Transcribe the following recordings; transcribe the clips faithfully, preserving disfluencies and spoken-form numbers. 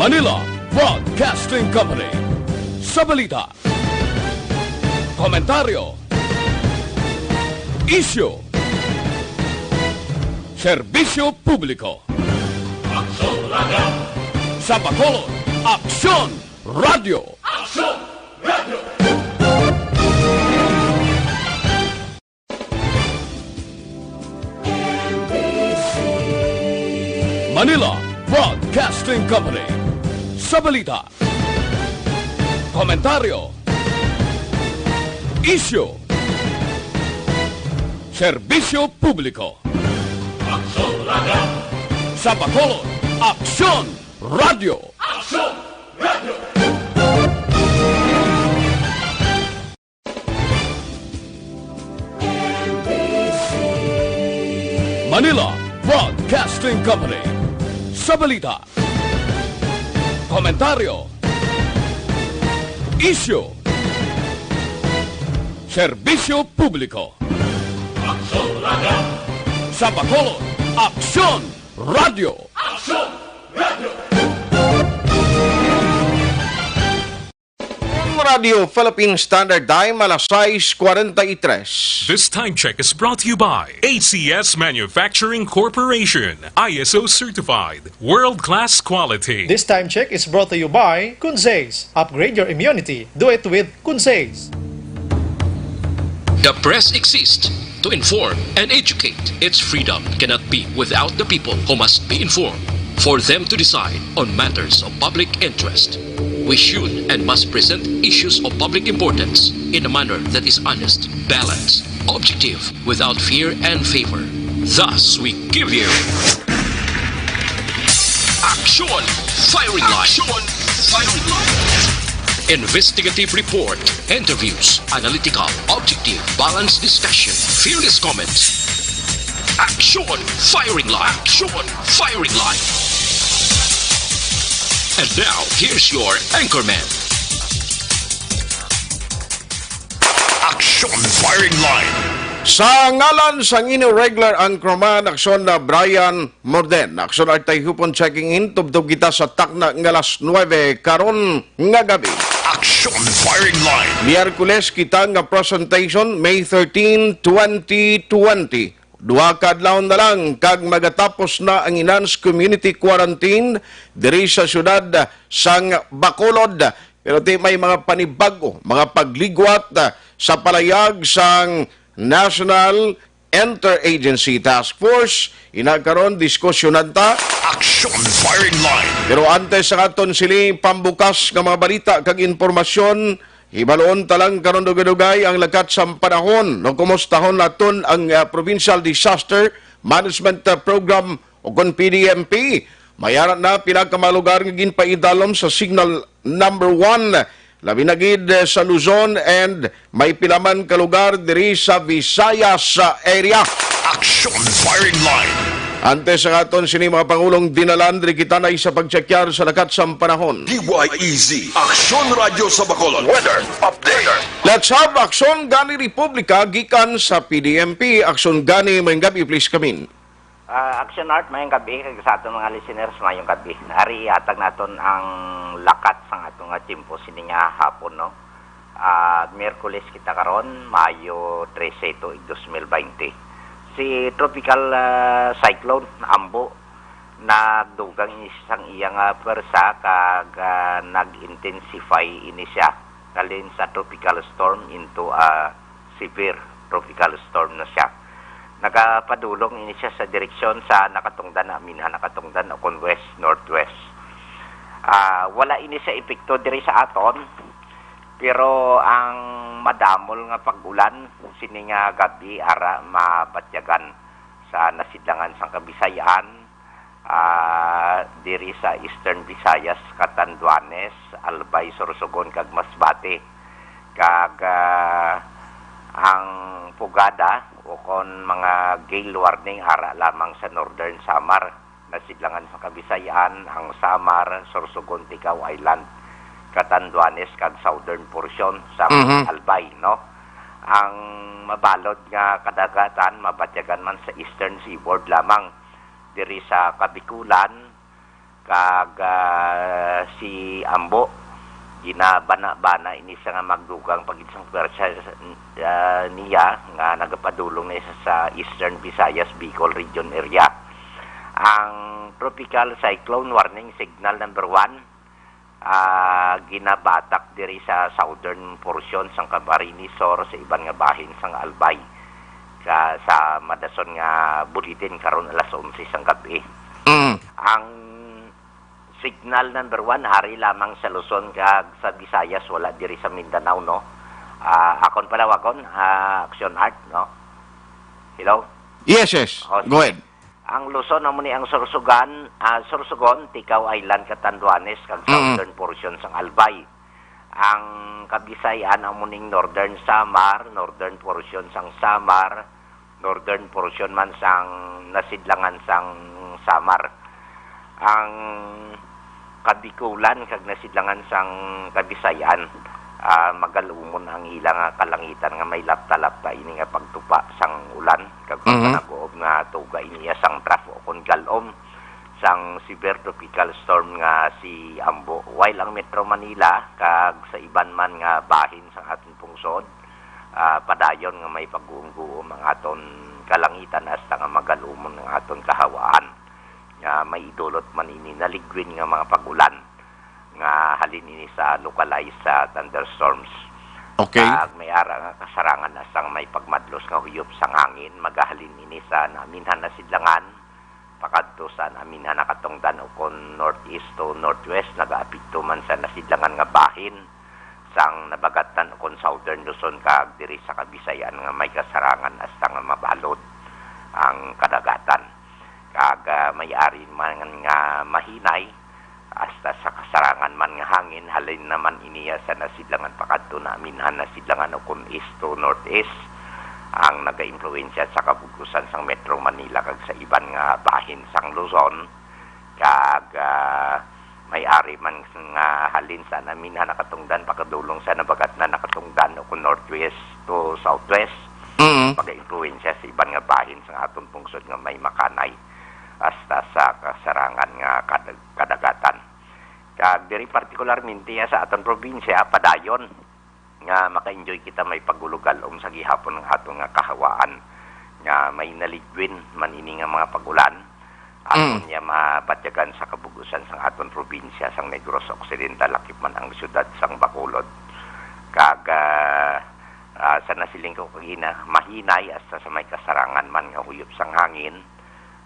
Manila Broadcasting Company. Sa balita, komentaryo, isyu, serbisyo publiko. Aksyon Radio. Sa Bacolod, Aksyon Radio. Aksyon Radio. Manila Broadcasting Company. Sa balita, komentaryo, isyu, serbisyo publiko. Aksyon Radio. Sa Bacolod, Aksyon Radio. Aksyon Radio. Manila Broadcasting Company. Sa balita, komentaryo, isyu, serbisyo publiko. Aksyon Radio. Sa Bacolod, Aksyon Radio. Aksyon Radio. Ang Radio Philippine Standard Time, alas sais kwarenta y tres. This time check is brought to you by A C S Manufacturing Corporation, I S O certified, world-class quality. This time check is brought to you by Kunzes. Upgrade your immunity. Do it with Kunzes. The press exists to inform and educate. Its freedom cannot be without the people, who must be informed for them to decide on matters of public interest. We should and must present issues of public importance in a manner that is honest, balanced, objective, without fear and favor. Thus, we give you Aksyon Firing Line. Aksyon Firing Line. Investigative report, interviews, analytical, objective, balanced discussion, fearless comments. Aksyon Firing Line. Aksyon Firing Line. And now, here's your anchorman. Aksyon Firing Line. Sa ngalan sang inyo regular anchorman, Aksyon na Brian Morden. Aksyon Artay Hupon checking in. Tubtob kita sa takna nga alas nuebe karon nga gabi. Aksyon Firing Line. Miyerkules kita nga presentation, May thirteen, twenty twenty. Duha ka adlaw na lang kag magatapos na ang enhanced community quarantine diri sa siyudad sang Bacolod. Pero ti may mga panibag-o, mga pagligwat, ah, sa palayag sang National Interagency Task Force. Ina karon, diskusyonan ta. Action Firing Line. Pero antes sa aton sini pambukas nga mga balita kag impormasyon, hibaluon ta lang karon dugay-dugay ang lakat sang panahon. No, kumustahon naton ang, ah, Provincial Disaster Management, ah, Program o kon P D M P. May ara na pila ka mga lugar nga ginpaidalom sa signal number one, labi na gid, eh, sa Luzon, and may pila man ka lugar diri sa Visayas, ah, area. Action Firing Line. Antes sa aton sini mga pangulong dinalan, diri kita na sa pagtsekyar sa lakat sang panahon. D Y E Z, Aksyon Radyo sa Bacolod. Weather update. Let's have Aksyon Gani Republika gikan sa P D M P. Aksyon Gani, maayong gabi, please come in. Ah, Action Art, maayong gabi, kag sa aton mga listeners, maayong gabi. Ari, ihatag naton ang lakat sang aton nga tiyempo sini nga hapon, no? Ah, Miyerkules kita karon, Mayo trese, tuig dos mil baynte. Si Tropical, ah, Cyclone Ambo nagdugang ini sang iya nga pwersa kag, ah, nag-intensify ini siya halin sa tropical storm into a severe tropical storm na siya. Nagapadulong ini siya sa direksyon sa nakatungdan, aminhan nakatungdan o kon west-northwest. Ah, wala ini sa epekto diri sa aton, pero ang madamol nga pag-ulan sini nga gab-i ara mabatyagan sa nasidlangan sang Kabisayan, ah, diri sa Eastern Visayas, Catanduanes, Albay, Sorsogon, kag Masbate. Kag, ah, ang pugada o kon mga gale warning ara lamang sa Northern Samar, nasidlangan sa Kabisayan, ang Samar, Sorsogon, Tigao Island, Catanduanes, kag southern portion sa Mhm. Albay, no? Ang mabalod nga kadagatan mabatyagan man sa eastern seaboard lamang, diri sa Kabikulan, Kag, ah, si Ambo, ginabana-bana ini siya nga magdugang pa gid sang pwersa, ah, niya nga nagapadulong na siya sa Eastern Visayas, Bicol Region area. Ang tropical cyclone warning signal number one, ah, ginabatak diri sa southern portion sang Camarines Sur, sa iban nga bahin sang Albay, sa, sa madason nga bulletin karon alas onse sang gab-i. Mm. Ang signal number one, ari lamang sa Luzon kag sa Visayas, wala diri sa Mindanao, no? Ah, akon palawagon, ah, Action Art, no? Hello? Yes, yes. Oh, Go sige. ahead. Ang Luzon, amo ni ang Sorsogon, ah, Sorsogon, Ticao Island, Catanduanes, kag Mm. southern portion sang Albay. Ang Kabisayan, amo ning northern Samar, northern portion sang Samar, northern portion man sang nasidlangan sang Samar. Ang Kabikulan kag nasidlangan sang Kabisayan, ah, magalumon ang ila nga kalangitan nga may lapta-lapta ini nga pagtupa sang ulan kag Mhm. pagpanag-uob nga tuga ini iya sang trough o kon gal-om sang severe tropical storm nga si Ambo. While ang Metro Manila kag sa iban man nga bahin sang aton pungsod, ah, padayon nga may pagguom-guom ang aton kalangitan hasta nga magalumon ang aton kahawaan. Nga may idulot man ini naligwin nga mga pag-ulan nga halin ini sa localized sa thunderstorms. Okay. Kag may ara nga kasarangan hasta nga may pagmadlos nga huyop sang hangin, magahalin ini sa naminhan na sidlangan pakadto sa naminhan na katungdan ukon northeast to northwest, nagaapekto man sa nasidlangan nga bahin sang Nabagatnan ukon Southern Luzon kag diri sa Kabisayan nga may kasarangan hasta nga mabalod ang kadagatan. Kag, ah, may ari man nga mahinay hasta sa kasarangan man nga hangin, halin naman iniya sa nasidlangan pakadto naminhan na sidlangan ukon east to northeast ang nagaimpluwensya sa kabug-usan sang Metro Manila kag sa iban nga bahin sang Luzon. Kag, ah, may ari man nga halin sa naminhan na katungdan pakadulong sa Nabagatnan na katungdan ukon northwest to southwest, Mm. pagaimpluwensya sa iban nga bahin sang aton pungsod nga may makanay hasta sa kasarangan nga kadag-, kadagatan. Kag diri partikularmente sa aton probinsya, padayon nga maka-enjoy kita may pagulugal-om sa gihapon ang aton nga kahawaan nga may naligwin man ini nga mga pag-ulan. Aton Mm. niya mabatyagan sa kabug-usan sang aton probinsya sang Negros Occidental, lakip man ang siyudad sang Bacolod. Kag, ah, ah, sa nasiling ko kagina, mahinay hasta sa may kasarangan man nga huyop sang hangin,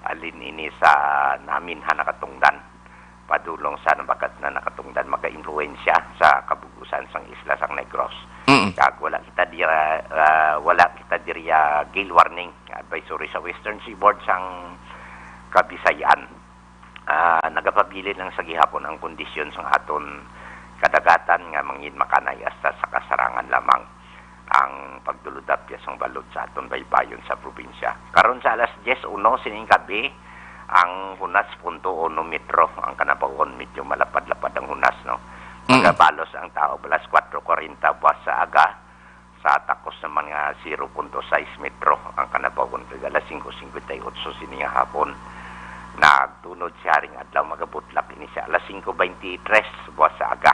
alin ini sa naminhan na katungdan, padulong sa Nabagatnan na katungdan, magaimpluwensya sa kabug-usan sang isla sang Negros. Mm. Kag wala kita dira, ah, wala kita diriya gale warning, advisory sa Western Seaboard sang Kabisayan. Ah, nagapabilin lang sa gihapon ang kondisyon sang aton kadagatan nga mangin makanay hasta sa kasarangan lamang ang pagduludapya sang balod sa aton baybayon sa probinsya. Karon sa alas diyes uno sining gabi, ang hunas punto uno metro ang kanabaw-on, medyo malapad-lapad ang hunas, no? Mhm. Magabalos ang tao alas kuwatro kuwarenta buwas sa aga, sa takos naman nga zero punto sais metro ang kanabaw-on, kag alas singko singkwenta y otso sini nga hapon. Nagtunod siya ring adlaw, magabutlak ini siya alas singko baynte tres buwas sa aga.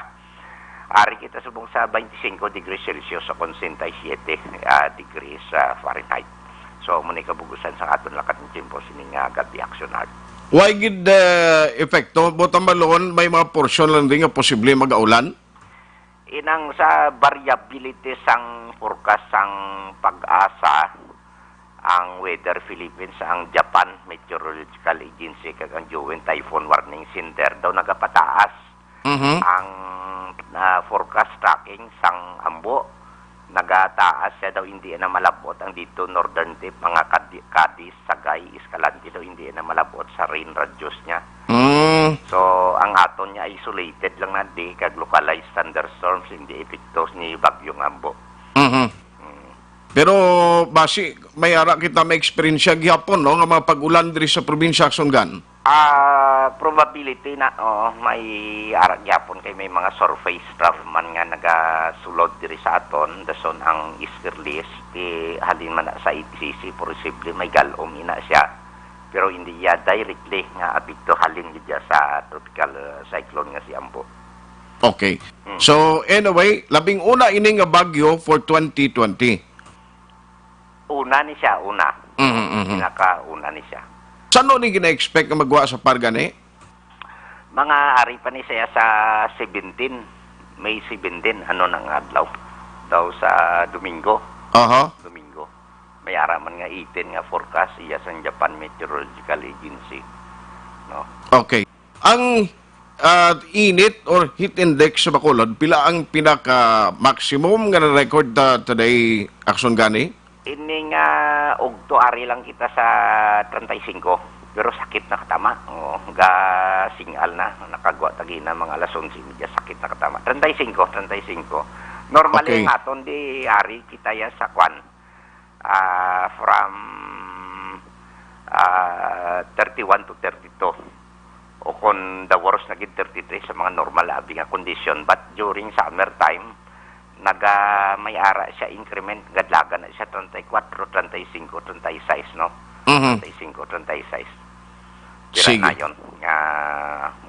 Ari kita subong sa baynte singko degrees Celsius o kon sesenta y siete, ah, degrees, ah, Fahrenheit. So, amo ni kabug-usan sang aton lakat ng tiyempo sini nga gabi, Action Art. Way gid, eh, epekto, buot silingon, may mga porsyon lang din nga posible magaulan? Inang sa variability sang forecast sang PAGASA, ang Weather Philippines, ang Japan Meteorological Agency, kag ang U N Typhoon Warning Center daw nagapataas Mhm. ang, ah, forecast tracking sang Ambo. Nagataas siya daw, hindi na malabot ang dito Northern Tip, mga Cadi-, Cadiz, Sagay, Escalante daw, hindi na malabot sa rain radius niya. Mm. So, ang aton niya isolated lang na di, kag localized thunderstorms, hindi epekto ni Bagyong Ambo. Mhm. Mm. Pero basi may ara kita may eksperyensya gihapon, no, nga mga pag-ulan diri sa probinsya, Action Gun? Ah, probability na, oo, may ara gyapon kay may mga surface trough man nga nagasulod diri sa aton, dason ang easterlies, ti halin man na sa A B C C, posible may galom ina siya. Pero hindi iya directly nga apekto halin gid iya sa tropical, uh, cyclone nga si Ambo. Okay. So, anyway, labing una ini nga bagyo for twenty twenty. Una ni siya, una. Mhm, mhm. Pinakauna ni siya. Sano ni gina-expect nga magwa sa par gani? Mga ari pa ni siya sa seventeen, May seventeen, ano nang adlaw? Daw sa Domingo. Aha. Domingo. May ara man nga eighteen nga forecast iya sang Japan Meteorological Agency. No? Okay. Ang ah, init or heat index sa Bacolod, pila ang pinaka maximum nga na-record ta today, Action gani? Ini nga ugto ari lang kita sa treinta y cinco. Pero sakit na katama. Oh, ga singal na. Nakagwa tagi na mga alas onse y media. Sakit na katama. Treinta y cinco, treinta y cinco. Normally, Okay. Ang aton di ari kita ya sa kwan. Ah, from ah, thirty-one to thirty-two. O kung the worst na gid, thirty-three sa mga normal abi nga condition. But during summer time, naga may ara siya increment, gadlagan na siya treinta y cuatro, treinta y cinco, treinta y seis, no? Mhm. Treinta y cinco, treinta y seis. Sige. Nayon nga,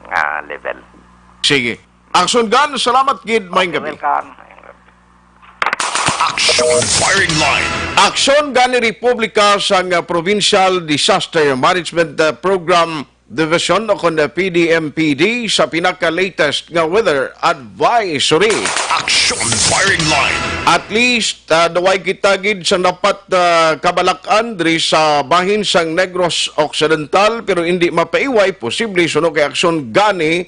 nga level. Sige. Action Gun, salamat gid, maayong gabi. Welcome. Action Firing Line. Aksyon gani Republika sang, ah, Provincial Disaster Management, ah, Program Division o kon, ah, P D M P D sa pinaka-latest nga weather advisory. Action Firing Line. At least, ah, duway kita gid sa dapat, ah, kabalak-an diri sa bahin sang Negros Occidental, pero hindi mapaiway posible suno kay aksyon gani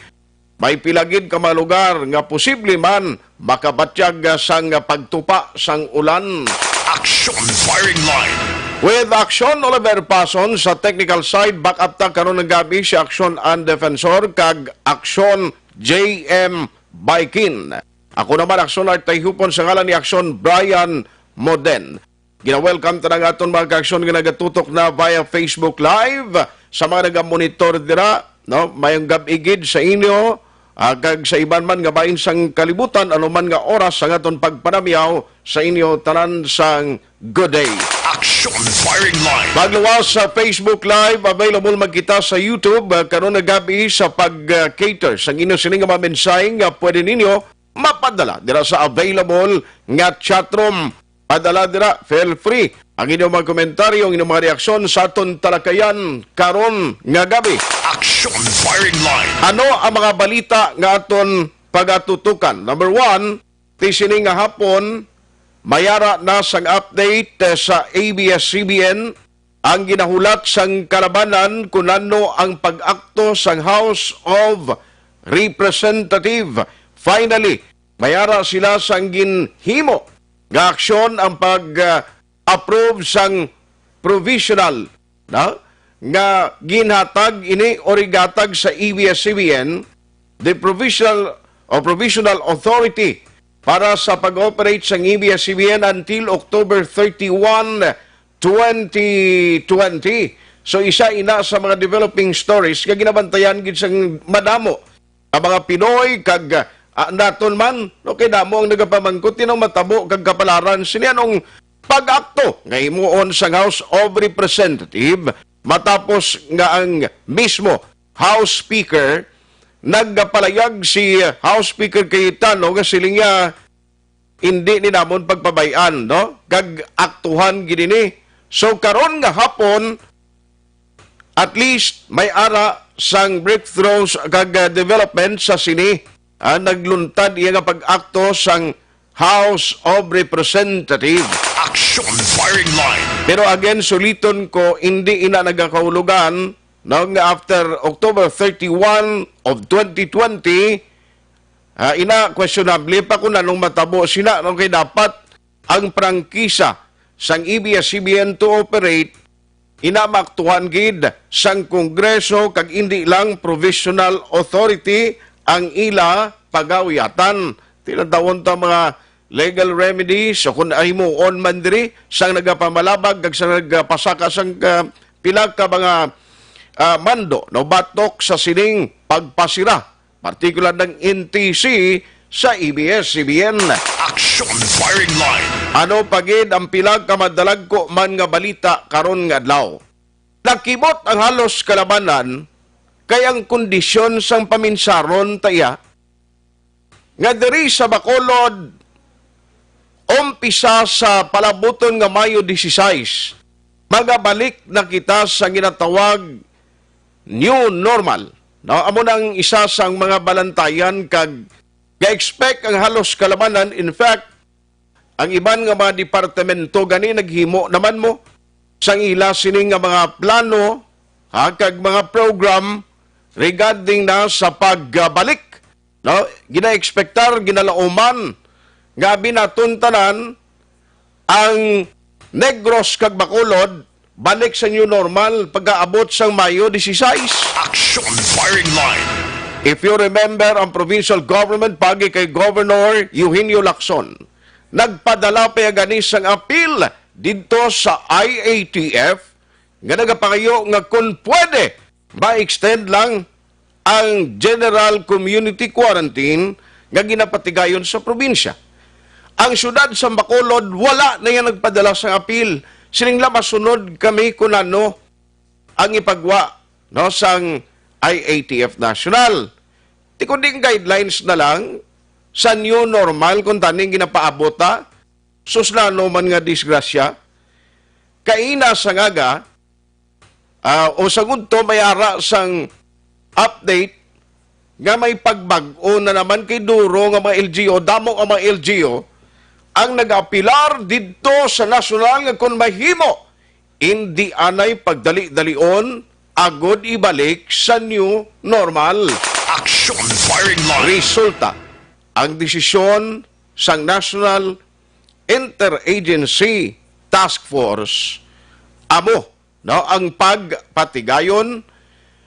may pila gid ka mga lugar nga posible man makabatyag sang pagtupa sang ulan. Action Firing Line. With Action Oliver Pason sa technical side, back up ta karon nga gabi si Action An Defensor kag Action J M Baikin. Ako naman, Action Art Tayhupon, sa ngalan ni Action Brian Moden. Gina-welcome ta na nga aton mga ka-aksyon nga nagatutok na via Facebook Live, sa mga nagamonitor dira, no? Mayong gab-i gid sa inyo, ah, kag sa iban man nga bahin sang kalibutan, ano man nga oras ang aton pagpanamyaw sa inyo tanan sang good day. Action Firing Line. Pagluwas sa Facebook Live, available man kita sa YouTube, ah, karon nga gabi sa pag-cater sang inyo sini nga mga mensahe nga pwede ninyo mapadala dira sa available nga chatroom. Padala dira, feel free ang inyong mga komentaryo, ang inyong mga reaksyon sa aton talakayan karon nga gabi. Action Firing Line. Ano ang mga balita nga aton pagatutukan? Number one, ti sini nga hapon, mayara na sang update, eh, sa A B S C B N ang ginahulat sang kalabanan kun ano ang pag-akto sang House of Representative. Finally, mayara sila sang ginhimo nga aksyon ang pag, ah, approve sang provisional na nga ginhatag ini o igatag sa A B S C B N, the provisional o provisional authority para sa pag-operate sang A B S C B N until October thirty-one, twenty twenty. So, isa ina sa mga developing stories nga ginabantayan gid sang madamo ang mga Pinoy kag, ah, naton man, no, kay damo ang nagapamangkot, "Nganong matabo kag kapalaran sini anong pag-akto nga himuon sang House of Representative matapos nga ang mismo House Speaker nagpalayag si House Speaker Cayetano nga siling niya, hindi ni namon pagpabay-an, no? Kag aktuhan gid ini. So, karon nga hapon, at least may ara sang breakthroughs kag, ah, development sa sini. Ah, nagluntad iya nga pag-akto sang House of Representatives. Action Firing Line. Pero again, suliton ko, hindi ina nagakahulugan, no, nga after October thirty-one of twenty twenty, ah, ina, questionable pa kung anong matabo sina, no, kay dapat ang prangkisa sang A B S C B N to operate, ina, maaktuhan gid sang Kongreso kag indi lang provisional authority ang ila pagawiyatan. Tinatawon ta mga legal remedies o kung himuon man diri sang nagapamalabag kag sang nagapasaka sang, ah, pila ka mga, ah, mando, no, batok sa sining pagpasira, partikular ng N T C sa A B S C B N. Action Firing Line. Ano pa gid ang pila ka madalagko man nga balita karon nga adlaw? Takibot ang halos kalabanan kay ang kondisyon sang paminsaron ta iya nga diri sa Bacolod, umpisa sa palabuton nga Mayo dieciséis, magabalik na kita sa ginatawag new normal. No, amo na ang isa sang mga balantayan kag ga-expect ang halos kalabanan. In fact, ang iban nga mga departamento gani naghimo naman mo sang ila sini nga mga plano, ha, kag mga program regarding na sa pagbalik, no? Ginaekspektar, ginalauman nga abi naton tanan ang Negros kag Bacolod balik sa new normal pagkaabot sang Mayo dieciséis. Action Firing Line. If you remember, ang provincial government pagi kay Governor Eugenio Lacson nagpadala pa gani sang apil didto sa I A T F nga nagapangayo nga kon pwede, ma-extend lang ang general community quarantine nga ginapatigayon sa probinsya. Ang siyudad sa Bacolod wala na yan nagpadala sang apil. Siling la masunod kami kun ano ang ipagwa, no, sang I A T F National. Ti kundi ang guidelines na lang sa new normal kung taning ginapaabot ta, sus, nano man nga disgrasya. Kaina sa ngaga, ah, o sa ngudto may ara sang update nga may pagbag-o na naman kay duro nga mga L G U, damo ang mga L G U ang nag-apilar didto sa nasyonal nga kung mahimo, indi anay pagdali-dalion agod ibalik sa new normal. Action Firing Line. Resulta, ang desisyon sang National Interagency Task Force amo, no, ang pagpatigayon,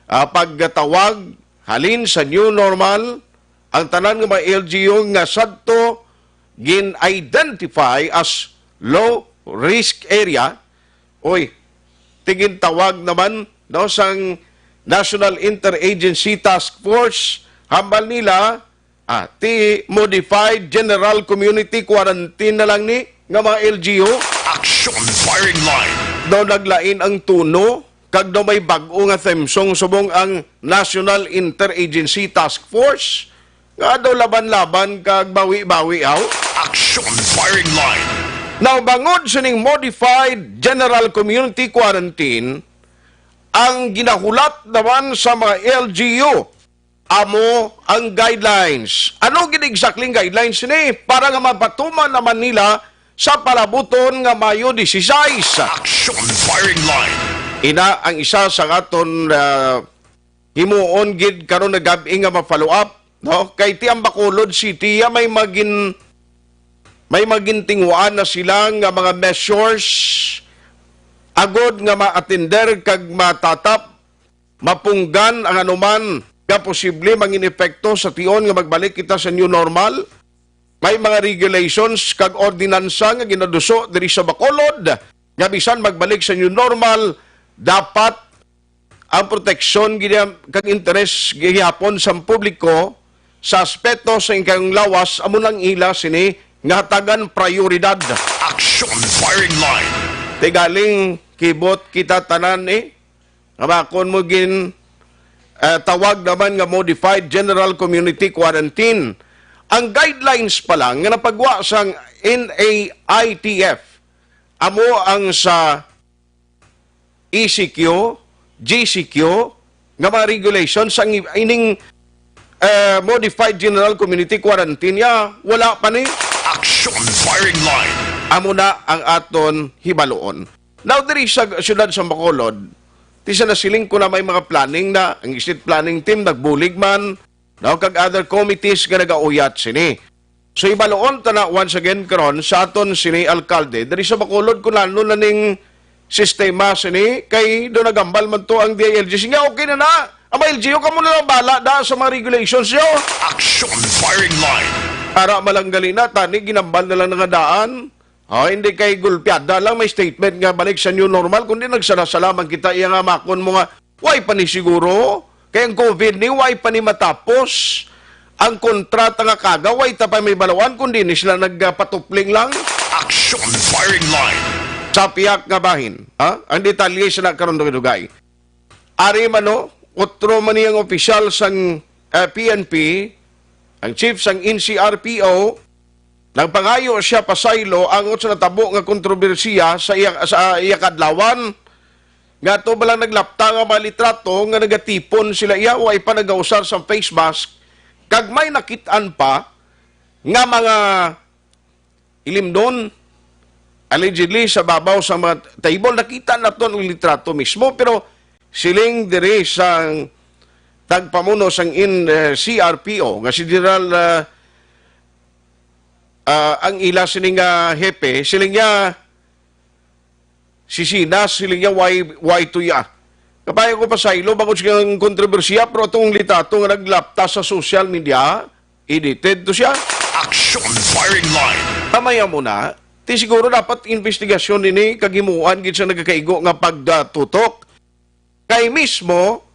ah, pagtawag halin sa new normal ang tanan nga mga L G U nga sadto gin-identify as low risk area. Oy, tigintawag naman, no, sang National Interagency Task Force, hambal nila, ah, ti modified general community quarantine na lang ni nga mga L G U. Action Firing Line. Daw naglain ang tono, kag daw may bag-o nga theme song subong ang National Interagency Task Force, nga daw laban-laban kag bawi-bawi, aw. Action Firing Line. Now, bangod sining modified general community quarantine, ang ginahulat naman sa mga L G U, amo ang guidelines. Ano gid exactly ang guidelines ni? Para nga mapatuman naman nila sa palabuton nga Mayo dieciséis. Action Firing Line. Ina ang isa sa aton, ah, himuon gid karon nga gab-i nga ma-follow up, no? Kay ti ang Bacolod City, ya, may magin-, may magintinguan na sila nga mga measures agod nga ma-atender kag matatap, mapunggan ang anuman nga posible mangin epekto sa tion nga magbalik kita sa new normal. May mga regulations kag ordinansa nga ginaduso diri sa Bacolod nga bisan magbalik sa new normal, dapat ang proteksyon gid-, kag interes gihapon sa publiko sa aspeto sa inkayong lawas amo nang ila sini nga hatagan prioridad. Action Firing Line. Ti galing kibot kita tanan, eh, nga makon mo gin, eh, tawag naman nga modified general community quarantine. Ang guidelines pa lang nga napagwa sang N A I T F amo ang sa E C Q, G C Q, nga mga regulations ang i-, ining, eh, modified general community quarantine, ya, wala pa ni. Action Firing Line. Amo na ang aton hibaluon. Now, diri sa siyudad sa Bacolod, ti sa nasiling ko na may mga planning na, ang exit planning team nagbulig man, no, kag other committees nga nagauyat sini. So, ibaluon ta na once again karon sa aton sini alkalde diri sa Bacolod kung ano na ning sistema sini, kay do nagambal man to ang D I L G C nga okay na na. Ang mga L G U, kamo na lang bala da sa mga regulations nyo. Action Firing Line. Ara malanggali na, tani ginambal na lang nga daan. Oh, hindi kay gulpiada lang may statement nga balik sa new normal, kundi nagsala-sala man kita iya nga makon mo nga, "Way pa ni siguro, kay ang COVID ni way pa ni matapos. Ang kontrata nga kaga, way ta pa may baluan, kundi ni sila nagpatupling lang." Action Firing Line. sa piyak nga bahin. Ha? Ang detalye sa na karon dugay-dugay. Ari man, no, otro man niyang opisyal sang, eh, P N P, ang chief sang N C R P O, nagpangayo siya pasaylo angot sa natabo nga kontrobersiya sa iya, sa iya kadlawan, nga ato ba lang naglapta nga mga litrato nga nagatipon sila iya, way pa nagausar sa face mask, kag may nakit-an pa nga mga ilimnon, allegedly, sa babaw sa mga table. Nakita naton ang litrato mismo, pero siling diri sang tagpamuno sang in, eh, C R P O, nga si General, ah, ah, ang ila sini nga hepe, siling niya, si Sinas, siling niya, why, why to ya? Kapayo ko pasaylo, bangod sa iyang kontrobersiya, pero atong litrato nga naglapta sa social media, edited to siya. Action Firing Line. Kamaya mo na, ti siguro dapat investigasyon nini kag himuan gid sa nagakaigo nga pagtutok. Kay mismo,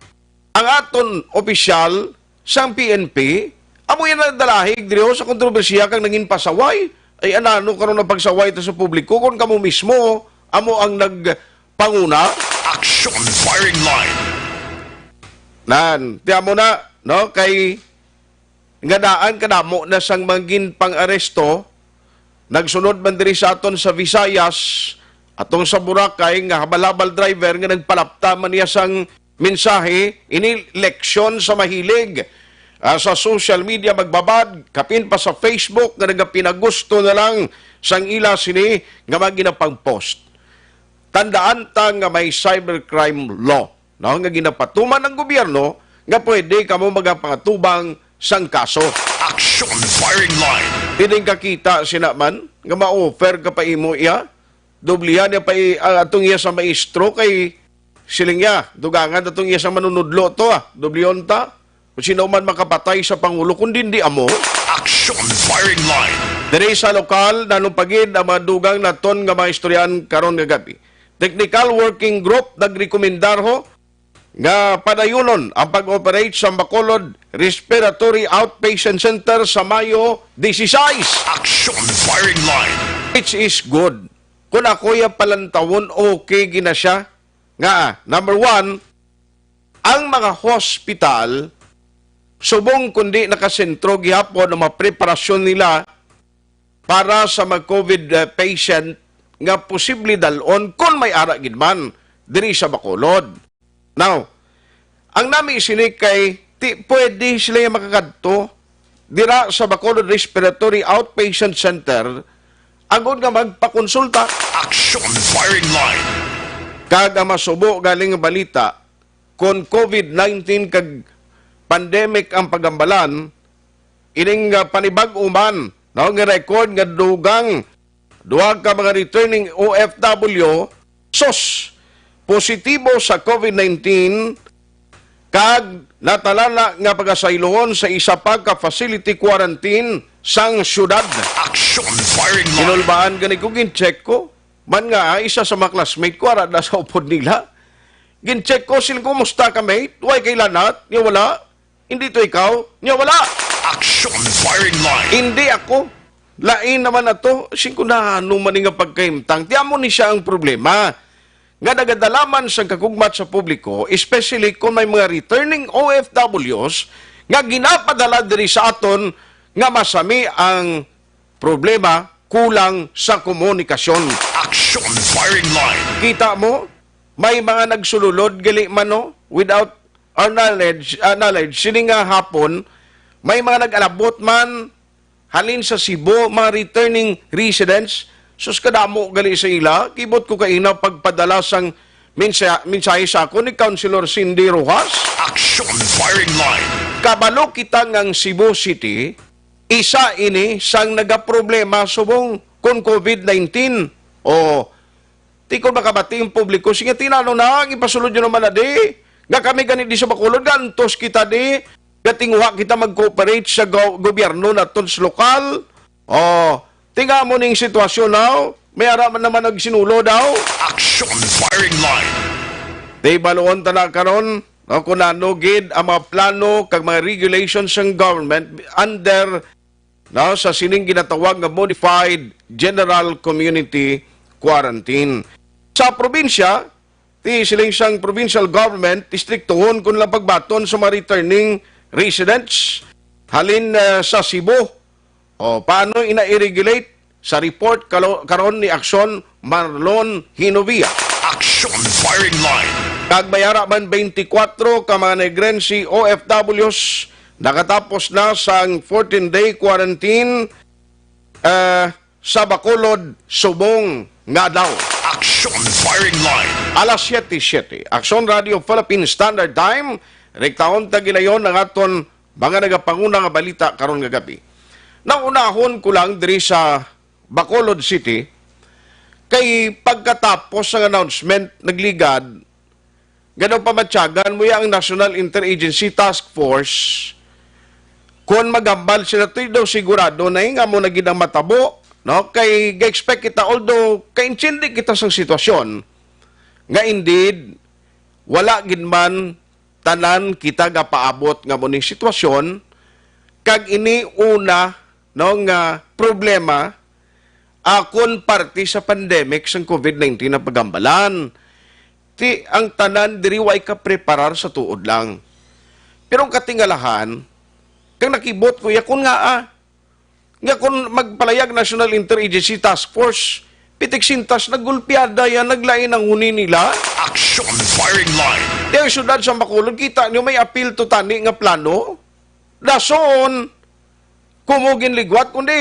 ang aton opisyal sang P N P, amo yan ang dalahig diri, oh, sa kontrobersiya kag nangin pasaway. Ay, anano karon ang pagsaway ta sa publiko kung kamo mismo amo ang nagpanguna? Action Firing Line. Nan, ti amo na, no? Kay nga daan kadamo na sang mga ginpang-aresto, nagsunod man diri sa aton sa Visayas, atong sa Boracay, nga habal-habal driver nga nagpalapta man niya sang mensahe, ini leksyon sa mahilig, ah, sa social media, magbabad, kapin pa sa Facebook, nga nagapinagusto na lang sang ila sini nga mga ginapang-post. Tandaan ta nga may cybercrime law, no, nga ginapatuman ang gobyerno nga pwede kamo magapangatubang sang kaso. Action Firing Line. Ining kakita sina man nga ma-offer ka pa imo iya, dublihan niya pa i-, ah, atong iya sa maestro kay siling niya, dugangan atong iya sa manunudlo to, ah, dublihon ta. Kung sino man makapatay sa Pangulo, kundi hindi amo. Action Firing Line. Diri sa lokal, nanong pagid ang mga dugang naton nga mga istoryahan karon nga gabi. Technical Working Group nagrekomendar ho nga padayunon ang pag-operate sa Bacolod Respiratory Outpatient Center sa Mayo dieciséis. Action Firing Line. Which is good. Kung ako yung palantawon, okay gina siya. Nga, number one, ang mga hospital, subong kundi nakasentro gihapon ang mga preparasyon nila para sa mga COVID, eh, patient nga posible dalon kung may ara gid man diri sa Bacolod. Now, ang nami sini kay ti pwede sila makakadto dira sa Bacolod Respiratory Outpatient Center agod nga magpakonsulta. Action Firing Line. Kag ang masubo galing nga balita, kon COVID nineteen kag pandemic ang pagambalan, ining, ah, panibag-o man, no, nga record nga dugang duha ka mga returning O F W, sus, positibo sa COVID nineteen, kag natalana nga pagasaylohon sa isa pa ka facility quarantine sang syudad. Action Firing Line. Kinulbaan gani ko, gin-check ko. Man nga, isa sa mga classmate ko, ara na sa upod nila. Gin-check ko, siling, "Kumusta ka, mate? Way kay lanat?" Niya, "Wala." "Hindi to ikaw?" Niya, "Wala." Action Firing Line. "Hindi ako. Lain naman ato." Siling ko, "Nano man ni nga pagkahimtang?" Ti amo ni siya ang problema. Nga nagadala man sang kagugmat sa publiko, especially kung may mga returning O F Ws nga ginapadala diri sa aton nga masami ang problema, kulang sa komunikasyon. Action Firing Line. Kita mo, may mga nagsululod gali man, no, without our knowledge, ah, knowledge, sini nga hapon, may mga nag-alabot man halin sa Cebu, mga returning residents. Sus, kadamo gali sa ila. Kibot ko kaina pagpadala sang mensa-, mensahe sa akon ni Councilor Cindy Rojas. Action Firing Line. Kabalo kita nga ang Cebu City, isa ini sang nagaproblema subong kon COVID nineteen. O, ti kon makabati ang publiko, sige, tinano na, ang ipasulod nyo naman na di. Nga kami gani di sa Bacolod, gantos kita di. Gatinguha kita mag-cooperate sa go-, gobyerno naton sa lokal. O, tinga mo ning sitwasyon now. May ara man naman nagsinulo daw. Action Firing Line. Di baluon ta na karon, no, kung ano gid ang mga plano kag mga regulations sang government under, no, sa sining ginatawag nga Modified General Community quarantine. Sa probinsya, ti siling sang provincial government, istriktuhon kon lang pagbaton sa mga returning residents halin, ah, sa Cebu. O, paano ina i-regulate? Sa report kalo-, karon ni Aksyon Marlon Hinovia. Action Firing Line. Kag may ara man twenty-four ka mga Negrense O F Ws nakatapos na sang fourteen-day quarantine, ah, sa Bacolod subong nga adlaw. Action Firing Line. Alas siyete siyete. Aksyon Radio Philippine Standard Time. Rektahon ta gilayon ang aton mga nagapanguna nga balita karon nga gabi. Naunahon ko lang diri sa Bacolod City, kay pagkatapos sang announcement, nagligad nga daw pamatyagan mo ang National Interagency Task Force. Kung maghambal sila, ti daw sigurado na nga mo na gid ang matabo, no? Kay ga-expect kita, although kaintindi kita sang sitwasyon, nga indeed, wala gid man tanan kita gapaabot nga mo ning sitwasyon, kag ini una, no, nga problema, akon parte sa pandemic sang COVID nineteen ang paghambalan. Ti ang tanan diri way kapreparar sa tuod lang. Pero ang katingalahan, kang nakibot ko, yakon nga, ah, nga kung magpalayag National Interagency Task Force, pitik sintas naggulpiada yan, naglain ang huni nila. Action Firing Line. Di ang syudad sa Bacolod, kita nyo may apil to tani nga plano? Dason, kumo ginligwat, kundi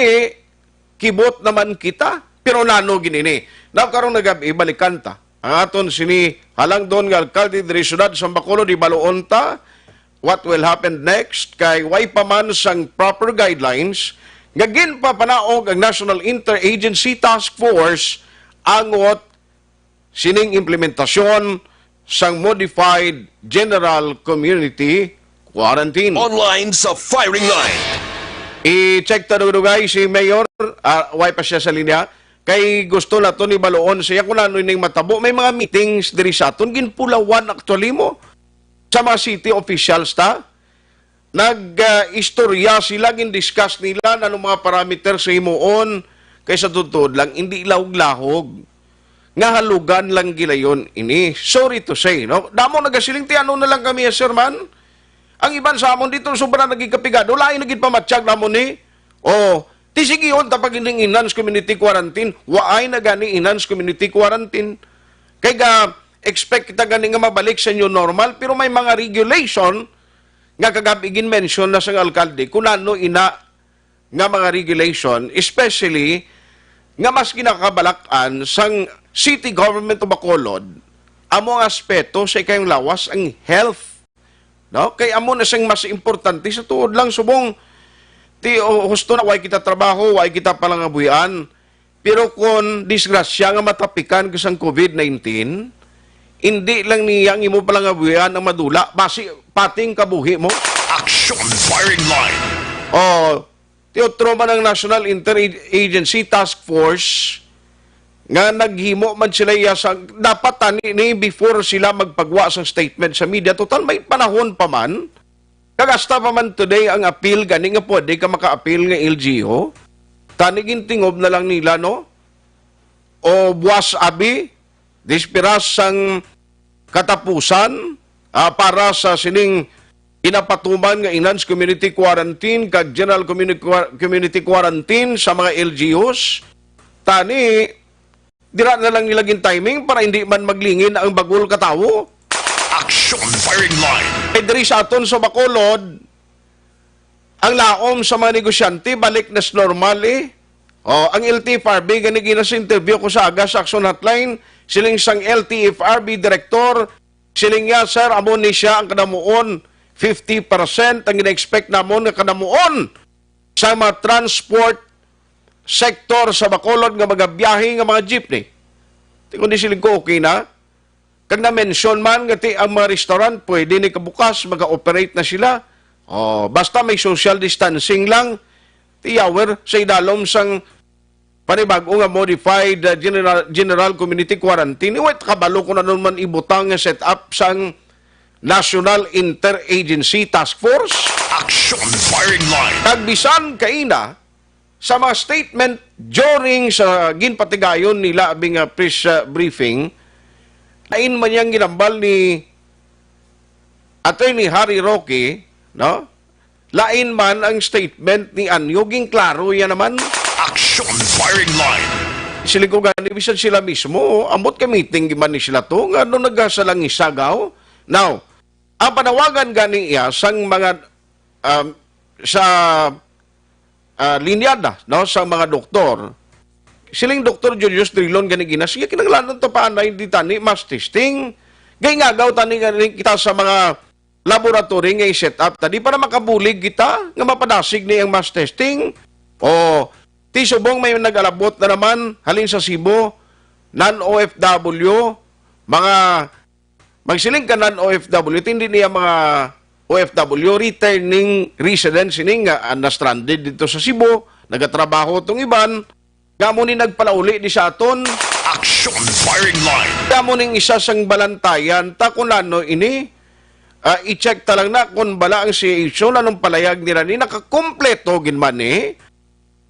kibot naman kita. Pero nano ginini? Now, karong nagab-, ibalikan ta ang aton sini halangdon nga alkalde diri syudad sa Bacolod, ibaluon ta what will happen next, kay way pa man sang proper guidelines nga ginpapanaog ang National Interagency Task Force angot sining implementasyon sang Modified General Community Quarantine. Online sa Firing Line. I-check ta dugay si Mayor, ah, way pa siya sa linya. Kay gusto naton ibaluon siya kung ano ining matabo. May mga meetings diri sa aton. Ginpulawan actually mo sa mga city officials ta. Nag, ah, istorya sila, gin-discuss nila na anong mga parameters sa himuon. Kay sa totoo lang, hindi lahog-lahog nga halugan lang gilayon ini. Sorry to say, no? Damo nagasiling, "Ti ano na lang kami, sir, man?" Ang iban sa amon dito, sobra naging kapigado. Lain na gid pamatyag namon ni. O, ti sigihon ta pag ining enhanced community quarantine. Waay na gani enhanced community quarantine. Kay ga expect kita gani nga mabalik sa new normal, pero may mga regulation nga kagabi gin-mention na sang alkalde kung ano ina nga mga regulation, especially nga mas ginakabalakan sang City Government of Bacolod, amo ang aspeto sa ikayong lawas, ang health, no? Kay amo na sing mas importante sa tuod lang subong ti, o, husto na, way kita trabaho, way kita palangabuhian. Pero kon disgrasya nga matapikan ka sang COVID nineteen, indi lang niya ang imo palangabuhian ang madula, basi pati ang kabuhi mo. Action Firing Line. O, ti otro man ang National Interagency Task Force nga naghimo man sila iya sa, dapat tani ni before sila magpagwa sang statement sa media. Total, may panahon pa man. Kag hasta pa man today ang appeal gani nga pwede ka maka-appeal nga L G U. Tani gintingob na lang nila, no? O buwas abi, dispiras sang katapusan, ah, para sa sining ginapatuman nga enhanced community quarantine kag general communi-, community quarantine sa mga L G Us. Tani, dira na lang nila gin-timing para hindi man maglingin ang bagol ka tawo. Action Firing Line. Kay diri sa aton sa Bacolod, ang laom sa mga negosyante balik na sa normal, eh. O, ang L T F R B, gani gina sa interview ko sa aga sa Action Hotline, siling sang L T F R B Director, siling niya, "Sir, amo ni siya ang kanamuon, fifty percent ang gina-expect namon nga kanamuon sa mga transport sector sa Bacolod nga magabiyahe nga mga jeepney." Ti kundi siling ko, okay na. Kag na-mention man nga ti ang mga restaurant pwede ni kabukas, maga-operate na sila. O, basta may social distancing lang, ti yawer sa idalom sang panibag-o nga modified, uh, general, general community quarantine. Wait, kabalo ko na naman ibutang nga setup sang National Interagency Task Force. Action Firing Line. Kag bisan kaina, Sa mga statement during sa ginpatigayon nila abi nga press, uh, briefing, lain man yang ginambal ni Attorney Harry Roque, no? Lain man ang statement ni Anyo, ginklaro ya naman. Action Firing Line. Siling ko gani, bisan sila mismo, ambot ka meeting man ni sila to, nga ano nagasalangisagaw? Now, ang panawagan gani iya sang mga, um, sa, ah, linyada, no, sa mga doktor, siling Doktor Julius Drilon gani gina, sige, kinahanglan ta pa anay di tani mass testing. Gay ngagaw tani gani kita sa mga laboratory nga i-set up tadi para makabulig kita nga mapadasig ni ang mass testing. O, ti subong may nag-alabot na naman halin sa Cebu, non-O F W, mga magsiling ka non-O F W, ti hindi niya mga O F W, returning residents ini nga, ah, na-stranded dito sa Cebu, nagatrabaho tong iban, nga amo ni nagpalauli di sa aton. Action Firing Line. Amo ning isa sang balantayan ta kung ano ini. Ah, i-check ta lang na kung bala ang C H O, anong palayag nila ni nakakumpleto gid man ni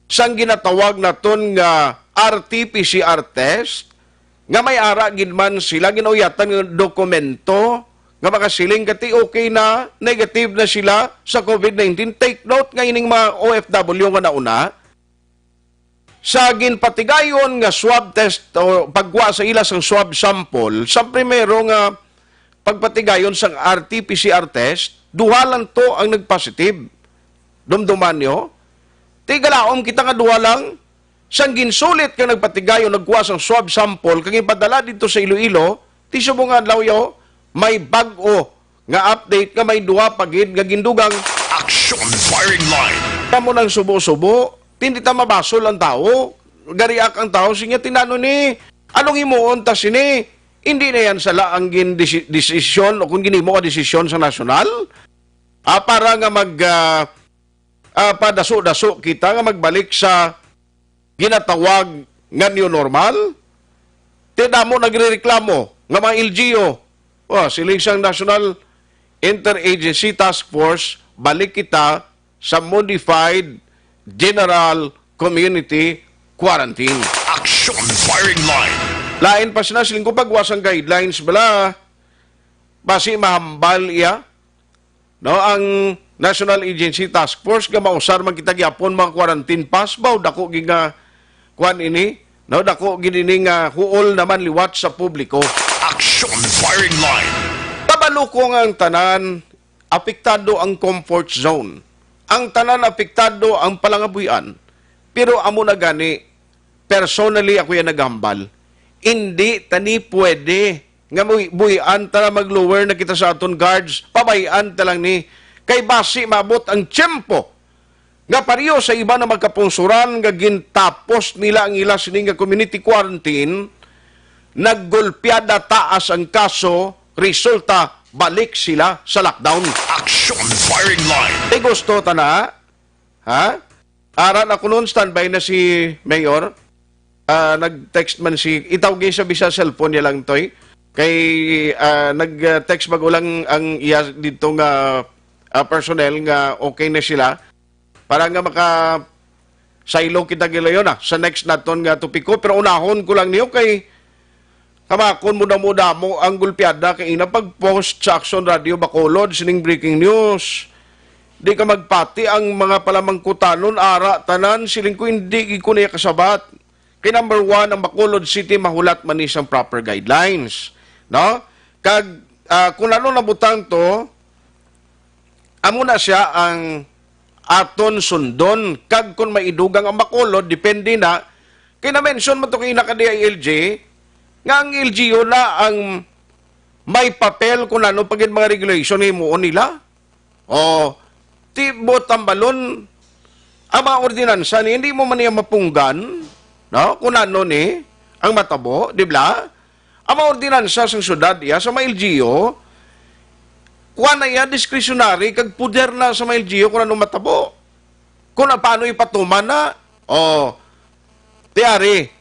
sang ginatawag naton nga R T P C R test, nga may ara gid man sila ginauyatan nga dokumento nga makasiling kati okay na, negative na sila sa COVID nineteen. Take note nga ining mga O F W nga nauna, sa ginpatigayon nga swab test o pagkuha sa ila sang swab sample, sa primero nga pagpatigayon sang R T P C R test, duha lang to ang nagpositive. Dumduman nyo? Tigalaom kita nga duha lang. Sang ginsulit kang nagpatigayon, nagkuha sang swab sample, kag ipadala dito sa Iloilo, ti subong adlaw yo, may bag-o nga update nga may duha pa gid nga gindugang. Action Firing Line. Kamo nang subo-subo, hindi ta mabasol ang tawo. Gariak ang tawo, sinya tinano ni, anong himuon ta sini? Hindi na yan sala ang gin-, desi-, desisyon o kung ginimo ka desisyon sa nasyonal? Ah, para nga mag, ah, ah, padaso-daso kita nga magbalik sa ginatawag nga new normal? Ti damo nagrereklamo nga mga L G U. Oh, siling sang National Interagency Task Force, balik kita sa modified general community quarantine. Action Firing Line. Lain pa sila, siling ko, pagwa sang guidelines bala, basi mahambal iya, no, ang National Agency Task Force nga mausar man kita gyapon mga quarantine pass ba, o dako gid nga kuan ini, no, dako gid ini nga huol naman liwat sa publiko. Action Firing Line. Kabalo ko nga ang tanan apektado ang comfort zone. Ang tanan apektado ang palangabuhian. Pero amo na gani, personally, ako yan naghambal. Hindi tani pwede nga buhi-, buhian ta na mag-lower na kita sa aton guards, pabayaan ta lang ni. Kay basi maabot ang tiyempo nga pareho sa iba na magkapungsuran nga gintapos nila ang ila sini nga community quarantine, naggulpiada taas ang kaso, resulta balik sila sa lockdown. Action Firing Line. Ay gusto ta na, ha? Ara na ko nun, standby na si Mayor. Ah, nag-text man si, itawag sa bisa cellphone niya lang, Toy. Kay, ah, nag-text bago lang ang iya dito nga, ah, personnel nga okay na sila. Para nga maka saylo kita gilayon, ah, sa next naton nga topiko. Pero unahon ko lang niyo kay kamakon mo damo-damo ang gulpiada kay ina pag-post sa Action Radio Bacolod sining breaking news. Di ka magpati ang mga palamangkutanon, ara tanan, siling ko, hindi gid ko niya kasabat. Kay number one, ang Bacolod City mahulat man ni sang proper guidelines, no? Kag, ah, kung ano nabutang to, amo na siya ang aton sundon. Kag kung maidugang ang Bacolod, depende na. Kay na-mention mo to kay naka D I L G, nga ang L G U na ang may papel kung ano pa gid mga regulation nga himuon nila. O, ti-, buot tambalon, ang mga ordinansa ni, hindi mo man niya mapunggan, no? Kung ano ni, ang matabo, di ba? Ang mga ordinansa sa syudad, iya, sa mga L G U, kuha na iya, discretionary, kag puder na sa mga L G U kung ano matabo. Kung paano ipatuman na, o, ti ari,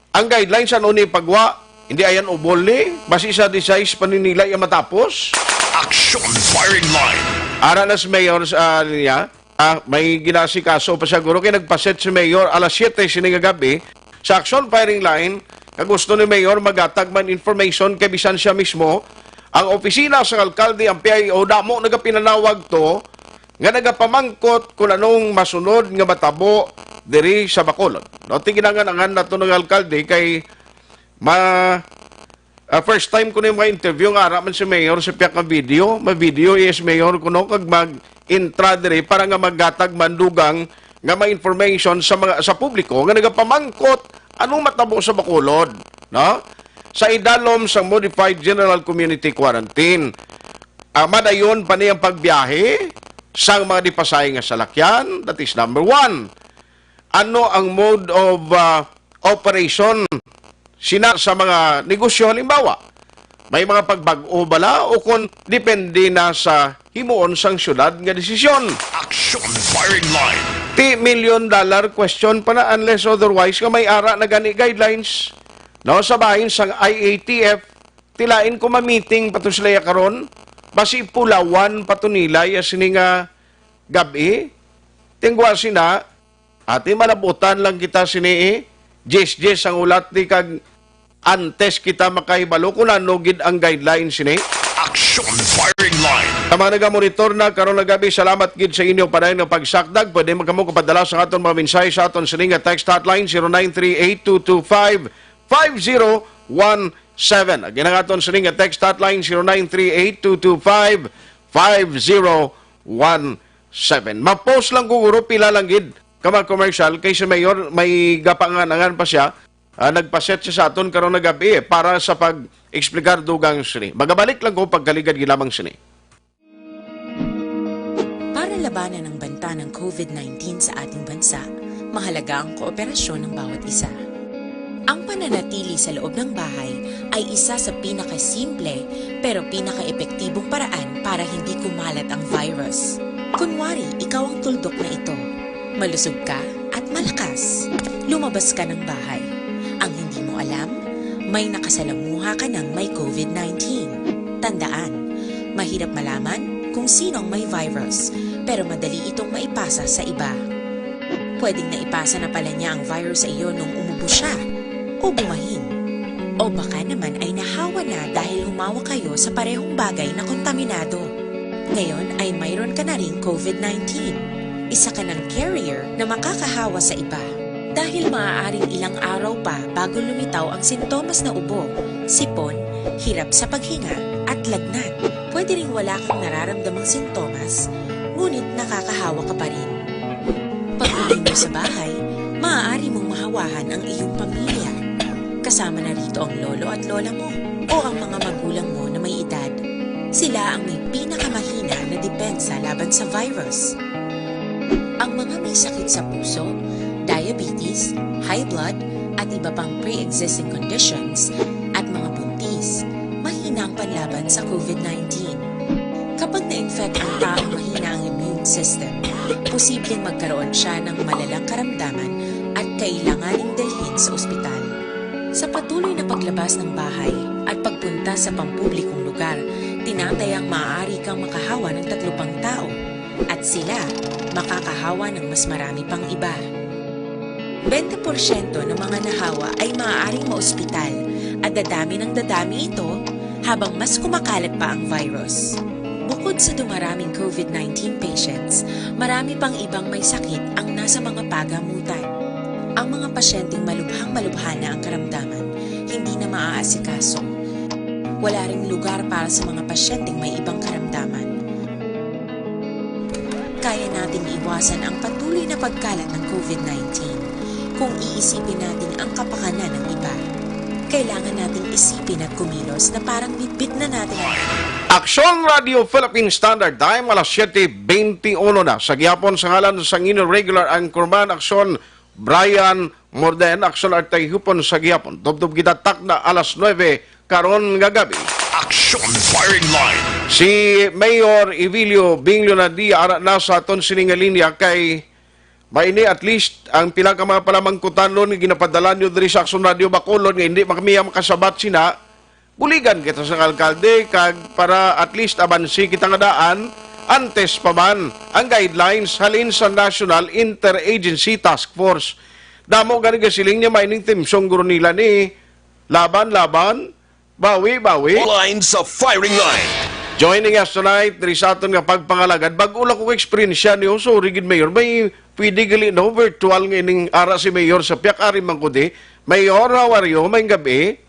ang guidelines ano ni pagwa, hindi ayan ubol ni, basi sa disais paninila iya matapos. Action Firing Line. Ara na si Mayor sa, ah, niya, Ah, may ginasikaso pa siya, guro, kay nagpaset si Mayor alas siyete sini nga gabi sa action firing line nga gusto ni Mayor magatag man information kay bisan siya mismo ang opisina sang alkalde, ang P I O, damo nagapinanawag to nga nagapamangkot kung anong masunod nga matabo diri sa Bacolod. No, ti ginangan-angan nato ng alkalde kay ma Ah, first time ko ni mga interview nga ara man si Mayor sa piyak nga video. Ma-video yes Mayor kuno kag mag-intra diri para nga magatag man dugang nga mga information sa mga, sa publiko nga nagapamangkot anong matabo sa Bacolod, no? Sa idalom sang modified general community quarantine, ah, madayon pa ni ang pagbiyahe sang mga di pasahi nga salakyan, that is number one. Ano ang mode of, ah, operation sina sa mga negosyo, halimbawa? May mga pagbag-o bala o kon depende na sa himuon sang syudad nga desisyon? Action firing line. Ti million dollar question pa na, unless otherwise nga may ara na gani guidelines, no, sa bahin sang I A T F. Tilain ko ma-meeting pa to sila ya karon, basi pulawan pa to nila ya sini nga gab-i. Tingwa sina, ati malabutan lang kita sini, eh. Yes, yes ang ulat di kag antes kita makahibalo kung ano gid ang guidelines sini. Action firing line. Sa mga nagamonitor na karon nga gabi, salamat gid sa inyo padayon nga pagsakdag. Pwede man kamo kapadala sa aton mga mensahe sa aton sini nga text hotline, zero nine three eight two two five five zero one seven. Again, ang aton sini nga text hotline, zero nine three eight two two five five zero one seven. Ma-pause lang ko, guro, pila lang gid ka mga commercial kay si Mayor may gapangan-angan pa siya. Ah, nagpaset siya sa aton karon nga gabi, eh, para sa pag-explicar dugang sini. Magabalik lang ko pagkaligad gilamang sini. Para labanan ang banta ng COVID nineteen sa ating bansa, mahalaga ang kooperasyon ng bawat isa. Ang pananatili sa loob ng bahay ay isa sa pinakasimple pero pinakaepektibong paraan para hindi kumalat ang virus. Kunwari, ikaw ang tuldok na ito. Malusog ka at malakas. Lumabas ka ng bahay. Ang hindi mo alam, may nakasalamuha ka ng may COVID nineteen. Tandaan, mahirap malaman kung sino ang may virus, pero madali itong maipasa sa iba. Pwedeng naipasa na pala niya ang virus sa iyo nung umubo siya o bumahin. O baka naman ay nahawa na dahil humawa kayo sa parehong bagay na kontaminado. Ngayon ay mayroon ka na ring COVID nineteen. Isa ka ng carrier na makakahawa sa iba. Dahil maaaring ilang araw pa bago lumitaw ang sintomas na ubo, sipon, hirap sa paghinga, at lagnat. Pwede ring wala kang nararamdamang sintomas, ngunit nakakahawa ka pa rin. Pag-uwi mo sa bahay, maaari mong mahawahan ang iyong pamilya. Kasama na rito ang lolo at lola mo o ang mga magulang mo na may edad. Sila ang may pinakamahina na depensa laban sa virus. Ang mga may sakit sa puso, diabetes, high blood, at iba pang pre-existing conditions, at mga buntis, mahina ang panlaban sa COVID nineteen. Kapag na-infect ang taong mahina ang immune system, posibleng magkaroon siya ng malalang karamdaman at kailanganing dalhin sa ospital. Sa patuloy na paglabas ng bahay at pagpunta sa pampublikong lugar, tinatayang maaari kang makahawa ng tatlo pang tao at sila makakahawa ng mas marami pang iba. Bente porsyento ng mga nahawa ay maaaring maospital at dadami ng dadami ito habang mas kumakalat pa ang virus. Bukod sa dumaraming COVID nineteen patients, marami pang ibang may sakit ang nasa mga pagamutan. Ang mga pasyenteng malubhang-malubha na ang karamdaman, hindi na maaasikaso. Wala ring lugar para sa mga pasyenteng may ibang karamdaman. Kaya nating iwasan ang patuloy na pagkalat ng COVID nineteen kung iisipin natin ang kapakanan ng iba. Kailangan nating isipin at kumilos na parang bitbit na natin ang Aksyon Radio Philippine Standard Time, alas siyete bente uno na sa gihapon. Sa ngalan sang inyong regular anchorman, Aksyon, Brian Morden, Aksyon, Artay Hupon sa gihapon. Tubtob kita takna alas nuebe karon nga gabi. Action firing line. Si Mayor Evilio Bing Leonadia ara na sa aton sini nga linya kay maini at least ang pila ka mga palamangkutanon nga ginapadala nyo diri sa Aksyon Radio Bacolod nga hindi makamiya makasabat sina. Buligan kita sa alkalde kag para at least abansi kita nga daan antes pa man ang guidelines halin sa National Interagency Task Force. Damo gani gasiling niya may ning timsong guro nila ni laban, laban, bawi, bawi. Line sa firing line. Joining us tonight diri sa aton nga pagpangalagad. Bag-o lang ko eksperyensya niyo, sorry gid, Mayor. May pwede gali, no, virtual nga ining ara si Mayor sa piyak ari man ko di. Mayor, how are you? May gabi.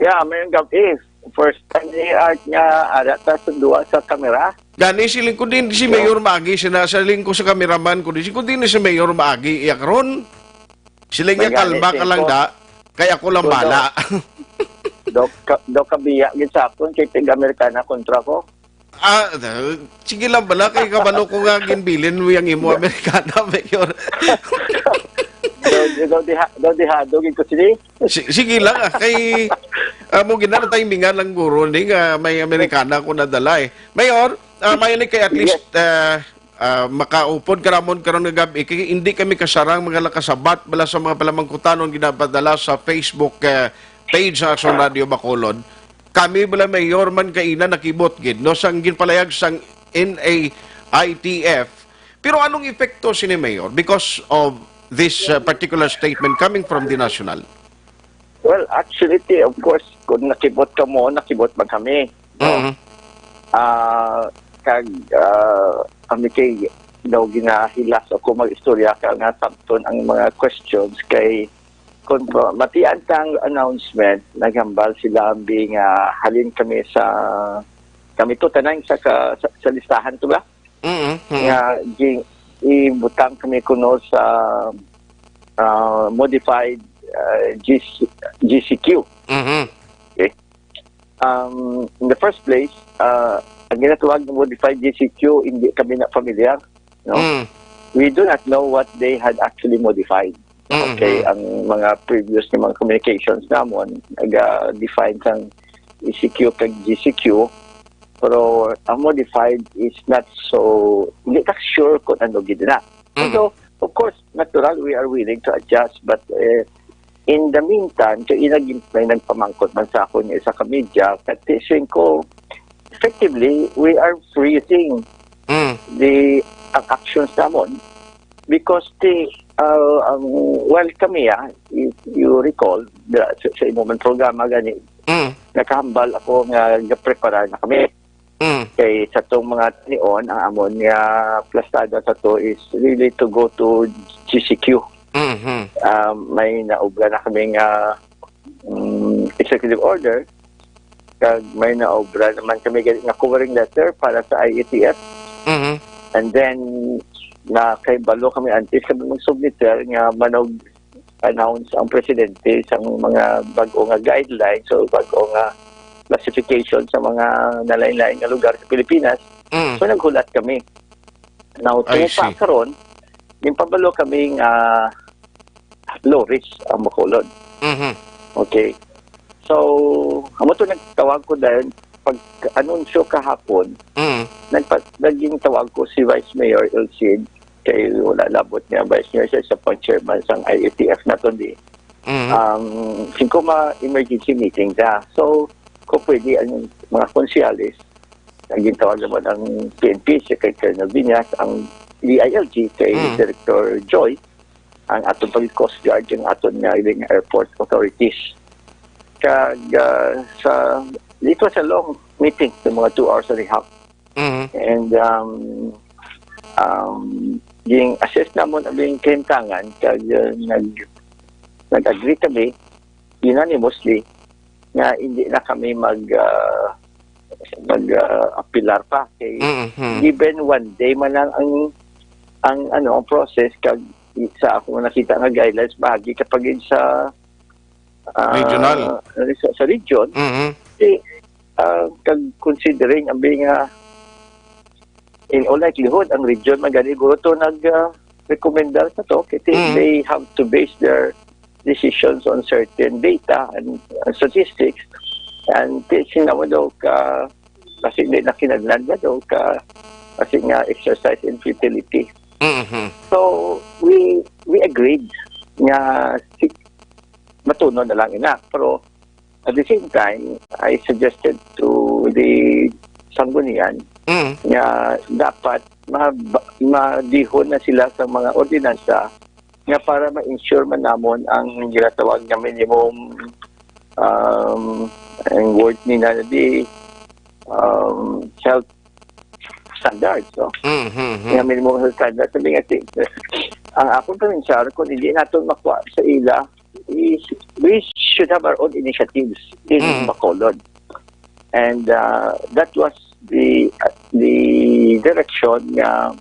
Yeah, may gabi. First time ni Art nga ara ta sa duwa sa kamera. Gani, siling ko din si Mayor Magi, sina-, siling ko sa cameraman ko din, siling ko din si Mayor Magi, iya karon. Siling niya, "Kalma ka lang, da. Kay ako lang bala." Do ka, do kabiya gid sa akon kay tig-Amerikana kontra ko. Ah, sige lang bala, kay kabalo ko nga ginbilin mo yang imo Amerikana, Mayor. Do, do, do, diha, do, dihado gid ko sini. Si-, sige lang, ah, kay, ah, mo gina-, timingan lang guro ni nga may Amerikana ko nadala, eh. Mayor, ah, may ni kay at least, ah, ah, makaupod ka ramon karon nga gab-i, kay hindi kami kasarang mga nakasabat bala sa mga palamangkutanon ginapadala sa Facebook, eh, page sa Aksyon Radio Bacolod. Kami bala, Mayor, man kaina nakibot gid, no, sang ginpalayag sang N A I T F. Pero anong epekto sini, Mayor, because of this, uh, particular statement coming from the National? Well, actually, ti, of course, kung nakibot ka mo, nakibot man kami, no? Mhm. Ah, kag, ah, kami kay daw ginahilas ako mag-istorya ka nga sabton ang mga questions kay kung pa-, matian tang announcement, naghambal sila, ambi nga halin kami sa, kami to, tanan sa ka-, sa, sa listahan to ba? Mm, mm. Nga gi-, ibutang kami kuno sa, ah, modified, ah, G C, G C Q. Mhm. Okay. Um, in the first place, ah, ang ginatawag nga modified G C Q, hindi kami na familiar, no? Mm. We do not know what they had actually modified. Mm, okay, mm. Ang mga previous nga mga communications namon, naga-define sang E C Q kag G C Q, pero ang modified is not so, hindi ka sure kung ano gid na. Mm. So, of course, natural, we are willing to adjust, but, eh, in the meantime, kay inag-, may nagpamangkot man sa akon nga isa ka media, kati siling ko, effectively, we are freezing Mm. the, ang actions namon. Because the, uh, ang, well, kami, ah, if you recall, the, sa, sa imo man programa gani, Mm. nakahambal ako nga gaprepara na kami. Mm. Kay sa tong mga tanion, ang amon nga plastada sa to is really to go to G C Q. Mhm. Ah, may naobra na kami nga, mm, executive order, kag may naobra naman kami gani nga covering letter para sa I A T F. Mhm. And then, nakahibalo kami antes kami mag-submit, sir, nga manog-announce ang presidente sang mga bag-o nga guidelines o bag-o nga classification sa mga nalain-lain nga lugar sa Pilipinas. Mm. So, naghulat kami. Now, I tuo pa see. Karon, ginpabalo kami nga low risk ang Bacolod. Mhm. Okay. So, amo to nagtawag ko dahil pag-anunsyo kahapon, Mm. nagpa-, naging tawag ko si Vice Mayor El Cid, kay wala labot niya, Vice Mayor siya, siya pang chairman sang I A T F naton di. Mm. Um, singko ma emergency meeting siya. So, kung pwede ang mga konsehales, ang gintawag naman ang P N P, si kay Colonel Viñas, ang D I L G, kay Mm. Director Joy, ang aton pag Coast Guard, ang aton nga iling airport authorities. Kag, ah, sa, it was a long meeting, sa mga two hours and a half. Mhm. And, um, um, ging-assess namon ang aming kahimtangan, kag, ah, nag-, nag-agree kami unanimously nga hindi na kami mag, ah, mag, ah, apilar pa. Kay Mhm. given one day man lang ang, ang, ano, ang process, kag sa akong nakita nga guidelines, bahagi ka pa gid sa, ah, Regional. Sa, sa region, Mhm. eh, ah, kag considering ang mga in all likelihood, ang region man gani guro to nag, ah, rekomendar sa to, kay ti-, Mm. they have to base their decisions on certain data and, uh, statistics. And ti-, sinaw daw ka, kasi hindi na kinahanglan na daw ka, kasi nga exercise in futility. Mhm. So, we, we agreed nga si, matuno na lang ina. Pero at the same time, I suggested to the Sanggunian Mm. nga dapat ma-, madihon na sila sa mga ordinansa nga para ma-ensure man namon ang ginatawag nga minimum, um, ang word ni na di, um, health standards, no? Mm-hmm. Nga minimum health standards. Sabi nga, si, ang akong paminsar, kung hindi naton makuha sa ila, is we should have our own initiatives in Mm. Bacolod. And, uh, that was the, uh, the direction nga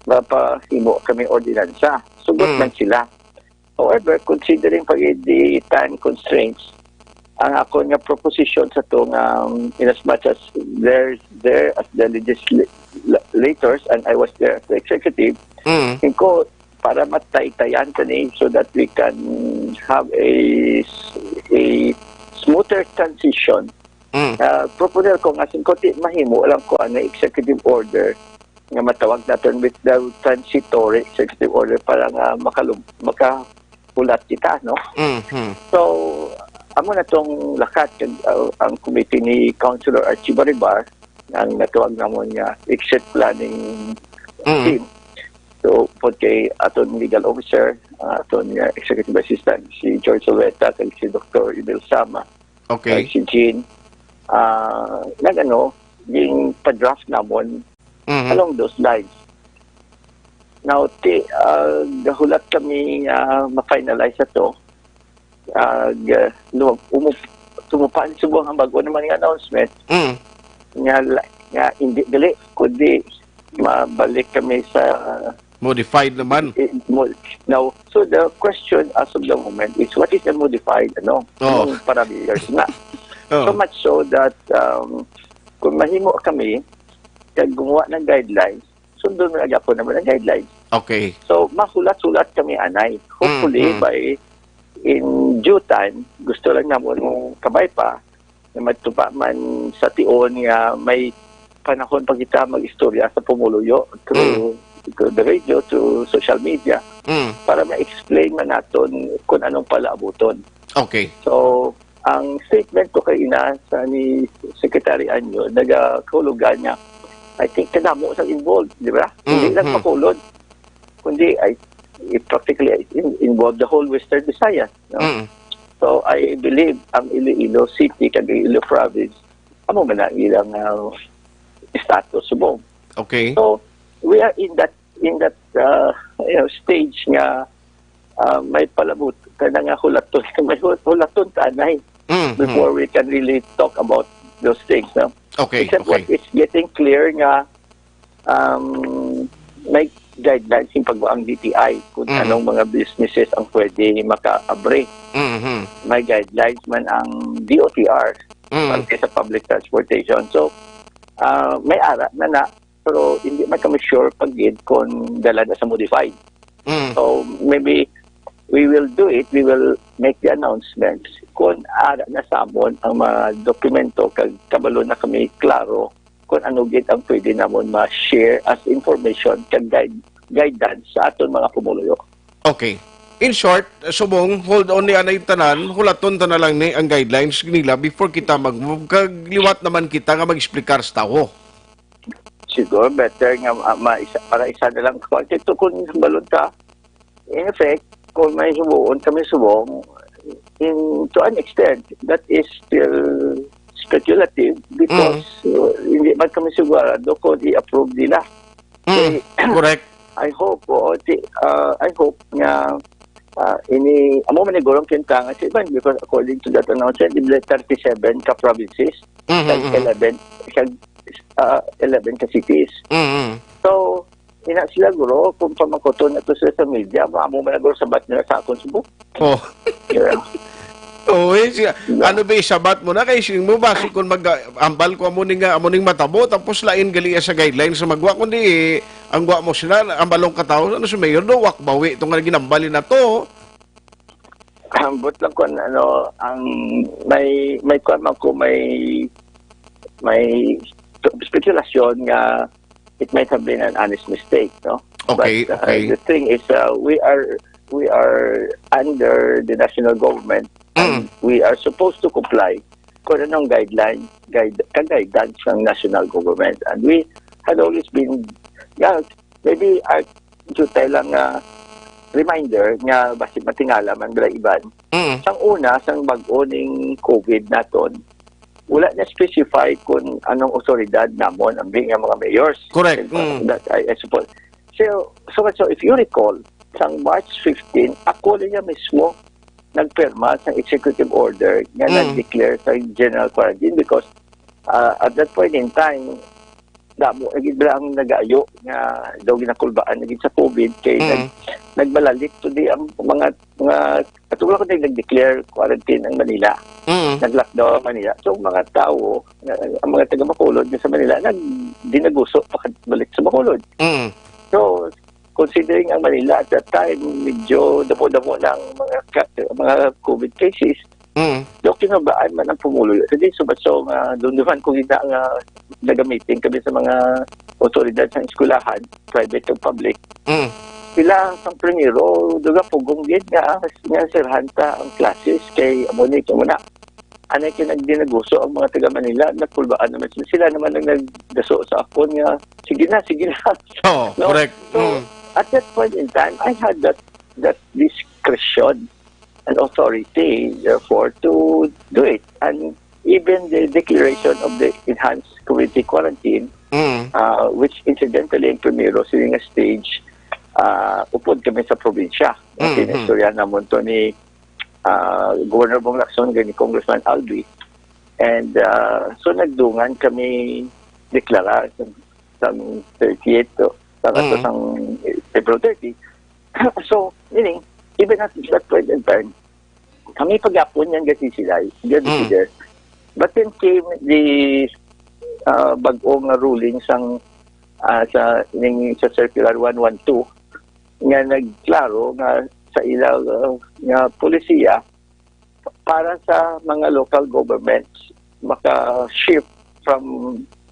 mapahimo kami ordinansa. Sugot Mm. man sila. However, considering pa gid the time constraints, ang ako nga proposition sa to nga, um, in as much as they're there as the legislators and I was there as the executive, Mm. ko para mataytayan kani so that we can have a s-, a smoother transition. Mm. Ah, proposal ko nga singko ti mahimo lang ko ang executive order nga matawag naton with the transitory executive order para nga makalum-, makahulat kita, no? Mm-hmm. So, amo na tong lakat kag, uh, ang committee ni Councilor Archie Baribar, ang natawag namon nga exit planning Mm. team. So, pud kay aton legal officer, uh, aton, uh, executive assistant, si George Oleta, kag si Doctor Emil Sama, Okay. kag si Jean, ah, nag-ano, yung pa-draft namon Mhm. along those lines. Now, ti, ah, gahulat kami, ah, ma-finalize sa to. Ah, ga-, no, umup-, tumupan subong ang bago naman nga announcement Mm. nga la-, nga hindi gali, kundi mabalik kami sa Modified naman. Eh, mo-, now, so the question as of the moment is, what is the modified, ano? Oh. Anong parameters na? Oh. So much so that, um, kung mahimo kami, kag gumawa ng guidelines, sundon na gyapon naman ang guidelines. Okay. So, mahulat-hulat kami, anay. Hopefully, Mm, mm. by in due time, gusto lang namon mong kabay pa, na magtupa man sa tion nga may panahon pa kita mag-istorya sa pumuluyo through, Mm. through the radio, through social media, Mm. para ma-explain man naton kung anong palaabuton. Okay. So, ang statement ko kay ina sa ni Secretary Anyo, nagakahulugan nga, I think, kadamo sa involved, di ba? Hindi lang Mm-hmm. Bacolod, kundi I, it practically in-, involved the whole Western Visayas, no? Mm. So, I believe ang Iloilo City kag Iloilo Province, amo man ang ilang, ah, status subong. Okay. So, we are in that, in that, uh, you know, stage nga, uh, may palabot ka na nga hulaton, may hu-, hulaton ta, anay, Mm, before mm. we can really talk about those things, no? Okay, Except okay. what is getting clear nga, um, may guidelines yung pag-, ang D T I kung Mm. anong mga businesses ang pwede maka-abre. Mm-hmm. May guidelines man ang D O T R Mm. para sa public transportation. So, ah, may ara na na, pero hindi man kami sure pag gid kung dala na sa modified. Mm. So, maybe we will do it, we will make the announcements kung ara na sa amon ang mga dokumento kag kabalo na kami klaro kung ano gid ang pwede namon ma-share as information kag guide, guidance sa aton mga pumuluyo. Okay. In short, subong, hold on ni anay tanan, hulaton ta na lang ni ang guidelines nila before kita mag-move. Kag liwat naman kita nga mag-explicar sa tawo. Siguro better nga ma-, ma-, isa, para isa na lang. Kung ito, kung balon ka, in effect, kung may himuon kami subong, in, to an extent, that is still speculative because, Mm. uh, hindi man kami sigurado kung i-approve nila. Mm, Eh, correct. I hope, oo, ti-, uh, I hope nga, uh, ini, amo man siguro ang kintangan sa iban because according to that announcement, di ba thirty-seven ka provinces, Mhm, kag mhm. eleven, kag, uh, eleven ka cities. Mhm. So, ina sila, guro, kung pamangkuton na to sila sa media, amo man, guro, sabat nila sa akon subong. Oh. Yeah. Oh, eh, siya, Yeah. ano ba isabat mo na kay sing mo ba si kung mag-, ambal ko amo ning, amo ning matabo, tapos lain gali sa guidelines sa magwa, kundi ang gwa mo sila, ang balong katawo, ano si Mayor do, wak bawi, itong nga ginambali na to. Ambot lang kung ano, ang may, may kwan man ko, may, may speculasyon nga it might have been an honest mistake, no? Okay, But, uh, okay. the thing is, uh, we are, we are under the national government and Mm. we are supposed to comply kung anong guideline, guide, ka guidance ng national government. And we had always been, yeah, maybe a futile lang nga reminder nga basi matingala man bala iban. Mm. Sang una, sang bag-o ning COVID naton, wala na specify kung anong otoridad namon ang nga mga mayors. Correct. Mm. That I, I suppose. So, so, so if you recall, sang March fifteen, ako niya mismo nagpirma sa executive order nga Mm. nag-declare sa general quarantine because, ah, at that point in time, damo na gid bala ang nagayo nga daw ginakulbaan na gid sa COVID kay Mm. nag-, nagbalalik to di ang mga, mga, ato wala ko nag-declare quarantine ang Manila. Mm. Nag-lockdown ang Manila. So, ang mga tao, na, ang mga taga Bacolod nga sa Manila, nag-, dinaguso pakabalik sa Bacolod. Mm. So, considering ang Manila at that time, medyo damo-damo na ang mga ka-, mga COVID cases, Mm. daw kinabaan man ang pumuluyo. Sa di, so, so, nga, doon naman ko kita nga nagamiting kami sa mga otoridad sa eskwelahan, private o public. Mm. Sila sang primero, duga pugong gid nga, nga sirhan ta ang classes kay amo ni, kamo na. Anay kay nagdinaguso ang mga taga Manila, nakulbaan naman sila. Sila naman ang nagdaso sa akon nga, "Sige na, sige na." Oo, No? correct. So, Mm. at that point in time, I had that, that discretion and authority, therefore, to do it. And even the declaration of the enhanced community quarantine, Mm. uh, which incidentally, ang primero, sila nga stage, uh, upod kami sa probinsya. Ang Mm, mm. Istorya namon to ni ah, Governor Bong Lacson, gani Congressman Albee. And, ah, so nagdungan kami deklara sa, sa thirtieth, to, sa Mm. sa April thirty. So, meaning, even at that point in time, kami pagyapon yan kasi sila, yan Mm. sila. But then came the, ah, bag-o nga ruling sang, ah, sa, ning, sa Circular one one two, nga nagklaro nga sa ila, uh, nga polisiya para sa mga local governments maka-shift from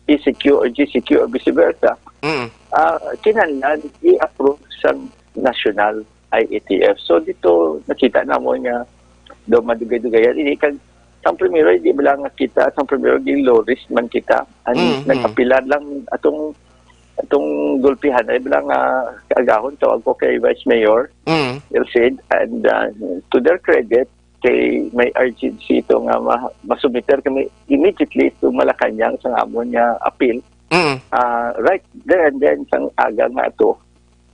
E C Q or G C Q or vice versa, Mm. ah, kinahanglan i-approve sa national I A T F. So dito nakita namon nga daw madugay-dugayan ini kag sang primero, di ba lang nga kita, sang primero, di low risk man kita. Ang Mm, mm. nag-apila lang atong, atong gulpihan ay bala nga kaagahon, tawag ko kay Vice Mayor Mm. Elcid, and, uh, to their credit, kay may urgency ito nga ma-, masubmiter kami immediately to Malacañang sa amon nga appeal. Mm. Ah, right there and then, sang aga nga ato,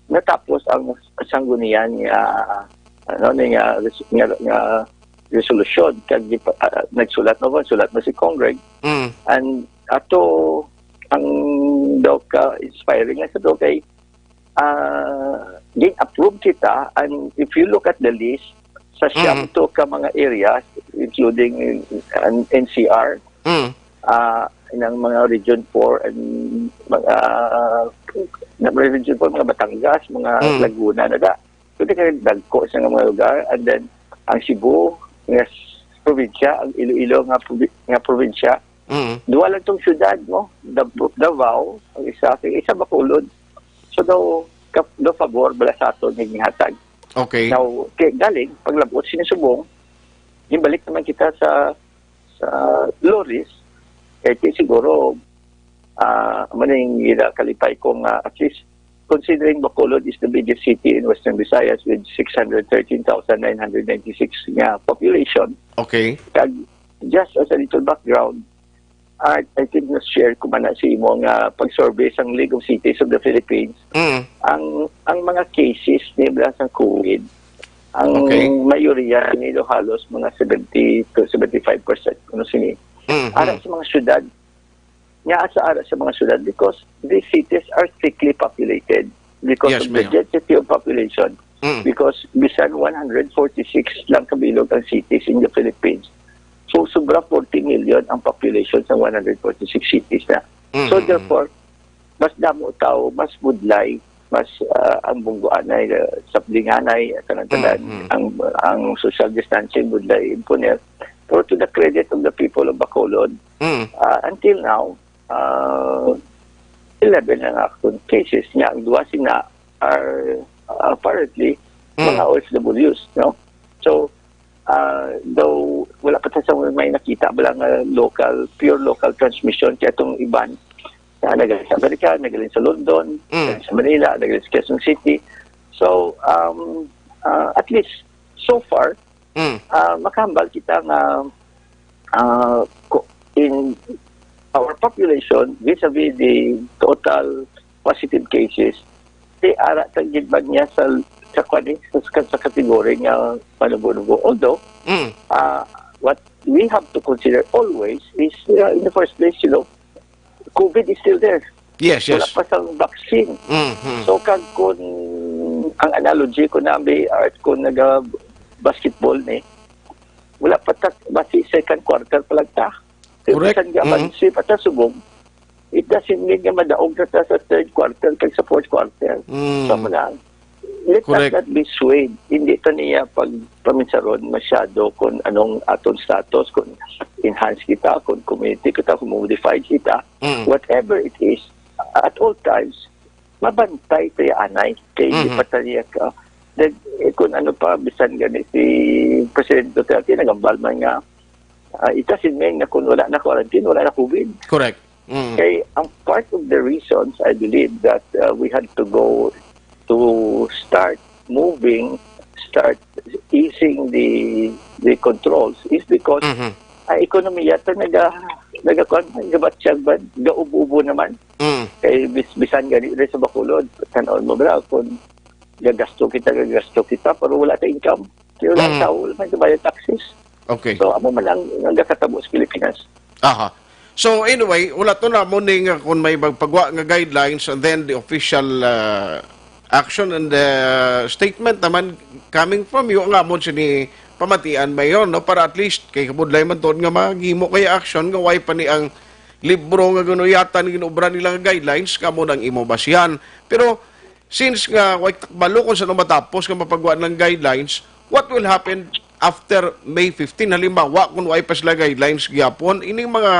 natapos ang sanggunian nga, ano, ni nga res-, nga, nga resolusyon. Kag di pa, ah, nagsulat na ba? Sulat na si Congreg. Mm. And ato, ang daw ka inspiring nga sa daw kay, ah, gin-approve kita. And if you look at the list, sa siyam Mm. to ka mga areas, including an N C R, Mm. ah, inang mga Region four and mga, na mga Region four, mga Batangas, mga Mm. Laguna na da. So, di kay dagko sa nga mga lugar. And then, ang Cebu, nga s-, probinsya, ang Iloilo nga probi-, nga probinsya. Mm. Duha lang tong syudad, no? Dav-, Davao, ang isa, ang isa Bacolod. So, daw, ka-, daw pabor bala sa aton nga gihatag. Okay. Now, kay galing, paglabot sini subong, gimbalik naman kita sa, sa low risk. Kay ti siguro, ah, maning ginakalipay ko nga at least considering Bacolod is the biggest city in Western Visayas with six hundred thirteen thousand nine hundred ninety-six nga population. Okay. Kag just as a little background, I, I think na-share ko man na sa imo nga pag-survey sang League of Cities of the Philippines, Mm. ang, ang mga cases nila sa COVID, ang Okay. mayoriya nila halos mga seventy to seventy-five percent, ano sini. Mm-hmm. Ara sa mga syudad, nga sa ara sa mga syudad, because these cities are thickly populated because Yes, of the Mayor. density of population, Mm. because bisan one hundred forty-six lang kabilog ang cities in the Philippines. So, sobra forty million ang population sa one hundred forty-six cities na. Mm, So, mm, mm. therefore, mas damo tao, mas budlay, mas, ah, ang bungguanay, ah, sablinganay, tanan-tanan, Mm, mm. ang, ang social distancing budlay imponer. Pero to the credit of the people of Bacolod, Mm. ah, until now, ah, eleven ang active cases niya. Ang duha sina are, ah, apparently Mm. mga O F Ws, no? So, Ah, though wala pa ta sa may nakita bala nga local, pure local transmission, kay atong iban na nagaling sa Amerika, nagaling sa London, Mm. nagaling sa Manila, nagaling sa Quezon City. So, um, ah, at least, so far, Mm. ah, makahambal kita nga, ah, ko-, in our population, vis-a-vis the total positive cases, di ara ta gid ba niya sa, sa kwan, eh, sa, sa, sa kategory nga manubo-nubo. Although, Mm. ah, what we have to consider always is, uh, in the first place, you know, COVID is still there. Yes, Wala yes. pa sang vaccine. Mm-hmm. So, kag kun ang analogy ko na, may art ko naga-basketball ni, wala pa ta, basi second quarter pa lang ta. Kaya Correct. bisan nga Mm-hmm. mag-, si pa ta subong, it doesn't mean nga madaog na ta sa third quarter kag sa fourth quarter. Mm. Sa mga, let Correct. us not be swayed. Hindi ta niya pagpaminsaron masyado kung anong atong status, kung enhance kita, kung community kita, kung modified kita. Mm. Whatever it is, at all times, mabantay tayo anay. Kay di Mhm. pa tayo ka, nag-, eh, kung ano pa, bisan gani si President Duterte, nagambal man nga, ah, it doesn't mean na kung wala na quarantine, wala na COVID. Correct. Mm. Kay ang part of the reasons, I believe, that, uh, we had to go to start moving, start easing the the controls is because Mhm. ang ekonomiya ta naga-, nagakuan, nagabatyag ba, gaubo-ubo naman. Mm. Kay bis-, bisan gani rin sa Bacolod, tan-aw mo bala, kung gagasto kita, gagasto kita, pero wala ta income. Kaya wala Mm. tao, wala may bayad taxes. Okay. So, amo man ang nagakatabo sa Pilipinas. Aha. So, anyway, wala to na mo ning, uh, kung may magpagwa nga guidelines and then the official, uh, action and, uh, statement naman coming from you, nga mo sini pamatian, Mayor, no? Para at least kay kabudlay man tuod nga maghimo kay action nga way pa ni ang libro nga ginuyatan, ginobra nila nga guidelines, kamo nang imo basihan. Pero since nga way takbalo kung saan matapos nga mapagwa ng guidelines, what will happen after May fifteen? Halimbawa, kung way pa sila guidelines gyapon, ining mga,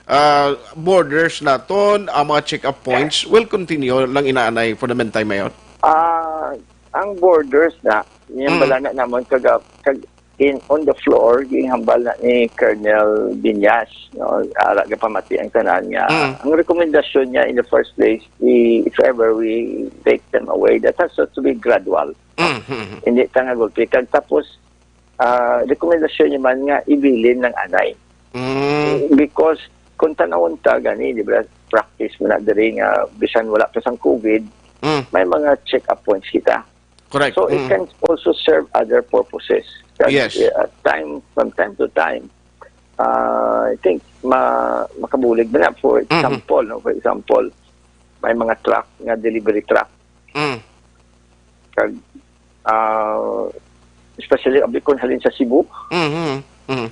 ah, borders naton, ang mga check-up points will continue lang inaanay for the meantime, Mayor? Ah, ang borders na, yung Mm. bala na naman kaga-, kag-, in, on the floor, yung hambal na ni Colonel Viñas, no, ara nga pamati ang tanan nga. Mm. Ang rekomendasyon niya in the first place, i-, if ever we take them away, that has to be gradual. Mm, mm, mm. Hindi ta nga gulpi. Kag tapos, ah, rekomendasyon niya man nga ibilin ng anay. Mm. Because kung tanawon ta gani, di ba, practice mo na diri nga bisan wala pa sang COVID, Mm. may mga check-up points kita. Correct. So, it Mm. can also serve other purposes. Kag, Yes. uh, time, from time to time, uh, I think, ma-, makabulig ba na? For Mhm. example, no? For example, may mga truck nga delivery truck. Mm. Kag, uh, especially, abi, kung halin sa Cebu, Mhm. Mhm.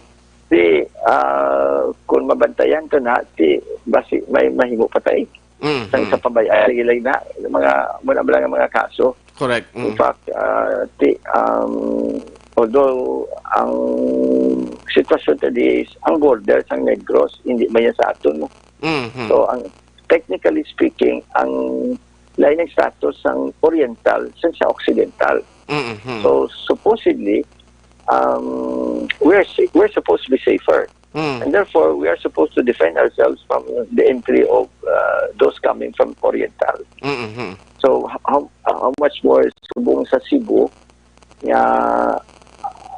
di, uh, kung mabantayan ka na, di, basi may mahimo patay. Mhm. Sang sa pabay-an, lagi lang na, mga, muna ba lang ang mga kaso. Correct. In Mm. fact, ah, ti-, um, although ang sitwasyon tadi is ang border sang Negros, hindi man yan sa aton, no? Mhm. So, ang, technically speaking, ang lain ng status sang Oriental sang sa Occidental. Mhm. So, supposedly, um, we're sa-, we're supposed to be safer. Mm. And therefore, we are supposed to defend ourselves from the entry of, uh, those coming from Oriental. Mm-hmm. So, h-, how, how much more subong sa Cebu, nga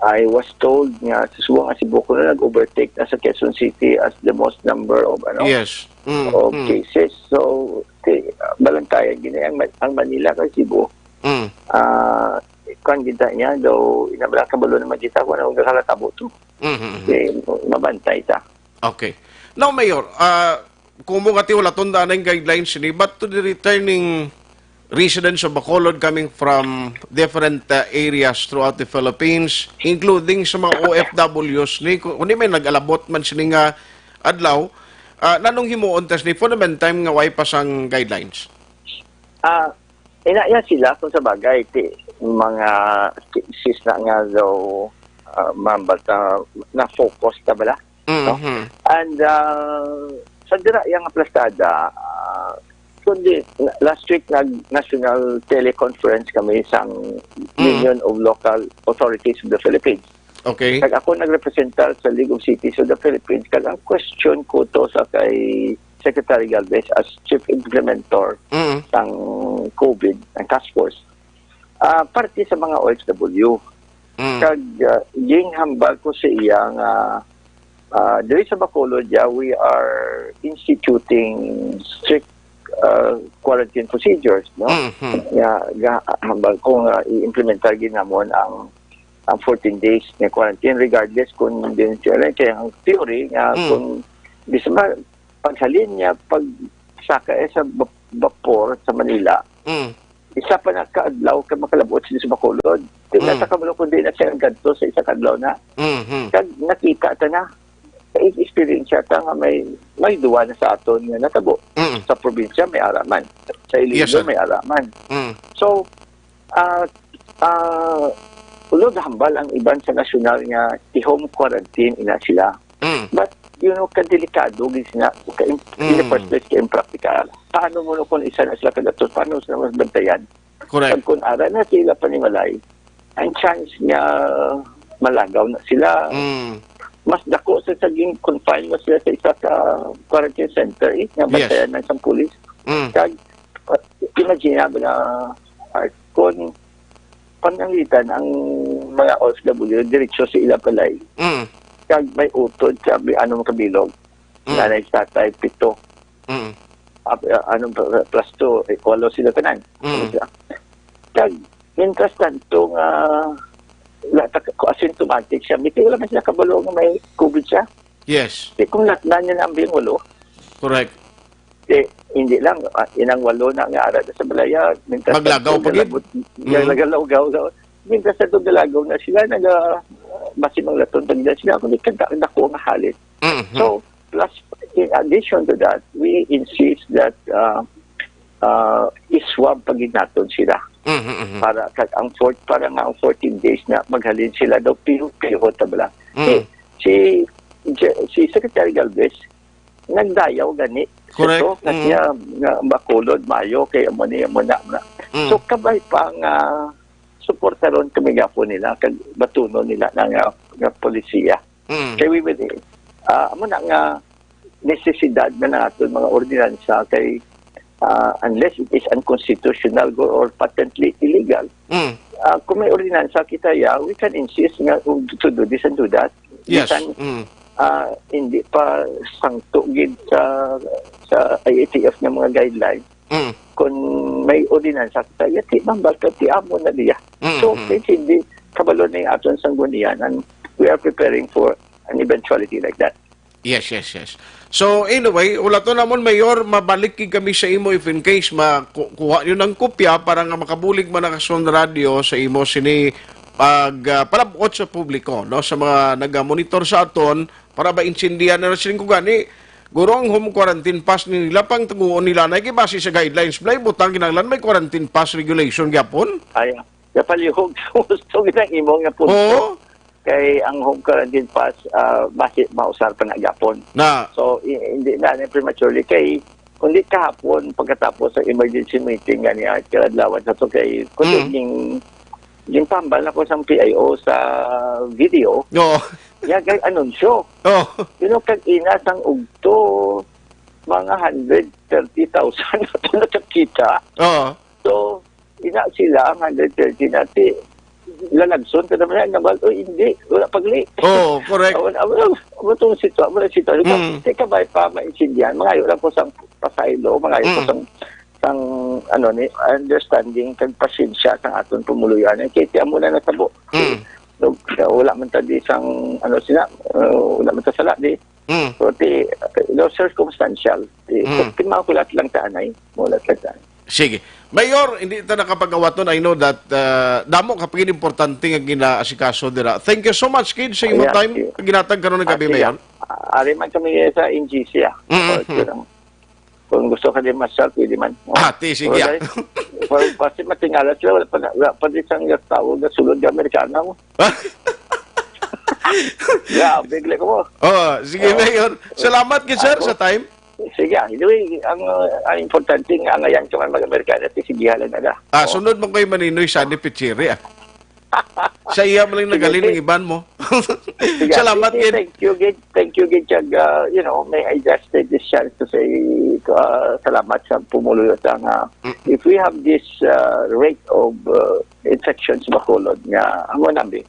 I was told nga sa subong nga Cebu kuno nag-overtake na sa Quezon City as the most number of, ano, Yes. Mm, of mm. cases. So, ti-, balantayan gini ang Ma-, ang Manila kag Cebu. Mm. Ah, kuwan kita niya, daw, inabla kabalo naman kita kung ano ang kalatabo to. Mhm, mhm. Kay mabantay ta. Okay. Now, Mayor, ah, kung mo nga ti wala tunda na yung guidelines ni, but to the returning residents of Bacolod coming from different, ah, areas throughout the Philippines, including sa mga O F Ws ni, ku-, kundi may nag-alabot man sini nga adlaw, ah, nanong himuon tas ni for the meantime nga way pa sang guidelines? Ah, ina niya sila kung sa bagay, ti, mga cases na nga daw, ah, mambal ta, na-focus ta bala, no? Mhm. And, ah, sa dira yang aplastada, ah, kundi, na-, last week nag-national teleconference kami sang Mm. Union of Local Authorities of the Philippines. Okay. Kag ako nagrepresentar sa League of Cities of the Philippines, kag ang question ko to sa kay Secretary Galvez as chief implementer Mm. sang COVID, ang task force, ah, parte sa mga O F W. Mm. Kag, ah, ginhambal ko sa iya nga, ah, diri sa Bacolod, yeah, we are instituting strict, ah, quarantine procedures, no? Mhm. Nga, nga, hambal ko nga i-implementar gid namon ang, ang fourteen days nga quarantine, regardless kung din, kaya ang theory nga Mm. kung bisan ba paghalin niya, pagsaka sa ba-, bapor sa Manila, Mm. isa pa na ka adlaw ka makalabot sa Bacolod. Di na Mm. ta kabalo kung di na siya nagkadto sa isa ka adlaw na. Mhm. Kag nakita ta na, experience ta nga may, may duwa na sa aton nga natabo. Mm. Sa probinsya, may araman. Sa Iloilo, Yes, sir. may araman. Mm. So, ah, ah, ulod hambal ang iban sa nasyonal nga i-home quarantine ina sila. Mm. But, you know, kadelikado gid sina, ka, in the Mm. first place, ka impractical. Paano mo no kung isa na sila kadatos? Paano sila mas bantayan? Correct. Pag kung ara na sila panimalay, ang chance nga malagaw na sila, Mm. mas dako sa saging confine mo sila sa isa ka quarantine center, eh, nga Yes. bantayan ng isang pulis. Mm. Kag, uh, imagine na ba na, uh, kung pananglitan ang mga O F W, diretso sa ila balay. Mm. Kag may utod sa bi-, anong kabilog, Mm. nanay, tatay, pito. Mm. Ap-, uh, anong pl-, plus two, eh, walo sila tanan. Mm. Ano sila? Kag, mientras tanto nga, la-, ta-, kung asymptomatic siya, may wala man sila kabalo nga may COVID siya. Yes. Di kung natnan niya na ang biyang walo. Correct. Di, hindi lang, ah, inang walo na nga ara na sa balaya, mientras Maglagaw tanto, pa gid. galabot, Mm. galagaw-gaw. Mientras tanto, galagaw na sila, naga, basi manglaton pa gid sila, kundi kada, dako nga halit. Mhm. So, plus, in addition to that, we insist that, uh, uh, iswab pa gid naton sila. Mhm, mhm. Para kag ang fourth, para nga ang fourteen days na maghalin sila daw piho-piho ta bala. Mm. Si, si, si Secretary Galvez, nagdayaw gani. Correct. Ito, nga Mm. siya, nga Bacolod, Mayo, kay amo ni, amo na, na. Mm. So, kabay pa nga suportaron kami gapon nila, kag batunon nila na nga, nga polisiya. Mm. Kay we will, ah, amo na nga nesesidad na naton mga ordinansa kay, ah, unless it is unconstitutional or, or patently illegal, Mm. ah, kung may ordinansa kita, yeah, we can insist nga to do this and do that. We Yes. can, Mm. ah, hindi pa sangto gid sa, sa I A T F nga mga guidelines. Mm. Kung may ordinansa kita, yati, ma'am, bakit ti amo na diya? Mm, So, mm. Since hindi kabalo na yung aton sanggunian, and we are preparing for an eventuality like that. Yes, yes, yes. So, anyway, ulaton namon, Mayor, mabalik gid kami sa imo if in case maku-, kuha nyo ng kopya para nga makabulig man ang Aksyon Radio sa imo sini pag, ah, palabot sa publiko, no, sa mga nagamonitor sa aton, para ba intindihan na sila ko gani, guro, ang home quarantine pass ni nila pang tuguon nila na kay base sa guidelines, Blay, butang kinahanglan may quarantine pass regulation gyapon. Ay, napalihog sa gusto gid ang imo nga punto. Oo. Kay ang home quarantine pass, ah, basi mausar pa na gyapon. Na. So, i-, hindi na, na prematurely kay kundi kahapon pagkatapos sa emergency meeting nga niya kaladlawan sa to kay kundi Mm. ging, ging tambal na ko sang P I O sa video. Oo. Niya kay anunsyo. Oh. You know, kag ina sang ugto, mga hundred thirty thousand na to nakakita. Oo. So, ina sila ang hundred thirty na ti lalagson ka naman yan, nabal, "Uy, hindi, wala pagli." Oo, correct. Awan, awan, awan, awan tong sitwa-, awan ang sitwasyon. Mm. Di ka ba pa maintindihan? Mangayo lang ko sang pasaylo, mangayo ko Mm. sang, sang, ano, ni, understanding kag pasensya sang aton pumuluyan. Kay ti amo na natabo. Mm. No, wala man ta di sang, ano, sina, uh, wala man ta sala di. Mm. So, ti, no, circumstantial. Ti, Mm. ti, makulat lang ta anay. Mulat lang ta anay. Sige. Mayor, hindi ta nakapag-awaton. I know that, uh, damo ka pagin importante nga ginaasikaso dira. Thank you so much, kid, sa imong Ayan, time. sige. Ginatag karon ng Ah, gabi, sige. Mayor. Ah, ari man kami sa N G C, ah. Mm. So, ito lang. Kung gusto ka din masyal, pwede man. Oh. Ah, ti, sige, ah. Alright. Pero basta matingala sila, wala pa, wala pa din sang tao na sulod ng Amerikana mo. Grabe, gali ko mo. Oh, sige, Oh. Mayor. Salamat, gid, sir, Ako? sa time. Sige, ah. Anyway, ang, uh, ang importante nga angayan ka man mag-Amerikana, ti sige, hala na da. Ah, Oh. sunod mo kay Maninoy Sunny Pichiri, ah. Sa iya man lang nagaling ang iban mo. Salamat gid. Thank you gid. Thank you gid kag, uh, you know, may I just take this chance to say, uh, salamat sa pumuluyo ta nga, mm, if we have this, uh, rate of, uh, infections, Bacolod, nga ang unambi,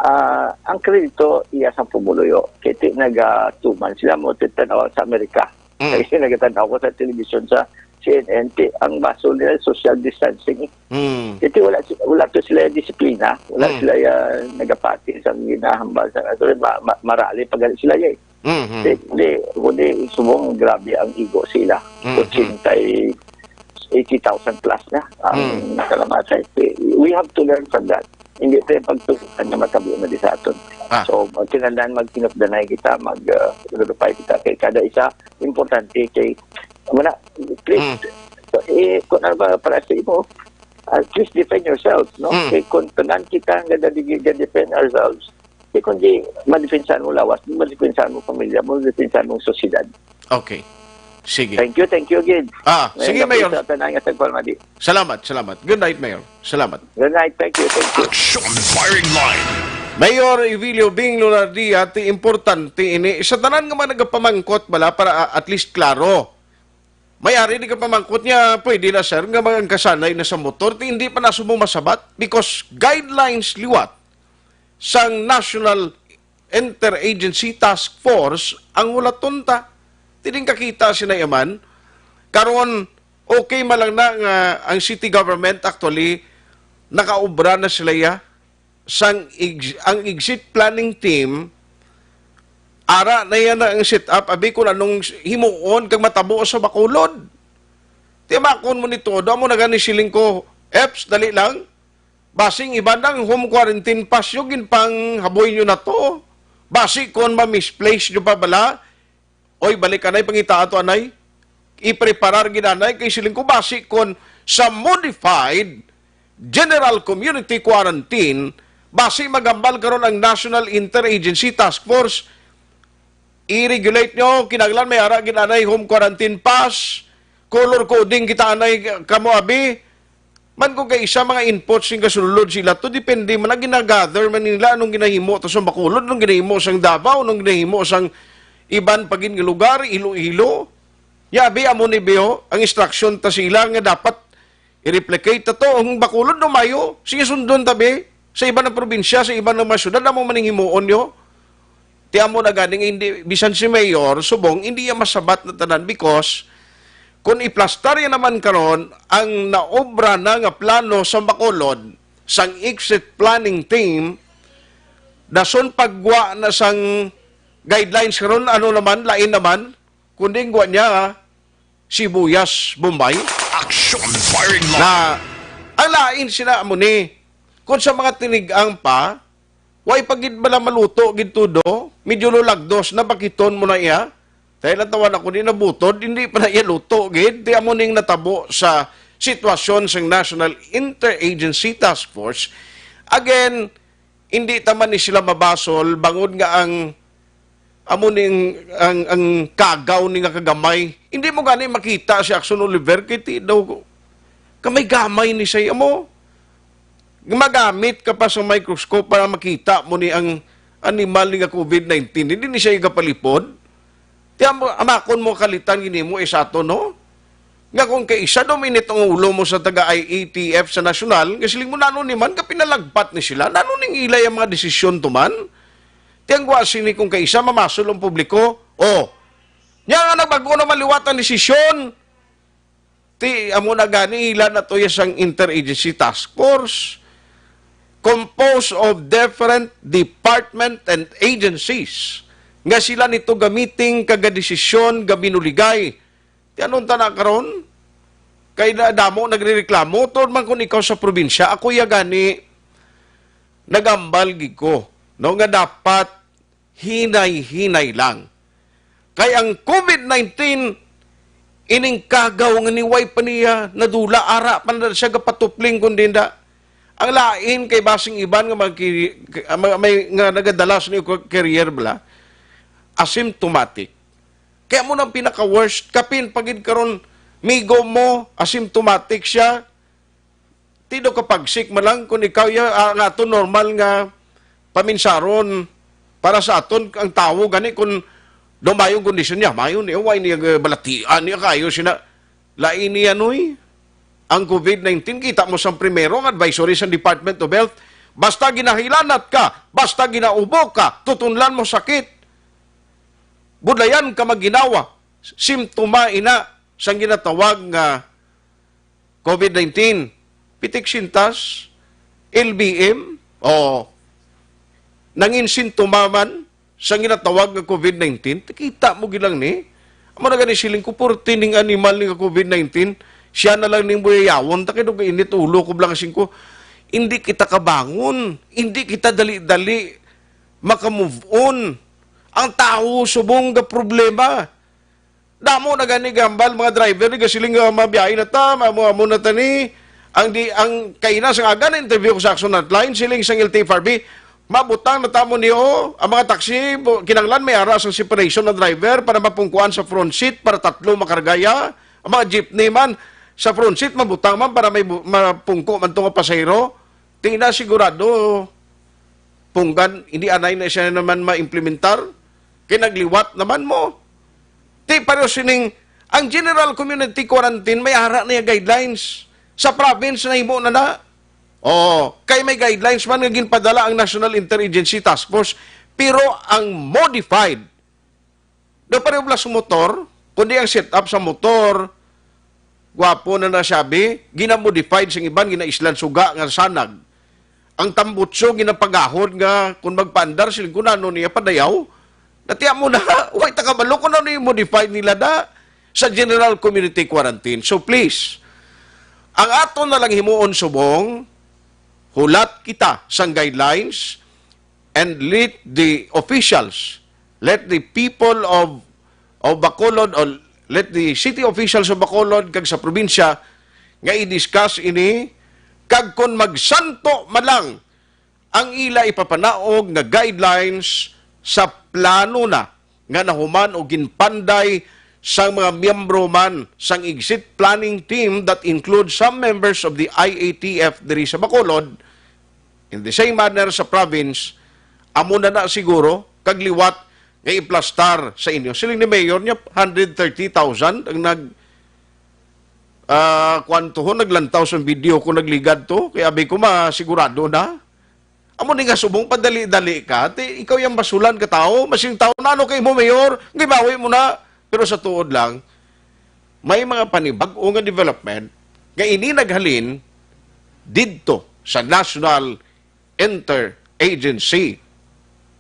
uh, ang kredito iya sa pumuluyo. Kay ti nagatuman sila mo titanaw sa Amerika. Mm. Kay nagatan-aw ko sa television sa C N N, ti, ang basol nila social distancing. Mm. Kay ti wala si-, wala to sila disiplina, wala, mm, sila ya nagapati sa ginahambal sa, so, ma-, ma-, marali pa gali sila ya, eh. Mhm. Di, di, kundi subong grabe ang igo sila. Mhm. Ochenta, eighty thousand plus na ang, mm, nakalamatay. We have to learn from that. Hindi tayo pagtutukan na matabo na di sa aton. Ah. So, kinahanglan magkinupdanay kita, mag, uh, lulupay kita kay kada isa, importante kay, muna, please, mm, eh, kung ano ba para sa imo, uh, please defend yourself, no? Mm. Kay kung tanan kita nga nag-, nag-defend ourselves, di kundi madefensahan mo lawas, madefensahan mo pamilya mo, madefensahan mo sosyedad. Okay. Sige. Thank you, thank you again. Ah, sige, Mayor. Sa tanan nga sa Kuan, Madi. Salamat, salamat. Good night, Mayor. Salamat. Good night, thank you, thank you. Action Firing Line. Mayor Evelio Bing Lunardia, ti importante ini. Sa tanan nga mga nagapamangkot, bala, para, ah, at least klaro. May ari di ka pamangkot niya, pwede na, sir, nga magangkasanay na sa motor, ti hindi pa na sumo masabat because guidelines liwat sang National Interagency Task Force ang hulaton ta. Ti din kakita sina yaman. Karon, okay man lang na nga ang city government actually nakaobra na sila ya sang ex-, ang exit planning team, ara na yan ang set up, abi kung anong himuon kag matabo sa Bacolod. Tiyamakon mo ni todo, amo na gani siling ko, Eps, dali lang. Basing iba nang home quarantine pass nyo, ginpanghaboy nyo na to. Basi kon ma-misplace nyo pa bala, oy, balik anay, pangita ato anay. Ipreparar gid anay, kay siling ko basi kon sa modified general community quarantine, basi magambal karon ang National Interagency Task Force, i-regulate nyo, kinahanglan may ara gid anay home quarantine pass, color coding kita anay kamo abi. Man kung kay isa mga inputs sing kasulod sila to, depende man ang ginagather man nila anong ginahimo to sa Bacolod, anong ginahimo sang Davao, anong ginahimo sang iban pa gid nga lugar, Iloilo. Ya, abi, amo ni biyo, ang instruction ta sila nga dapat i-replicate ta to. Ang Bacolod, no, mayo, sige, sundon ta, bi. Sa iban nga probinsya, sa iban nga mga syudad, amo man ang himuon nyo. Ti amo na gani nga hindi, bisan si Mayor Subong, hindi iya masabat na tanan because kung iplastar ya naman karon ang naobra na nga plano sa Bacolod, sang exit planning team, dason pagwa na sang guidelines karon, ano naman, lain naman, kundi ang gwa niya, ah, sibuyas, Bombay. Action Firing Line. Na, ang lain sina amo ni, kung sa mga tinigang pa, way pa gid bala maluto gid tudo, medyo lulagdos na, bakiton mo na iya. Dahil ang tawan ako ni nabutod, hindi pa na iya luto gid. Di amo ning natabo sa sitwasyon sang National Interagency Task Force. Again, hindi ta man ni sila mabasol, bangod nga ang, amo ning, ang, ang kagaw ni nga kagamay. Hindi mo gani makita si Action Oliver, kay ti daw, kamay-gamay ni say amo. Magamit ka pa sa microscope para makita mo ni ang animal ni nga COVID nineteen. Hindi ni siya igapalipod. Ti amo, amakon mo kalitan gini mo, eh, sa ato, no? Nga kung kay isa daw minit ang ulo mo sa taga I A T F sa nasyonal, nga siling mo, "Nano ni man ka pinalagpat ni sila? Nano ning ilay ang mga desisyon to man?" Ti ang gwa sini kung kay isa mamasol ang publiko, oh, nya nga nagbago naman liwat ang desisyon, ti amo na gani ila na to ya sang Interagency Task Force composed of different department and agencies nga sila nito gamiting kagadesisyon, gabinuligay. Ti anon ta na karon? Kay na damo nagrereklamo, tod man kun ikaw sa probinsya, ako ya gani nagambal gid ko, no, nga dapat hinay-hinay lang. Kay ang COVID nineteen, ining kagaw nga ni way pa niya nadula, ara pa na siya gapatupling, kundi na ang lain kay basing iban nga mga ki-, mga, may, nga nagadala sa niyo carrier bala, asymptomatic. Kaya mo nang pinaka-worst, kapin pagid karon, migo mo, asymptomatic siya, ti daw kapagsik man lang kung ikaw ya, ah, nga aton normal nga paminsaron para sa aton ang tawo gani kung daw mayong kondisyon niya, mayo niya, way niya, eh, balatian niya kayo sina, lain niya, noy. Ang covid nineteen, kita mo sang primero ang advisory sang Department of Health, basta ginahilanat ka, basta ginaubo ka, tutunlan mo sakit, budlayan ka magginawa, simptoma ina sang ginatawag nga covid nineteen, pitik sintas, L B M, o nangin sintomaman sa ginatawag nga covid nineteen, kita mo gilang ni. Amo na gani siling ko, purti ning animal ni nga covid nineteen, siya na lang ning buyayawon, ta kay init ulo ko blang sing ko. Hindi kita kabangon, hindi kita dali-dali maka-move on. Ang tawo subong nga problema. Damo na gani gambal mga driver ni gasiling nga mabiyahe na ta, amo amo na ta ni. Ang di ang kaina sang aga na interview ko sa Action Hotline, siling sang L T F R B, mabutang na ta mo niyo ang mga taxi, bu- kinahanglan may ara sang separation na driver para mapungkuan sa front seat para tatlo makargaya. Ang mga jeepney man sa front seat mabutang man para may bu- mapungko man to nga pasahero. Di na sigurado, punggan, hindi anay na siya naman ma-implementar. Kay nagliwat naman mo. Ti pareho sining, ang general community quarantine may ara na yung guidelines. Sa province na himo na na. Oo, kay may guidelines man nga ginpadala ang National Interagency Task Force, pero ang modified, do pareho bala sa motor, kundi ang setup sa motor, gwapo na na siya, bi, ginamodified sing iban, ginaislan suga nga sanag. Ang tambutso ginapagahod nga kung magpaandar sila kung ano niya padayaw, natiya mo na, way ta kabalo kung ano yung modified nila na sa general community quarantine. So please, ang ato na lang himuon subong, hulat kita sang guidelines and let the officials, let the people of, of Bacolod, or let the city officials of Bacolod kag sa probinsya nga i-discuss ini, kag kon magsanto man lang ang ila ipapanaog nga guidelines sa plano na nga nahuman o ginpanday sang mga miyembro man sang exit planning team that includes some members of the I A T F diri sa Bacolod, in the same manner sa province, amo na na siguro kag liwat nga iplastar sa inyo. Siling ni Mayor niya, hundred thirty thousand ang nag, ah, kwanto ho, naglantaw sa video ko, nagligad to. Kaya abi ko, masigurado na. Amo ni nga subong, padali-dali ka. Ti, ikaw yung basulan ka tao. Masing tao na, ano kay mo, Mayor? Gibawi mo na. Pero sa tuod lang, may mga panibag-o nga development nga ini naghalin didto sa National Interagency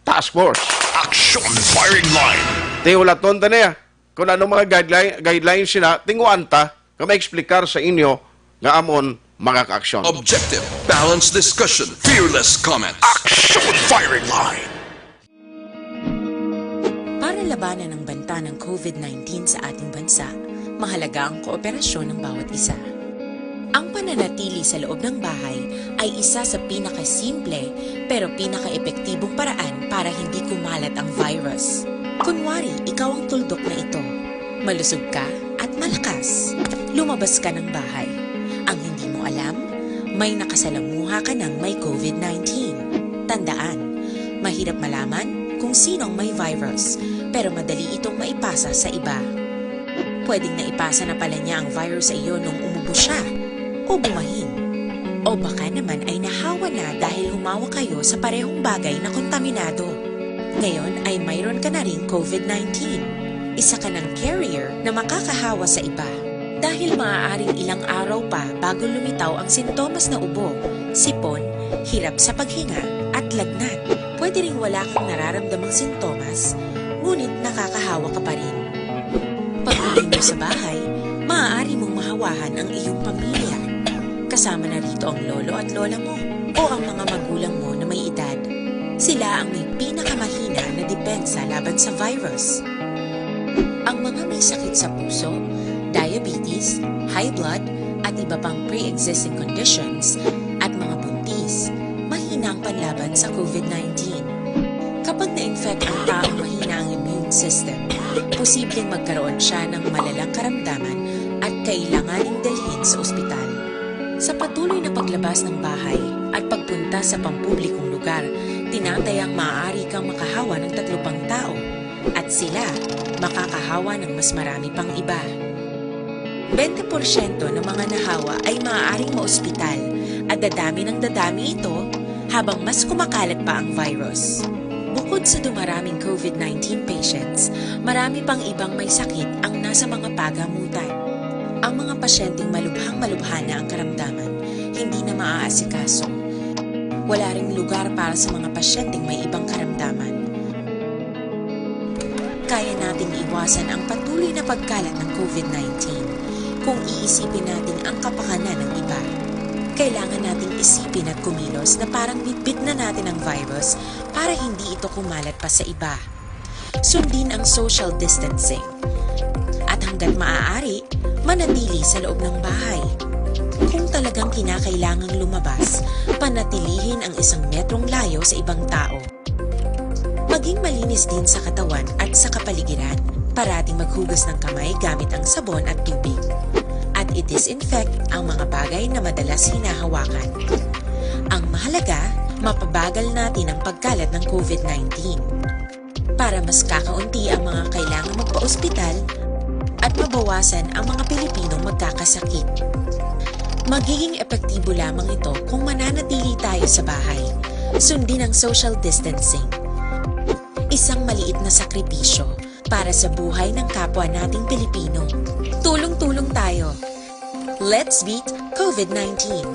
Task Force. Action Firing Line. Ti, hulaton ta niya kung anong mga guideline, guidelines sila, tinguan ta nga ma-explicar sa inyo nga amon mga kaaksyon. Objective, balanced discussion, fearless comment. Action Firing Line. Para labanan ang banta ng covid nineteen sa ating bansa, mahalaga ang kooperasyon ng bawat isa. Ang pananatili sa loob ng bahay ay isa sa pinakasimple pero pinakaepektibong paraan para hindi kumalat ang virus. Kunwari, ikaw ang tuldok na ito. Malusog ka at malakas. Lumabas ka ng bahay. Ang hindi mo alam, may nakasalamuha ka ng may covid nineteen. Tandaan, mahirap malaman kung sino ang may virus, pero madali itong maipasa sa iba. Pwedeng naipasa na pala niya ang virus sa iyo nung umubo siya o bumahin. O baka naman ay nahawa na dahil humawak kayo sa parehong bagay na kontaminado. Ngayon ay mayroon ka na ring covid nineteen. Isa ka ng carrier na makakahawa sa iba. Dahil maaaring ilang araw pa bago lumitaw ang sintomas na ubo, sipon, hirap sa paghinga, at lagnat. Pwede ring wala kang nararamdamang sintomas, ngunit nakakahawa ka pa rin. Pag-uwi mo sa bahay, maaari mong mahawahan ang iyong pamilya. Kasama na rito ang lolo at lola mo o ang mga magulang mo na may edad. Sila ang may pinakamahina na depensa laban sa virus. Ang mga may sakit sa puso, diabetes, high blood, at iba pang pre-existing conditions, at mga buntis, mahina ang panlaban sa covid nineteen. Kapag na-infect ang taong mahina ang immune system, posibleng magkaroon siya ng malalang karamdaman at kailanganing dalhin sa ospital. Sa patuloy na paglabas ng bahay at pagpunta sa pampublikong lugar, tinatayang maaari kang makahawa ng tatlo pang tao at sila makakahawa ng mas marami pang iba. Bente porsyento ng mga nahawa ay maaaring maospital at dadami ng dadami ito habang mas kumakalat pa ang virus. Bukod sa dumaraming COVID nineteen patients, marami pang ibang may sakit ang nasa mga pagamutan. Ang mga pasyenteng malubhang-malubha na ang karamdaman, hindi na maaasikaso. Wala ring lugar para sa mga pasyenteng may ibang karamdaman. Kaya nating iwasan ang patuloy na pagkalat ng COVID nineteen kung iisipin natin ang kapakanan ng iba. Kailangan nating isipin at kumilos na parang bitbit na natin ang virus para hindi ito kumalat pa sa iba. Sundin ang social distancing. At hanggat maaari, manatili sa loob ng bahay. Kung talagang kinakailangang lumabas, panatilihin ang isang metrong layo sa ibang tao. Maging malinis din sa katawan at sa kapaligiran. Parating maghugas ng kamay gamit ang sabon at tubig. At i-disinfect ang mga bagay na madalas hinahawakan. Ang mahalaga, mapabagal natin ang pagkalat ng COVID nineteen para mas kakaunti ang mga kailangang magpaospital at mabawasan ang mga Pilipinong magkakasakit. Magiging epektibo lamang ito kung mananatili tayo sa bahay. Sundin ang social distancing. Isang maliit na sakripisyo para sa buhay ng kapwa nating Pilipino. Tulong-tulong tayo. Let's beat COVID nineteen.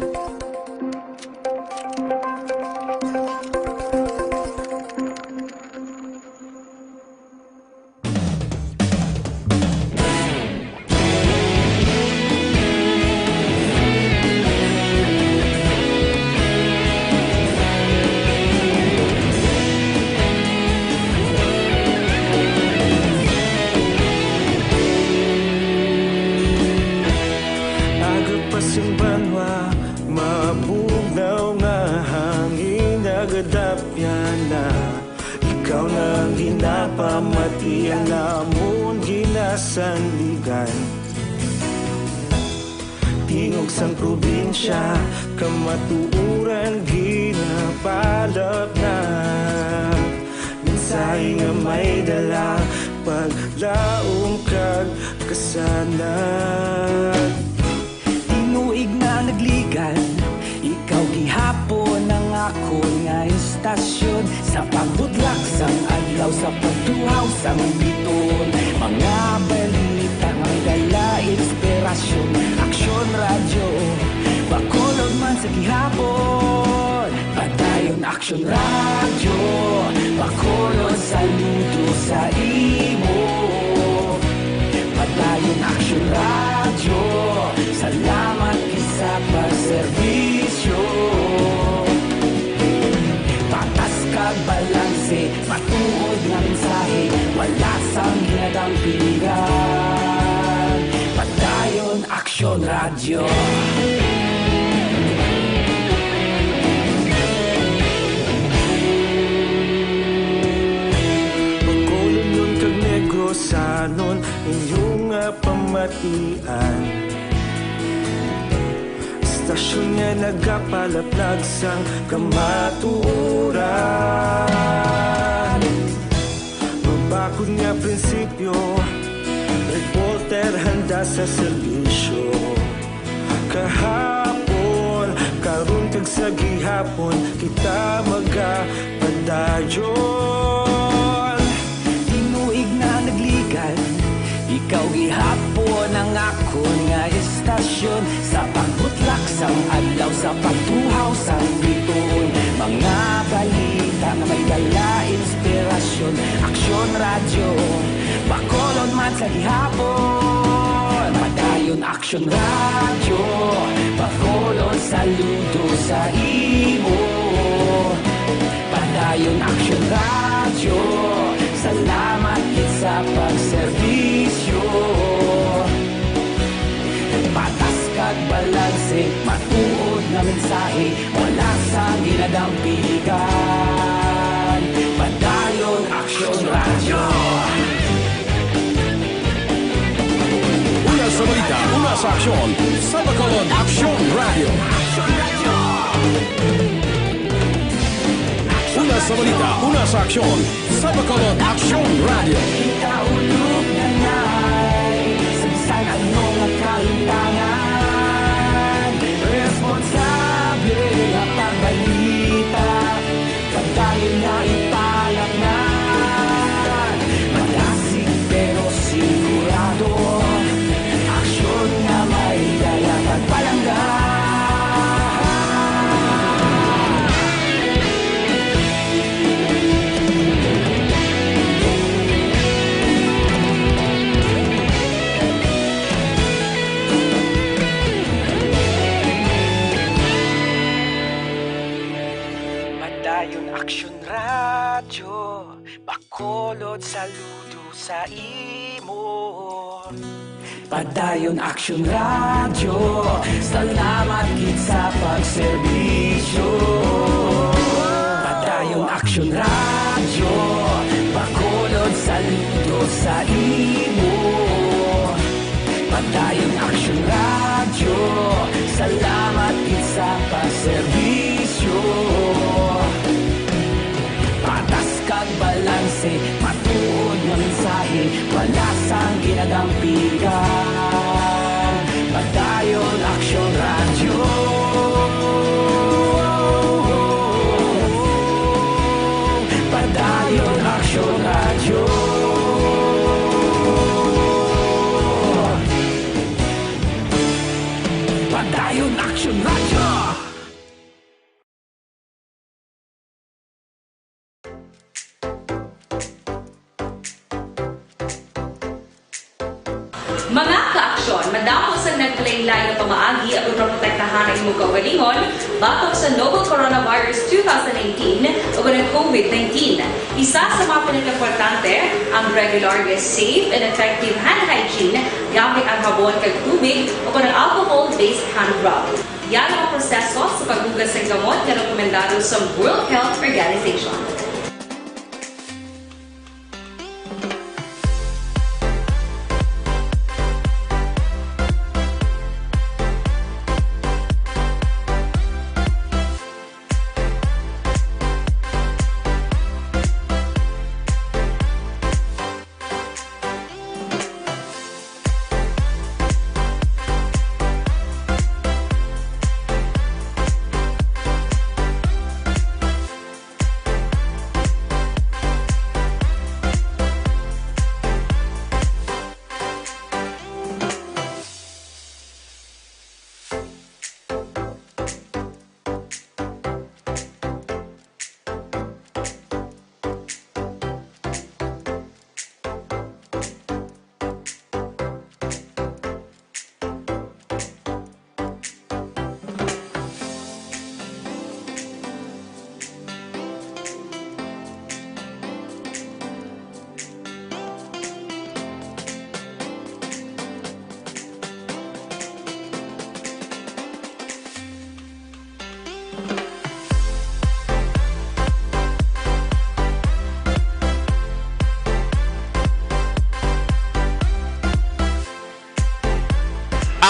Aga pa sing banwa, mabugnaw nga hangin nagadapyan na. Ikaw na ang ginapamati, ang namon ginasandigan. Tingog sang probinsya, kamatuoran ginapalapnag. Mensahe nga may dala, paglaom kag kasanag. Tinuig na nagligan, ikaw gihapon ang akon nga istasyon. Sa pagbutlak sang adlaw, sa pagtuhaw sang bituon, mga balita nga may dala inspirasyon. Aksyon Radyo Bacolod man sa gihapon. Padayon Aksyon Radyo Bacolod, saludo sa imo. Padayon Aksyon Radyo, salamat gid sa pagserbisyo. Patas kag balanse, matuod nga mensahe, wala sang ginadampigan. Padayon Aksyon Radyo. Bacolodnon kag Negrosanon, inyo nga pamatian. Istasyon nga nagapalaplag sang kamatuoran. Mabakod nga prinsipyo, reporter handa sa serbisyo. Kahapon, karon kag sa gihapon, kita magapadayon. Tinuig na nagligan, ikaw gihapon ang akon nga istasyon. Sa pagbutlak sang adlaw, sa pagtuhaw sang bituon, mga balita nga may dala inspirasyon. Aksyon Radyo Bacolod man sa gihapon. Padayon Aksyon Radyo Bacolod, saludo sa imo. Padayon Aksyon Radyo, salamat gid sa pagserbisyo. Patas kag balanse, matuod nga mensahe, wala sang ginadampigan. Padayon Aksyon Radyo. Una sa balita, una sa aksyon, sa Bacolod, Aksyon Radyo. Sa balita, una sa aksyon, sa Bacolod Aksyon Radio. Padayon Aksyon Radyo, Bacolod, saludo sa imo. Padayon Aksyon Radyo, salamat gid sa pagserbisyo. Padayon Aksyon Radyo, Bacolod, saludo sa imo. Padayon Aksyon Radyo, salamat gid sa pagserbisyo. Patas kag balanse, matuod nga mensahe, wala sang ginadampigan. Padayon Aksyon Radyo. Padayon Aksyon Radyo. Padayon Aksyon Radyo. Mga kaaksyon, madamo sang naglain-lain nga pamaagi aron maprotektahan ang imong kaugalingon batok sa novel coronavirus two thousand nineteen o ang COVID nineteen. Isa sa mga pinakaimportante ang regular nga safe and effective hand hygiene gamit ang habon kag tubig o ang alcohol-based hand rub. Yan ang proseso sa paghugas sang gamot nga rekomendado sa World Health Organization.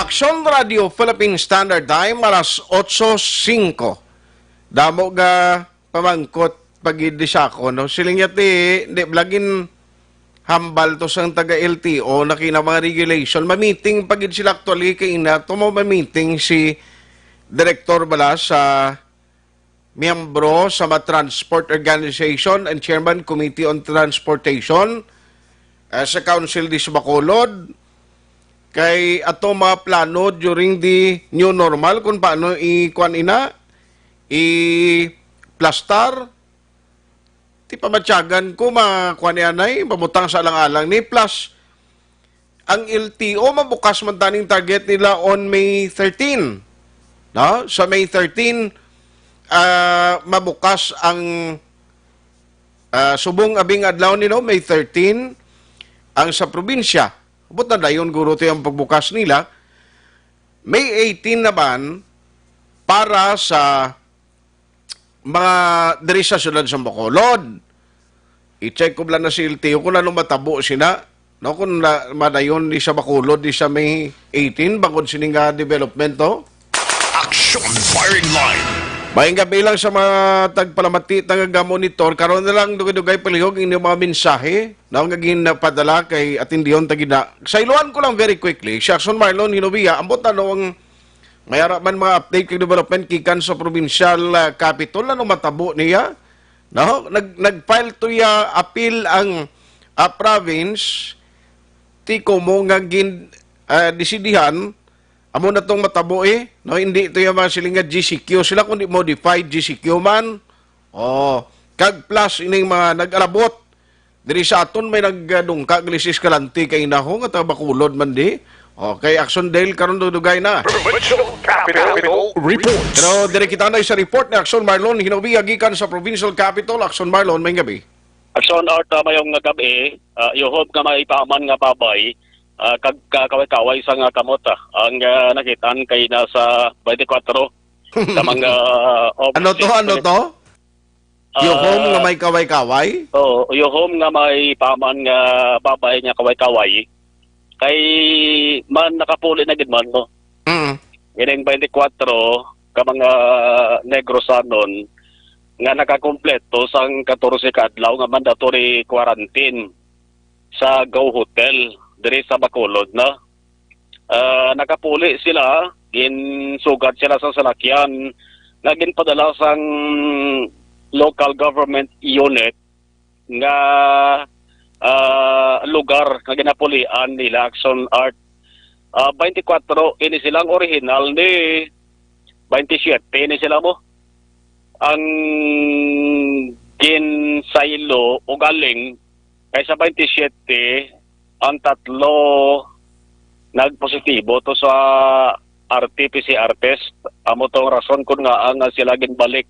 Aksyon Radio Philippine Standard Time, alas otso singko. Damo nga pamangkot pa gid ni sa akon, no? Siling niya, ti, di, lagin hambal to sang taga L T O na kina mga regulation. Mamiting pa gid sila actually, kay ina to mo mamiting si Director bala sa miyembro sa mga transport organization and chairman committee on transportation, eh, sa Council di sa Bacolod. Kay ato mga plano during the new normal kung paano i-kuan ina, i-plastar. Ti pamatyagan ko, ma-, kuan ni anay, pabutang sa alang-alang ni. Plus, ang L T O, mabukas man taning target nila on May thirteen. No? Sa May thirteen, ah, mabukas ang, ah, subong abing adlaw nila, May thirteen, ang sa probinsya. Abot na dayon, guro, to yung pagbukas nila. May eighteen naman para sa mga diri sa siyudad sa Bacolod. I-check ko lang na si L T O kung ano matabo sina, no, kung na, madayon di sa Bacolod, di sa May eighteen, bangod sini nga development, no? Action Firing Line. Maayong gabi lang sa mga tagpalamati ta nga ga-monitor. Karon na lang, dugay-dugay palihog inyong mga mensahe, no, nga ginpadala kay atindihon ta gid na. Sayloan ko lang very quickly, si Action Marlon Hinovia, ambot na, no, ang may ara man mga update kag development gikan sa provincial, ah, capitol, ano matabo niya? No? Nag, nag-file to ya appeal ang, ah, province, ti komo nga gin, ah, desidihan, amo na tong matabo, eh, no? Hindi to yung mga siling nga G C Q sila, kundi modified G C Q man. Oh, kag plus ining mga nag-arabot. Diri sa aton may nagdungka gali si Escalante kay naho nga taga Bacolod man di. Okay, Action Dale karon dugay na. Provincial Capitol Report. Pero diri kita na sa report ni Action Marlon Hinovia gikan sa Provincial Capitol. Action Marlon, may gabi. Action Art, ah, mayong gabi. Ah, yuhob nga may paman nga babay, ah, kag kakaway-kaway sa nga kamot, ah, ang, ah, nakitaan kay nasa twenty-four ka mga, ah, Ano to? Ano to? Yuhom nga Ah, may kaway-kaway? Oo, yuhom nga may paman nga babay nga kaway-kaway. Kay man nakapuli na gid man, no? Mm. Ining twenty-four ka mga Negrosanon nga nakakumpleto sang katorse ka adlaw nga mandatory quarantine sa Go Hotel diri sa Bacolod na. Ah, nakapuli sila, ginsugad sila sa salakyan nga ginpadala sang local government unit nga, ah, lugar nga ginapulian nila, Action Art. Ah, twenty-four ini sila, ang original ni twenty-seven ni sila mo. Ang ginsaylo o galing kay sa twenty-seven, ang tatlo nagpositibo to sa R T P C R test. Amo tong rason kun ngaa nga sila ginbalik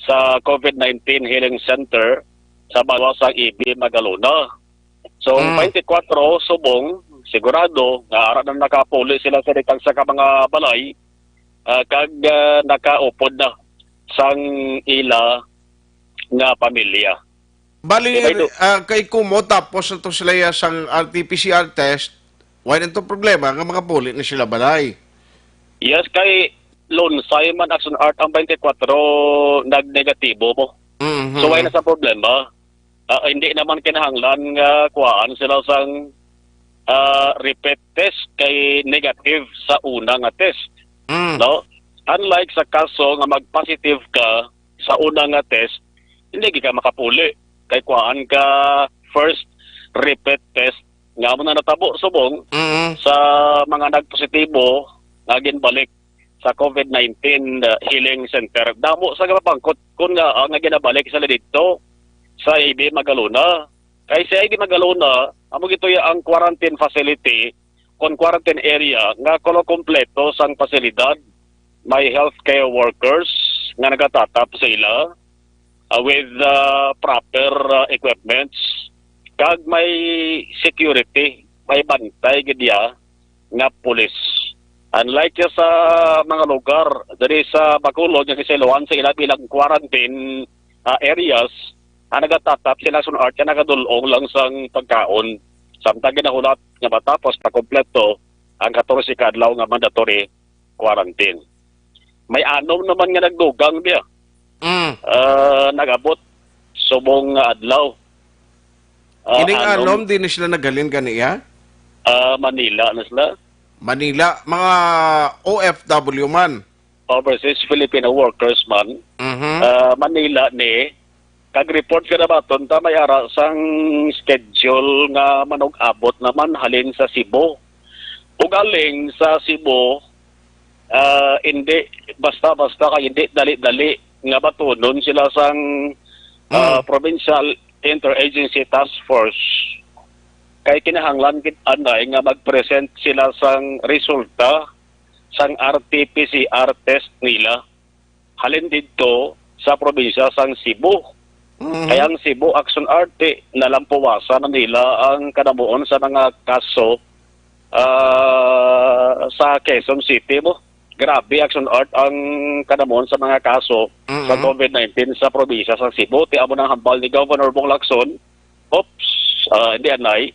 sa COVID nineteen Healing Center sa Balwa sa E B Magalona. So, Mm. twenty-four subong, sigurado nga ara na nakapuli sila sa dagsa ka mga balay, ah, kag, ah, nakaupod na sang ila nga pamilya. Bali, Di ba ito? Ah, kay kumo tapos na to sila ya sang R T P C R test, wala na to problema nga makapuli na sila balay. Yes, kay Lunsay man, Action Art, ang twenty-four nag-negatibo mo. Mhm. So, wala na sa problema. Ah, hindi naman kinahanglan nga kuhaan sila sang, ah, repeat test kay negative sa una nga test. Mm. No? Unlike sa kaso nga mag-positive ka sa una nga test, hindi gid ka makapuli. Kay kuhaan ka first repeat test nga amo na natabo subong Mm. sa mga nagpositibo nga ginbalik sa COVID nineteen, uh, Healing Center. Damo sa gapapangkot kun nga, ah, nga ginabalik sila didto sa A B Magalona. Kay sa A B Magalona, amo gid to ya ang quarantine facility, kon quarantine area, nga kuno kompleto sang pasilidad. May healthcare workers nga nagatatap sa ila, ah, with, ah, proper, ah, equipments, kag may security, may bantay gid ya nga pulis. Unlike ya sa mga lugar diri sa Bacolod nga gisayloan sa ila bilang quarantine, ah, areas, ang nagatatap sila sun art nga nagadul-ong lang sang pagkaon. Samtang ginahulat nga matapos na kompleto ang katorse ka adlaw nga mandatory quarantine. May anom naman nga nagdugang diya. Mm. Ah, nag-abot subong nga adlaw. Ah, Kining anom. Anom, di na sila naghalin ganiya? Ah, Manila na sila. Manila, mga O F W man. Overseas Filipino workers man. Mhm. Ah, Manila ni, kag report ka na ba, tonta may ara sang schedule nga manug-abot naman halin sa Cebu. Ug aling sa Cebu, ah, hindi basta-basta kay hindi dali-dali nga batunon sila sang, ah, Mm. Provincial Interagency Task Force. Kay kinahanglan gid anay nga mag-present sila sang resulta sang R T P C R test nila halin didto sa probinsya sang Cebu. Mhm. Kay ang Cebu Action Art, nalampuwasan na nila ang kanamuon sa mga kaso, ah, sa Quezon City mo. Grabe, Action Art, ang kanamuon sa mga kaso sa Mm-mm. COVID nineteen sa probinsya sa Cebu. Ti amo nang hambal ni Governor Bong Lacson, oops, ah, hindi anay.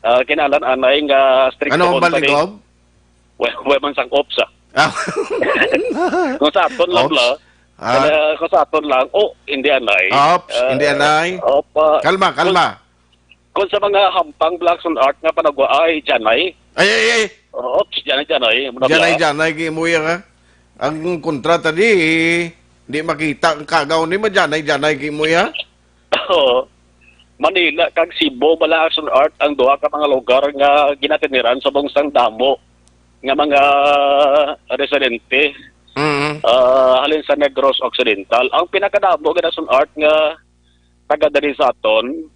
Ah, kinahanglan anay nga strikto Ano ang hambal ni kay Gov? Well, well, man sang ops, ah. Ah. Kung sa aton lang Ops. la, Ah. Kaya kung sa aton lang, oh, hindi anay. Ops, Ah, hindi anay. Opa. Kalma, Kung, kalma. kung sa mga hampang Blackson Art nga panagwa ay janay. Ay, ay, ay. Ops, janay, janay. Muna Janay, ba? janay, kay mo yan, ha? Ang kontra tadi, di makita ang kagaw ni, majanay, janay, kay mo yan. Oo. Manila kag Cebu, bala, Action Art ang duha ka mga lugar nga ginatiniran subong sang damo nga mga residente, Mm. ah, halin sa Negros Occidental. Ang pinakadamo gid, Action Art, nga taga diri sa aton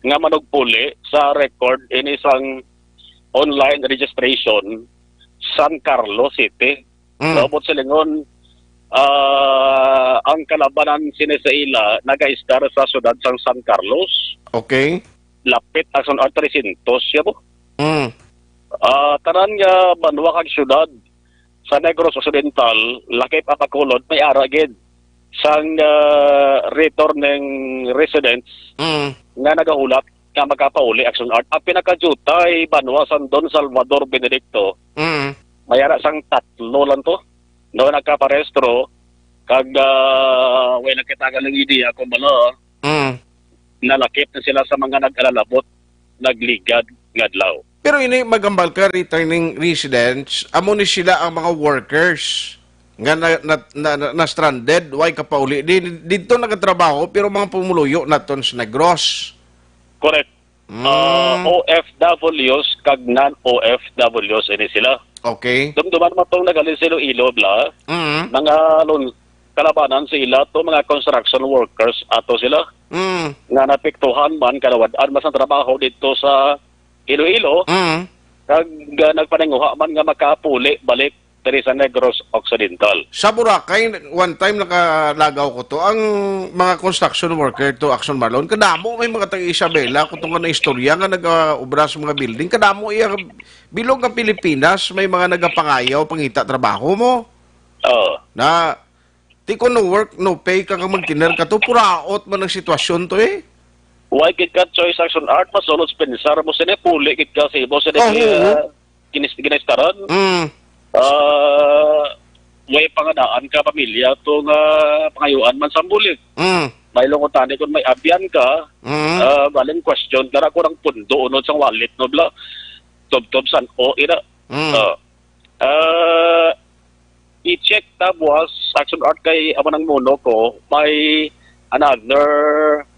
nga manugpuli sa record ini sang online registration, San Carlos City. Mm. Sa ubot silingon, ah, ang kalabanan sini sa ila nagaistar sa siyudad sang San Carlos. Okay. Lapit ang sun-, ah, trescientos siya po. Mm. Ah, tanan nga banwa kag siyudad sa Negros Occidental, lakip ang Bacolod, may ara gid sang, ah, returning residents Mm. nga nagahulat nga makapauli, Action Art. Ang pinakadiutay banwa sang Don Salvador Benedicto, Mm. may ara sang tatlo lang to. No, nagkaparehistro, kag, ah, way nakita ka ng idea kung bala, Mm. nalakip na sila sa mga nag-alalabot, nagligad nga adlaw. Pero ini, magambal ka, returning residents, amo ni sila ang mga workers nga na, na, na, na, na-stranded, way kapauli. Di, dito nagatrabaho, pero mga pumuluyo naton sa Negros. Correct. Mm. Ah, O F Ws kag non-O F Ws ini sila. Okay. Dumduman mo tong nagaling sa Iloilo, bla. Mm. Mga lun-, kalabanan sa ila to, mga construction workers ato sila. Mm. Nga napiktuhan man, kanawad-an man sang trabaho dito sa Iloilo. Mm. Kag, ah, nagpaninguha man nga makapuli balik diri sa Negros Occidental. Sa Boracay, one time nakalagaw ko to, ang mga construction worker to, Action Marlon, kadamo may mga taga Isabela, ko to nga naistorya nga nag-obra sa mga building, kadamo iya bilog nga Pilipinas, may mga nagapangayaw, pangita trabaho mo. Oo. Na, ti ko no work, no pay ka, kag magtiner ka to, puraot man ang sitwasyon to eh. Why gid ka choice, Action Art, masulod sa pensar mo, sini puli gid ka sa imo, sini Oh, oo. ginis-, ginastaran. Mm. Ah, way pangadaan ka pamilya to nga pangayuan man sang bulig. Mm. May lungutani kung may abyan ka, Mm. ah, baling question, dara ko ng pundo unod sang wallet, no, bla? Tubtob san o ina. Mm. Ah. Ah, i-check ta buwas, Action Art, kay amo nang muno ko, may another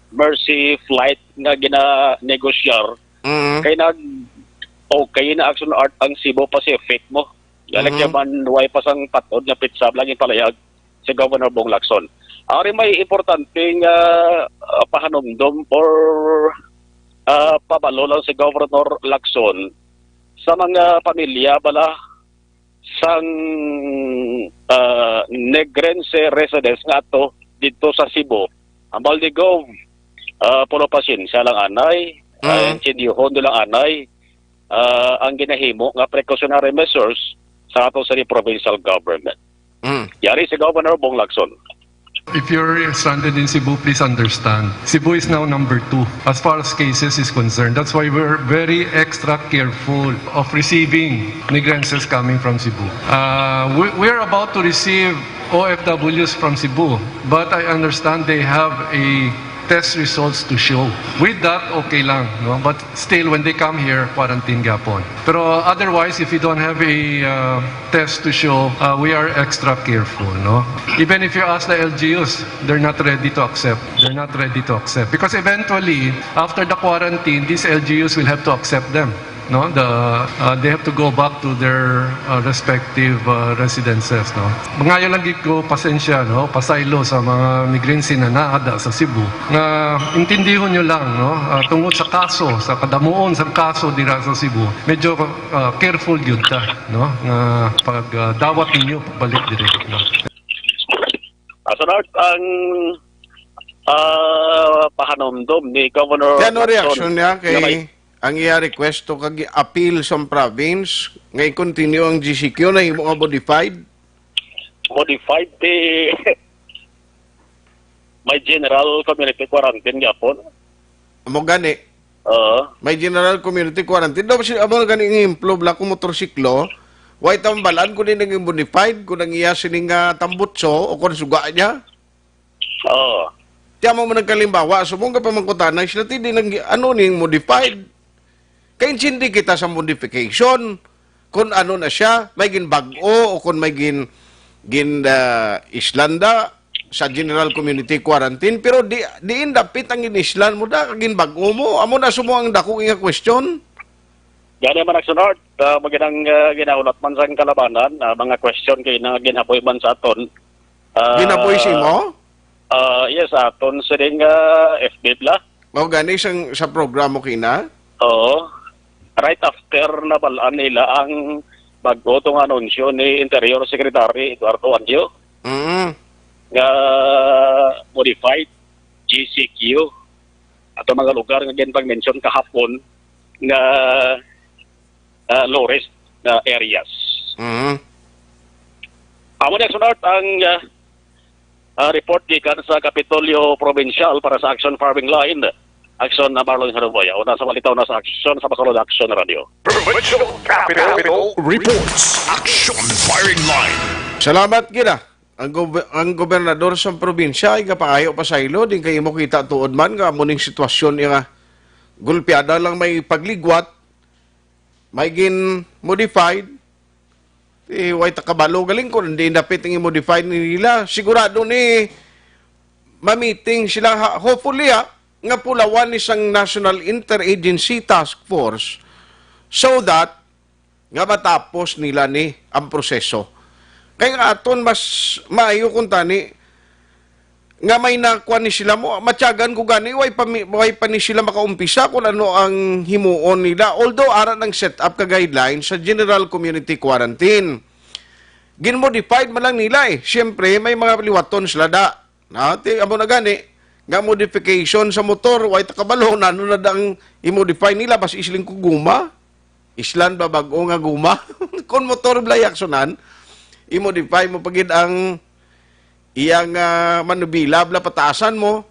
Mercy flight nga gina-negosyar. Mm. Kay nag-, okay na, Action Art, ang Cebu Pacific mo. Gani Mm. kaya man, way pa sang patod nga pitsab lang ipalayag si Governor Bong Lacson. Ari may importanteng, ah, ah, pahanumdom or, ah, pabalo lang si Governor Lacson sa mga pamilya bala sang, ah, Negrense residents nga ato dito sa Cebu. Ang Baldigov, ah, pulo pasensya lang anay, ah, Mm. intindiyohon nyo lang anay, ah, ang ginahimo nga precautionary measures sa ato sa provincial government. Mm. Yari si Governor Bong Lacson. If you're stranded in Cebu, please understand. Cebu is now number two as far as cases is concerned. That's why we're very extra careful of receiving migrantes coming from Cebu. Uh, we, we're about to receive O F Ws from Cebu, but I understand they have a test results to show. With that, okay lang, no? But still, when they come here, quarantine gapon. Pero otherwise, if you don't have a, uh, test to show, uh, we are extra careful, no? Even if you ask the L G Us, they're not ready to accept. They're not ready to accept. Because eventually, after the quarantine, these L G Us will have to accept them, no? The, uh, they have to go back to their, uh, respective, uh, residences, no? Mangayo lang gid ko pasensya, no? Pasaylo sa mga migrantes na naada sa Cebu. Nga intindihon nyo lang, no? Ah, tungod sa kaso, sa kadamuon sa kaso dira sa Cebu, medyo, ah, careful gyud ta, no? Nga pag, ah, dawat ninyo pagbalik diri, no? Asan, Art, ang, ah, pahanumdom ni Governor Kaya ano Lacson reaction niya kay nga may ang iya request to kag appeal sa province nga i-continue ang G C Q na himo nga modified? Modified, ti may general community quarantine gyapon. Amo gani. Oo. May general community quarantine. Daw si amo gani ang ehemplo, bala, kung motorsiklo, Way tambalan kung di naging modified, kung ang iya sining, ah, tambutso o kung suga niya. Oo. Tiyan mo man ang kalimbawa, so mong kapamangkutanay sila, ti di nang, ano ning modified? Kaintindi kita sa modification, kung ano na siya, may ginbag-o o kung may gin, gin, ah, islanda sa general community quarantine, pero di, diin dapit ang ginislan mo da, kag ginbag-o mo, amo na sumo ang dako nga question. Gani man, Action Art, ah, maginang, ah, ginahulat man sang kalabanan, ah, mga question kay na ginhaboy man sa aton. Ah, Ginaboy si mo? Ah, yes, aton sining, ah, F B bla. O gani sang, sa programa kina? Oo. Right after nabal-an nila ang bag-o tong anunsyo ni Interior Secretary Eduardo Anyo Mm. nga modified G C Q ato mga lugar nga ginpag-mention kahapon nga, ah, low risk na areas. Mm. Amo ni Action Art ang, ah, ah, report gikan sa Kapitolyo Provincial para sa Action Firing Line. Action na Marlon Haruboya. Una sa balita, una sa aksyon sa Bacolod Action Radio. Provincial Capital Reports. Action Firing Line. Salamat gina. Ang, gob- ang gobernador sa probinsya ay gapangayo pa sa ilo, din kay imo kita tuod man nga amo ning sitwasyon nga gulpiada lang may pagligwat, may gin modified, eh, way ta kabalo galing kung hindi dapit ang i-modify nila. Sigurado ni ma-meeting sila, ha, hopefully, ha, nga pulawan ni sang National Interagency Task Force so that nga matapos nila ni ang proseso. Kay nga aton mas maayo kung tani nga may nakuha ni sila mo, matyagan ko gani, way pa, mi- way pa ni sila makaumpisa kung ano ang himuon nila. Although ara nang set up ka guidelines sa general community quarantine. Gin-modified man lang nila eh. Siyempre, may mga liwaton sila da. Na, ti, amo na gani, nga modification sa motor, way ta kabalo, nano na dang i-modify nila, bas isling ko guma. Islan ba bag-o nga guma? Kung motor bala yaksunan, i-modify mo pagid ang iyang, ah, manubila, bala pataasan mo.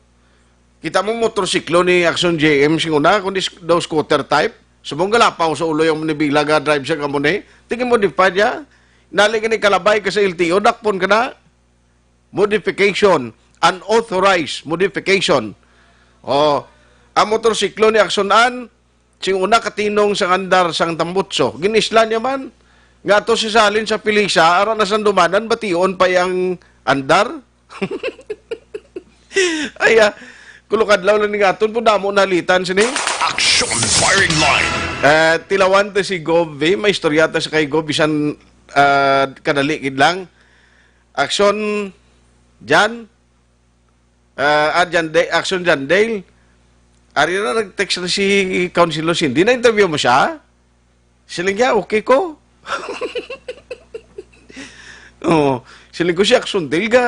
Kita mo motorsiklo ni Action J M sing una, kundi s- daw scooter type. Subong galapaw sa ulo yung manubila ga drive siya kamo ni. Tingin mo di pa niya. Nali ka ni kalabay ka sa L T O, dakpon ka na. Modification, unauthorized modification. Oh, ang motorsiklo ni Action An, sing una katinong sang andar sang tambutso. Ginisla niya man. Nga to si Salin sa Pilisa, ara na sang dumanan, bation pa yang andar. Ay, ah, kulong adlaw lang ni nga aton, po damo nalitan sini. Action Firing Line. Eh, tilawan ta si Gov, eh. May istorya ta sa kay Gov, bisan, ah, kadali gid lang. Action, Jan. Ah, ah, Jan De-, Action Jan Dale. Ari na nag-text na si Councilor Cindy. Na-interview mo siya? Siling niya, okay ko. Oh, siling ko si Action Dale ga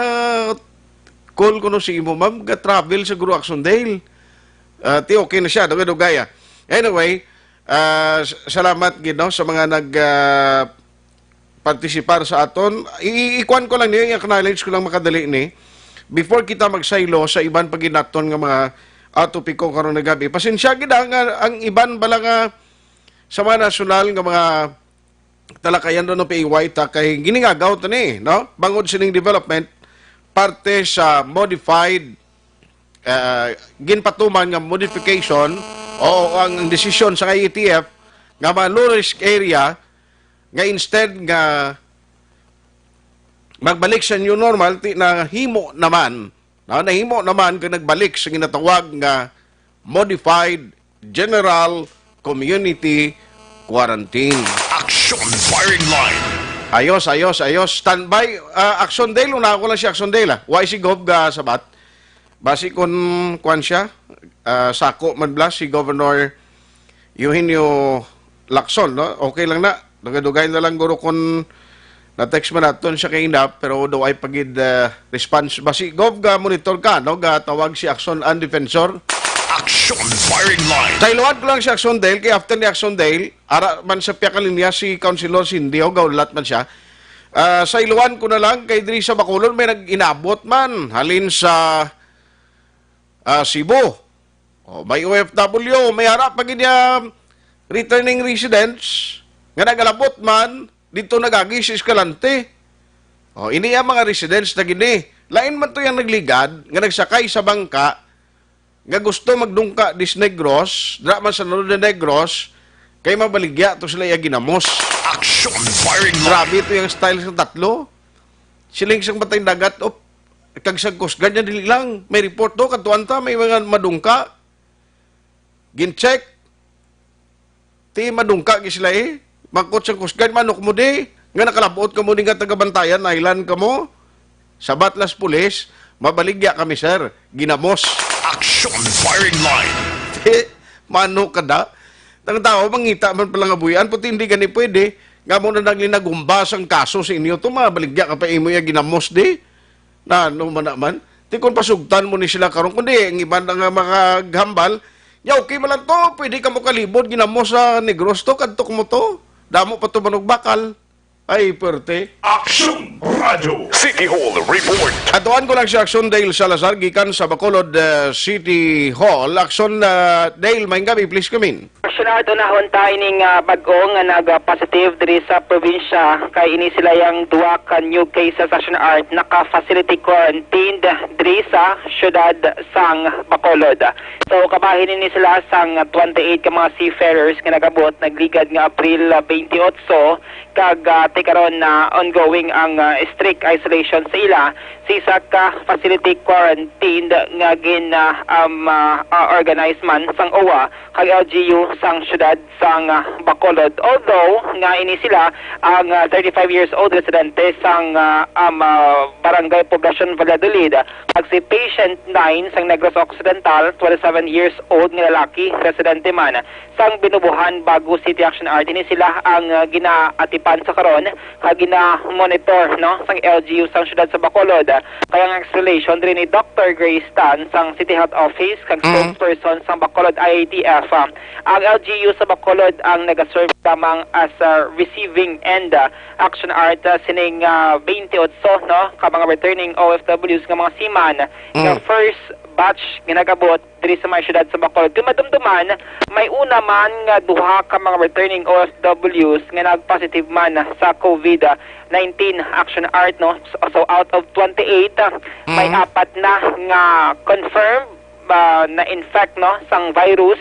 call ko no si imo, ma'am, ga travel siguro Action Dale. Ah, ti okay na siya, dugay-dugay, ah. Anyway, ah, s- salamat gid, no, sa mga nag ah, partisipar sa aton. I- i- ikuan ko lang niyo, i-acknowledge ko lang makadali ni before kita magsaylo sa iban pa gid naton nga mga ah, topiko karon nga gabi. Pasensya gid, ah, nga ang iban bala nga sa mga nasyonal nga mga talakayan do no P A Y ta kay giningagaw to ni, no? Bangod sining development parte sa modified, ah, ginpatuman nga modification o ang, ang desisyon sa I A T F nga mga low risk area nga instead nga magbalik sa new normal, ti nahimo naman, no? Nahimo naman kag nagbalik sa ginatawag nga modified general community quarantine. Action Firing Line. Ayos, ayos, ayos. Standby. Ah, Action Dale, una ko lang si Action Dale, ah. Y C Gov ga sabat. Basi kun kuan siya, ah, sako man bala si Governor Eugenio Lacson, no? Okay lang na. Dugay-dugay na lang guro kun na-text man naton siya kay inap, pero daw ay pagid, ah, response. Basi, Gov, ga monitor ka, no? Ga tawag si Action and Defensor. Action Firing Line. Sa iluan ko lang si Action Dale, kay after ni Action Dale, ara man sa piyakalinya si Councilor Cindy, o gaulat man siya. Ah, sa iluan ko na lang, kay diri sa Bacolod may nag-inabot man, halin sa, ah, Cebu. O, may O F W, may ara pa gid niya returning residents nga nagalabot man dito nagagi si Escalante. O, ini ang mga residents na gini. Lain man to yung nagligad nga nagsakay sa bangka nga gusto magdungka dis Negros, dra man sa Nuno de Negros, kay mabaligya to sila iya ginamos. Action firing line. Grabe to yung style sa tatlo. Siling sang batay dagat, op, kag sa Coast Guard niya dili lang. May report do, kadtuan ta, may mga madungka. Gin-check. Ti madungka gi sila eh. Mangkot sang Coast Guard, "Manok mo di, nga nakalabot ka mo di nga taga Bantayan Island ka mo?" Sabat las pulis, "Mabaligya kami, sir. Ginamos." Action firing line. Ti, manok ka da. Ang tao, mangita man pala nga buhian, puti hindi gani pwede. Nga mo na naglinagumba sang kaso sa inyo to, mabaligya ka pa imo ya ginamos di. Na, ano man naman? Ti kon pasugtan mo ni sila karon, kundi ang iban nga makaghambal, "Ya, okay man lang to, pwede ka mo kalibot, ginamos sa Negros to, kadto mo to. Damo pa to manog bakal." Ay, perte. Action Radio City Hall Report. Atuan ko lang si Action Dale Salazar, gikan sa Bacolod, uh, City Hall. Action, uh, Dale, maayong gabi, please come in. Action Art, unahon ta ining, ah, bag-o nga nag-positive diri sa probinsya, kay ini sila yang duha ka new cases, Action Art, naka-facility quarantined diri sa siyudad sang Bacolod. So, kabahin ini sila sang twenty-eight ka mga seafarers nga nagabot nagligad nga April, ah, twenty-eight, kag, ah, ti karon na ongoing ang, ah, strict isolation sa ila sa isa ka facility quarantined nga gin, ah, um, ah, ah, organize man sang owa kag L G U sang siyudad sang, ah, Bacolod. Although nga ini sila ang, ah, thirty-five years old residente sang, ah, um, ah, Barangay Poblacion Valladolid, kag si patient nine sang Negros Occidental, twenty-seven years old nga lalaki, residente man sang Binubuhan, Bago City, Action Art. Ini sila ang, ah, ginaatipan sa karon kag gina-monitor, no, sang L G U sang siyudad sa Bacolod. Kaya ang explanation diri ni Doctor Grace Tan sang City Health Office kag Mm. spokesperson sang Bacolod I A T F. Ah, ang L G U sa Bacolod ang nagaserve lamang as a receiving end, ah, Action Art, ah, sining, ah, twenty-eight, no, ka mga returning O F Ws nga mga seaman nga Mm. first batch nga nagabot diri sa may siyudad sa Bacolod. Kung madumduman, may una man nga duha ka mga returning O F Ws nga nag-positive man sa COVID nineteen, Action Art, no? So, so out of twenty-eight, may Mm. apat na nga confirmed, ah, na infect, no, sang virus,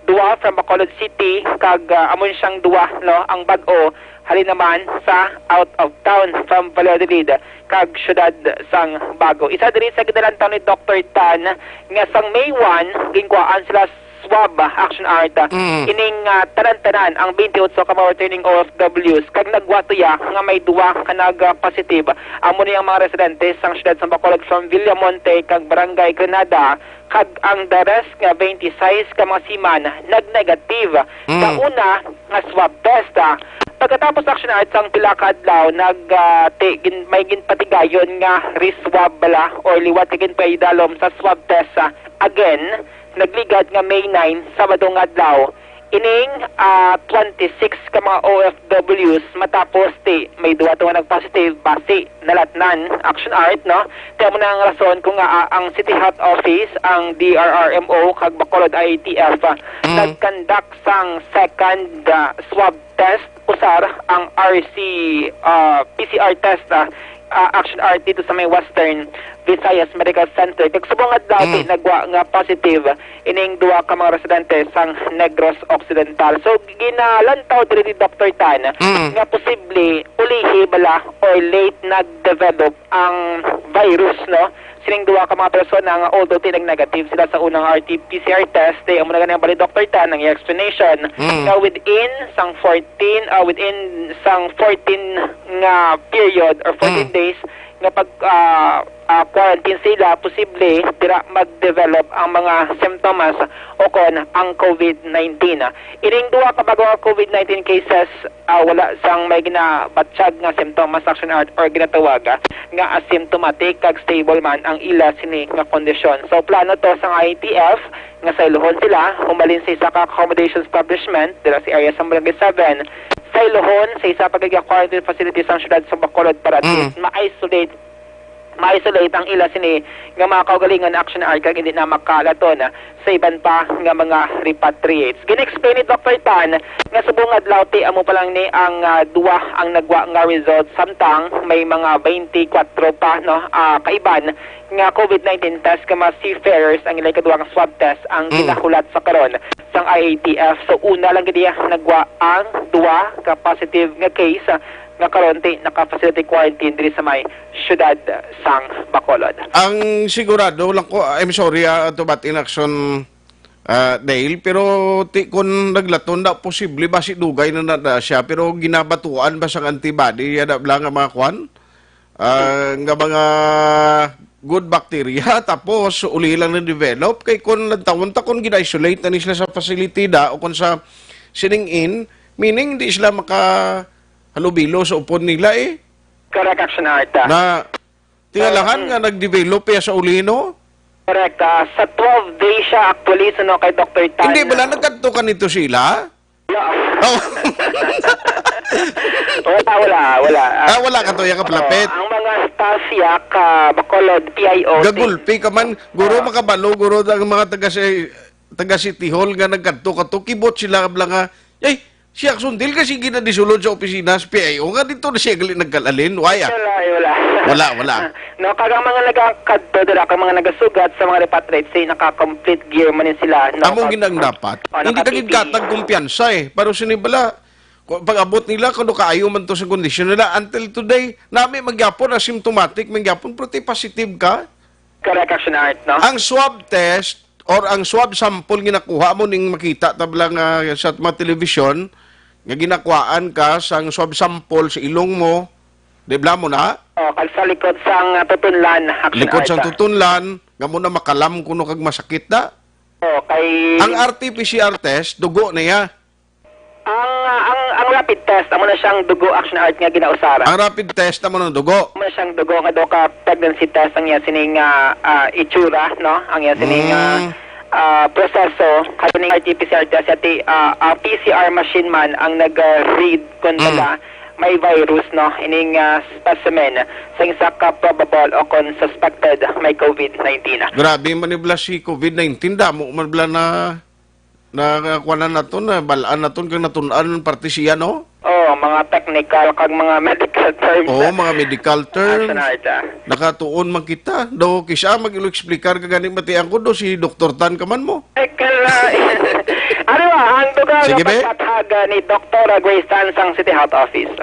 duha from Bacolod City, kag, ah, amo siyang duha, no, ang bag-o halin naman sa out of town from Valladolid kag siyudad sang Bago. Isa diri sa ginalantaw ni Doctor Tan nga sang May one, ginkuhaan sila swab, ah, Action Art. Mm. Ining, ah, tanan-tanan ang twenty-eight ka mga returning O F Ws kag nagwa tuya nga may duha ka nag-positive. Amo ni ang mga residente sang siyudad sang Bacolod from Villamonte kag Barangay Granada, kag ang the rest nga twenty-six ka mga seaman nag-negative sa Mm. una nga swab test, ah. Pagkatapos, Action Art, sang pila ka adlaw, nag, ah, ti-, gin-, may ginpatigayon nga re-swab bala or liwat ka ginpaidalom sa swab test, ah, again, nagligad nga May nine, Sabado nga adlaw. Ining, ah, twenty-six ka mga O F Ws matapos ti may duha to nga nag-positive, basi nalatnan, Action Art, no? Ti amo na ang rason kung nga, ah, ang City Health Office, ang D R R M O, kag Bacolod I A T F, ah, Mm. nag-conduct sang second, ah, swab test, usar ang R C, ah, P C R test, ah, ah, Action Art dito sa may Western Visayas Medical Center. Kag subong adlaw, Mm. ti nagwa nga positive ining duha ka mga residente sang Negros Occidental. So, ginalantaw diri ni Doctor Tan Mm. nga posible ulihi bala or late nag-develop ang virus, no? Sining duha ka mga persona nga although ti nag-negative sila sa unang R T P C R test, eh, amo na gani ang bali, Doctor Tan, ang iyang explanation Mm. nga within sang fourteen, ah, within sang fourteen nga period or fourteen Mm. days nga pag, ah, ah, quarantine sila, posible dira mag-develop ang mga symptoms o kon ang COVID nineteen. Ining duha ka bag-o nga COVID nineteen cases, ah, wala sang may ginabatyag nga symptoms, Action Art, or ginatawag, ah, nga asymptomatic kag stable man ang ila sini nga kondisyon. So, plano to sang I A T F nga sayluhon sila, humalin sa isa ka accommodation establishment dira sa area sa Barangay seven, sayluhon sa isa pa ka quarantine facility sang siyudad sa Bacolod para at Mm. least ma-isolate ma-isolate ang ila sini nga mga kaugalingon, Action Art, kag hindi na makalaton sa iban pa nga mga repatriates. Gina-explain ni Doctor Tan nga subong adlaw ti amo pa lang ni ang, ah, duwa ang nagwa nga result, samtang may mga twenty-four pa, no, ah, kaiban nga COVID nineteen test nga mga seafarers ang ilay kaduwang swab test ang Mm. ginahulat sa karon sang I A T F. So, una lang gid iya nagwa ang duwa ka positive nga case, ah, nga karon ti naka-facility quarantine diri sa may siyudad sang Bacolod. Ang sigurado lang ko, I'm sorry, ah, to bat in action, ah, Dale, pero ti kun naglaton na, posible ba si dugay na na, na siya, pero ginabatuan ba sang antibody, yada lang nga mga kwan? Ah, nga mga good bacteria, tapos uli lang na-develop. Kay kun lantawon ta, kun gina-isolate na ni sila sa facility da, o kun sa sining in, meaning di sila maka halubilo sa upod nila eh. Correct, Action Art, ah. Na, tingalahan Mm. nga nag-develop ya sa uli, no? Correct, ah. Sa twelve days siya actually, suno kay Doctor Tan. Hindi, wala nagkadto ka nito sila? Wala. Oh. Wala, wala, wala. Ah, wala ka to, ya ka palapit. Oh, ang mga staff ya ka Bacolod P I O. Gagulpi ka man, guro, Ah. makabalo, guro, ang mga taga si, taga City Hall nga nagkadto ka to, kibot sila bla nga, "Ay, si Action Dale kasi ginadisulod sa opisina sa P I O nga dito na siya gali nagkalalin." Why, ah? Wala, eh, wala. Wala, wala. No, kag ang mga nagakadto dira, kag mga nagasugat sa mga repatriates, say, naka-complete gear man ni sila, no? Amo Kag, gid ang dapat. Oh, Hindi ka gid naka-P P E. Katag kumpiyansa, eh. Pero sini bala, ku-, pag-abot nila, kung kaayo man to sa kondisyon nila, until today, nami magyapon, asymptomatic, magyapon, pero ti positive ka. Correct, Action Art, no? Ang swab test, or ang swab sample ginakuha mo ning makita ta bala nga sa mga telebisyon nga ginakuhaan ka sang swab sample sa ilong mo, di bala mo na? Oh, kag sa likod sang, ah, tutunlan, Action Likod Art, sang ah. Tutunlan, nga mo na makalam kuno kag masakit na. Oh, kay Ang R T P C R test, dugo na ya. Ang, ah, ang, ang rapid test, amo na siyang dugo, Action Art, nga ginausaran. Ang rapid test, amo na dugo. Amo na siyang dugo nga daw ka pregnancy test ang iya sining, ah, ah, itsura, no? Ang iya sining, ah, Mm. ah, proseso. Kay ning R T P C R test, ati, ah, ah, P C R machine man ang nag-read kung Mm. talaga may virus, no? Ining, ah, specimen sa isa ka probable o kung suspected may COVID nineteen. Grabe man ni bala si COVID nineteen, damo man bala na Na, na kuwanan naton, na balaan naton kag natun-an parte siya, no? Oh, mga technical kag mga medical terms. Oo, mga medical terms. Action Art, ah. Nakatuon man kita. Do, kisa mag-ilo-explicar ka gani, matiang ko, do, si Doktor Tan ka man mo. Ay, kala. Ano ba, ang dugang Sige, be. Pagkathaga ni Doktora Grace Tan sang City Health Office?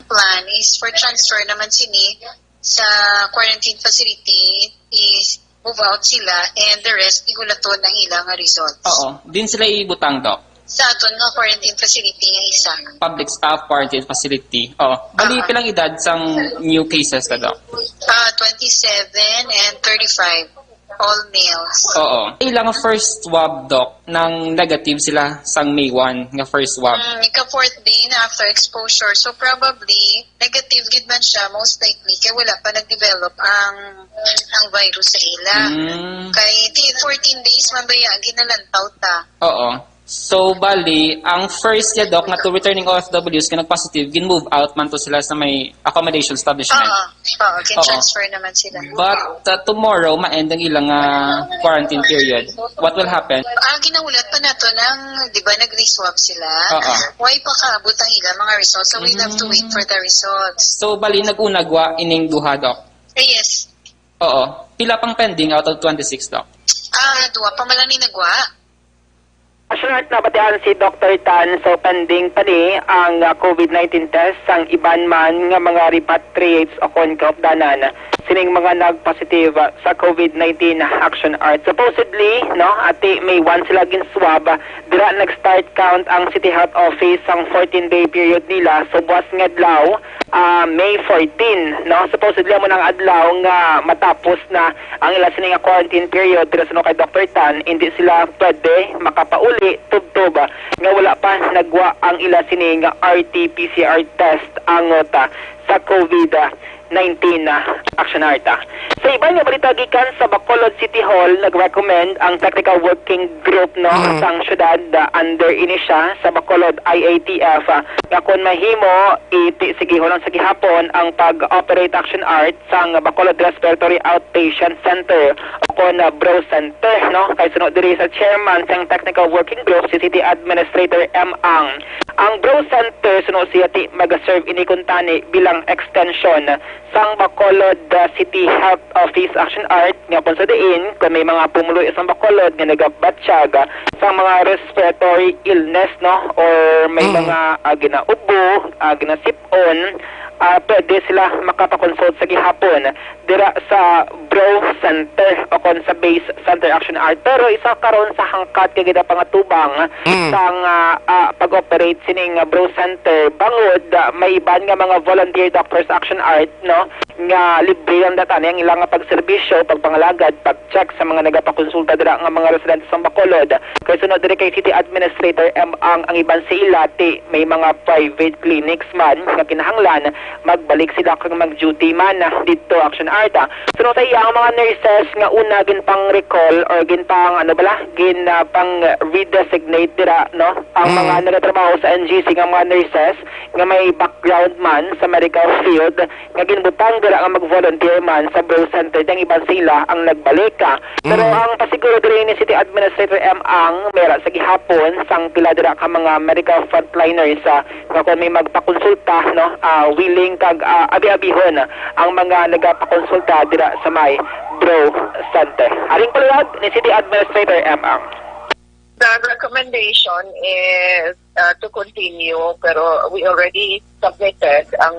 Plan is for transfer naman sini sa quarantine facility, i-move out sila, and the rest, ihulaton ang ila nga results. Oo. Din sila ibutang, Doc? Sa aton nga quarantine facility nga isa. Public staff quarantine facility. Oo. Bali, Ah. pilang edad sang new cases na, Doc? Ah, twenty-seven and thirty-five. All males. Oo. Ilang first swab, Doc, nang negative sila sang May one nga first swab? Mm, ika fourth day na after exposure. So, probably, negative gid man siya, most likely, kay wala pa nag-develop ang, ang virus sa ila. Mm. Kay, ti-, fourteen days man ba yan, ginalantaw ta. Oo. So, bali, ang first niya, Doc, nga two returning O F Ws nga nag-positive, gin-move out man to sila sa may accommodation establishment. Oo, oo, Oo. gin-transfer naman sila. But, uh, tomorrow, ma-end ang ilang, uh, quarantine period. What will happen? Ah, ginahulat pa nato nang, di ba, nag-reswab sila? Oo. Why pa kaabot ang ilang mga results? So, we have to wait Mm. for the results. So, bali, nag-una gwa ining duha, Doc? Eh, yes. Oo. Pila pang pending out of twenty-six, Doc? Ah, duha pa man lang ni nagwa. Action Art, nabatian si Doktor Tan, so pending pa ni ang, ah, COVID nineteen test sang iban man nga mga repatriates o kon kaupdanan sining mga nag-positive, ah, sa COVID nineteen, Action Art. Supposedly, no, ati May one sila gin-swab, ah, dira nag-start count ang City Health Office sang fourteen-day period nila. So, buwas nga adlaw, ah, May fourteen, no? Supposedly, amo nang adlaw nga matapos na ang ila sini nga quarantine period, pero suno kay Doktor Tan, hindi sila pwede makapauli tubtob nga wala pa nagwa ang ila sini nga R T P C R test angot, ah, sa COVID nineteen na Action Art. Sa iban nga balita gikan sa Bacolod City Hall, nag-recommend ang Technical Working Group, no, Mm. sang syudad, ah, under ini siya sa Bacolod I A T F, ah, nga kon mahimo, iti sigihon lang sa gihapon ang pag-operate Action Art sang Bacolod Respiratory Outpatient Center o kon, ah, Bro Center, no? Kay suno diri sa chairman sang Technical Working Group, si City Administrator M. Ang. Ang Bro Center, suno siya, ti magaserve ini kuntani bilang extension sang Bacolod, ah, City Health Office Action Art, nga kung sa diin, kung may mga pumuluyo sang Bacolod nga nagabatyag, ah, sang mga respiratory illness, no, or may Mm. mga, ah, ginaubo, ah, ginasip-on, ah, pwede sila makapakonsult sa gihapon dira sa Bro Center o kon sa Base Center Action Art. Pero isa karon sa hangkat nga ginapangatubang Mm. sang, ah, ah, pag-operate sining, ah, Bro Center, bangod, ah, may iban nga mga volunteer doctors Action Art, no, nga libre lang data ang ilang nga pagserbisyo, pagpangalagad, pag-check sa mga nagapakonsulta dira nga mga residente sa Bacolod. Kay suno diri kay City Administrator M. Ang, ang iban sa ila, ti may mga private clinics man nga kinahanglan magbalik sila kag mag-duty man didto, Action Art. Suno sa iya, ang mga nurses nga una ginpang-recall or ginpang, ano bala, gin, ah, pang-redesignate dira, no? Ang Mm. mga nagatrabaho sa N G C nga mga nurses nga may background man sa medical field nga ginbutang dira nga mag-volunteer man sa Bro Center, ang iban sa ila ang nagbalik. Pero Mm. ang pasiguro diri ni City Administrator M. Ang, may ra sa gihapon sang pila dira ka mga medical frontliners, ah, nga kung may magpakonsulta, no, ah, willing kag, ah, abi-abihon ang mga nagapakonsulta dira sa may Bro Center. Aring palihag ni City Administrator M. Ang. The recommendation is, uh, to continue, pero we already submitted, ang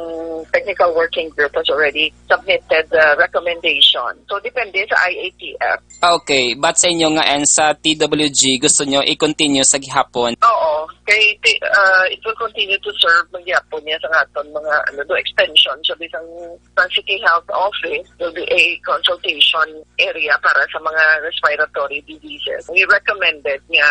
technical working group has already submitted the recommendation. So, depende sa I A T F. Okay, but sa inyo nga, and sa T W G, gusto nyo i-continue sa gihapon? Oo. Kay ti-, uh, it will continue to serve man gihapon niya sa aton mga, ano, do extension. So, bisang sa City Health Office will be a consultation area para sa mga respiratory diseases. We recommended nga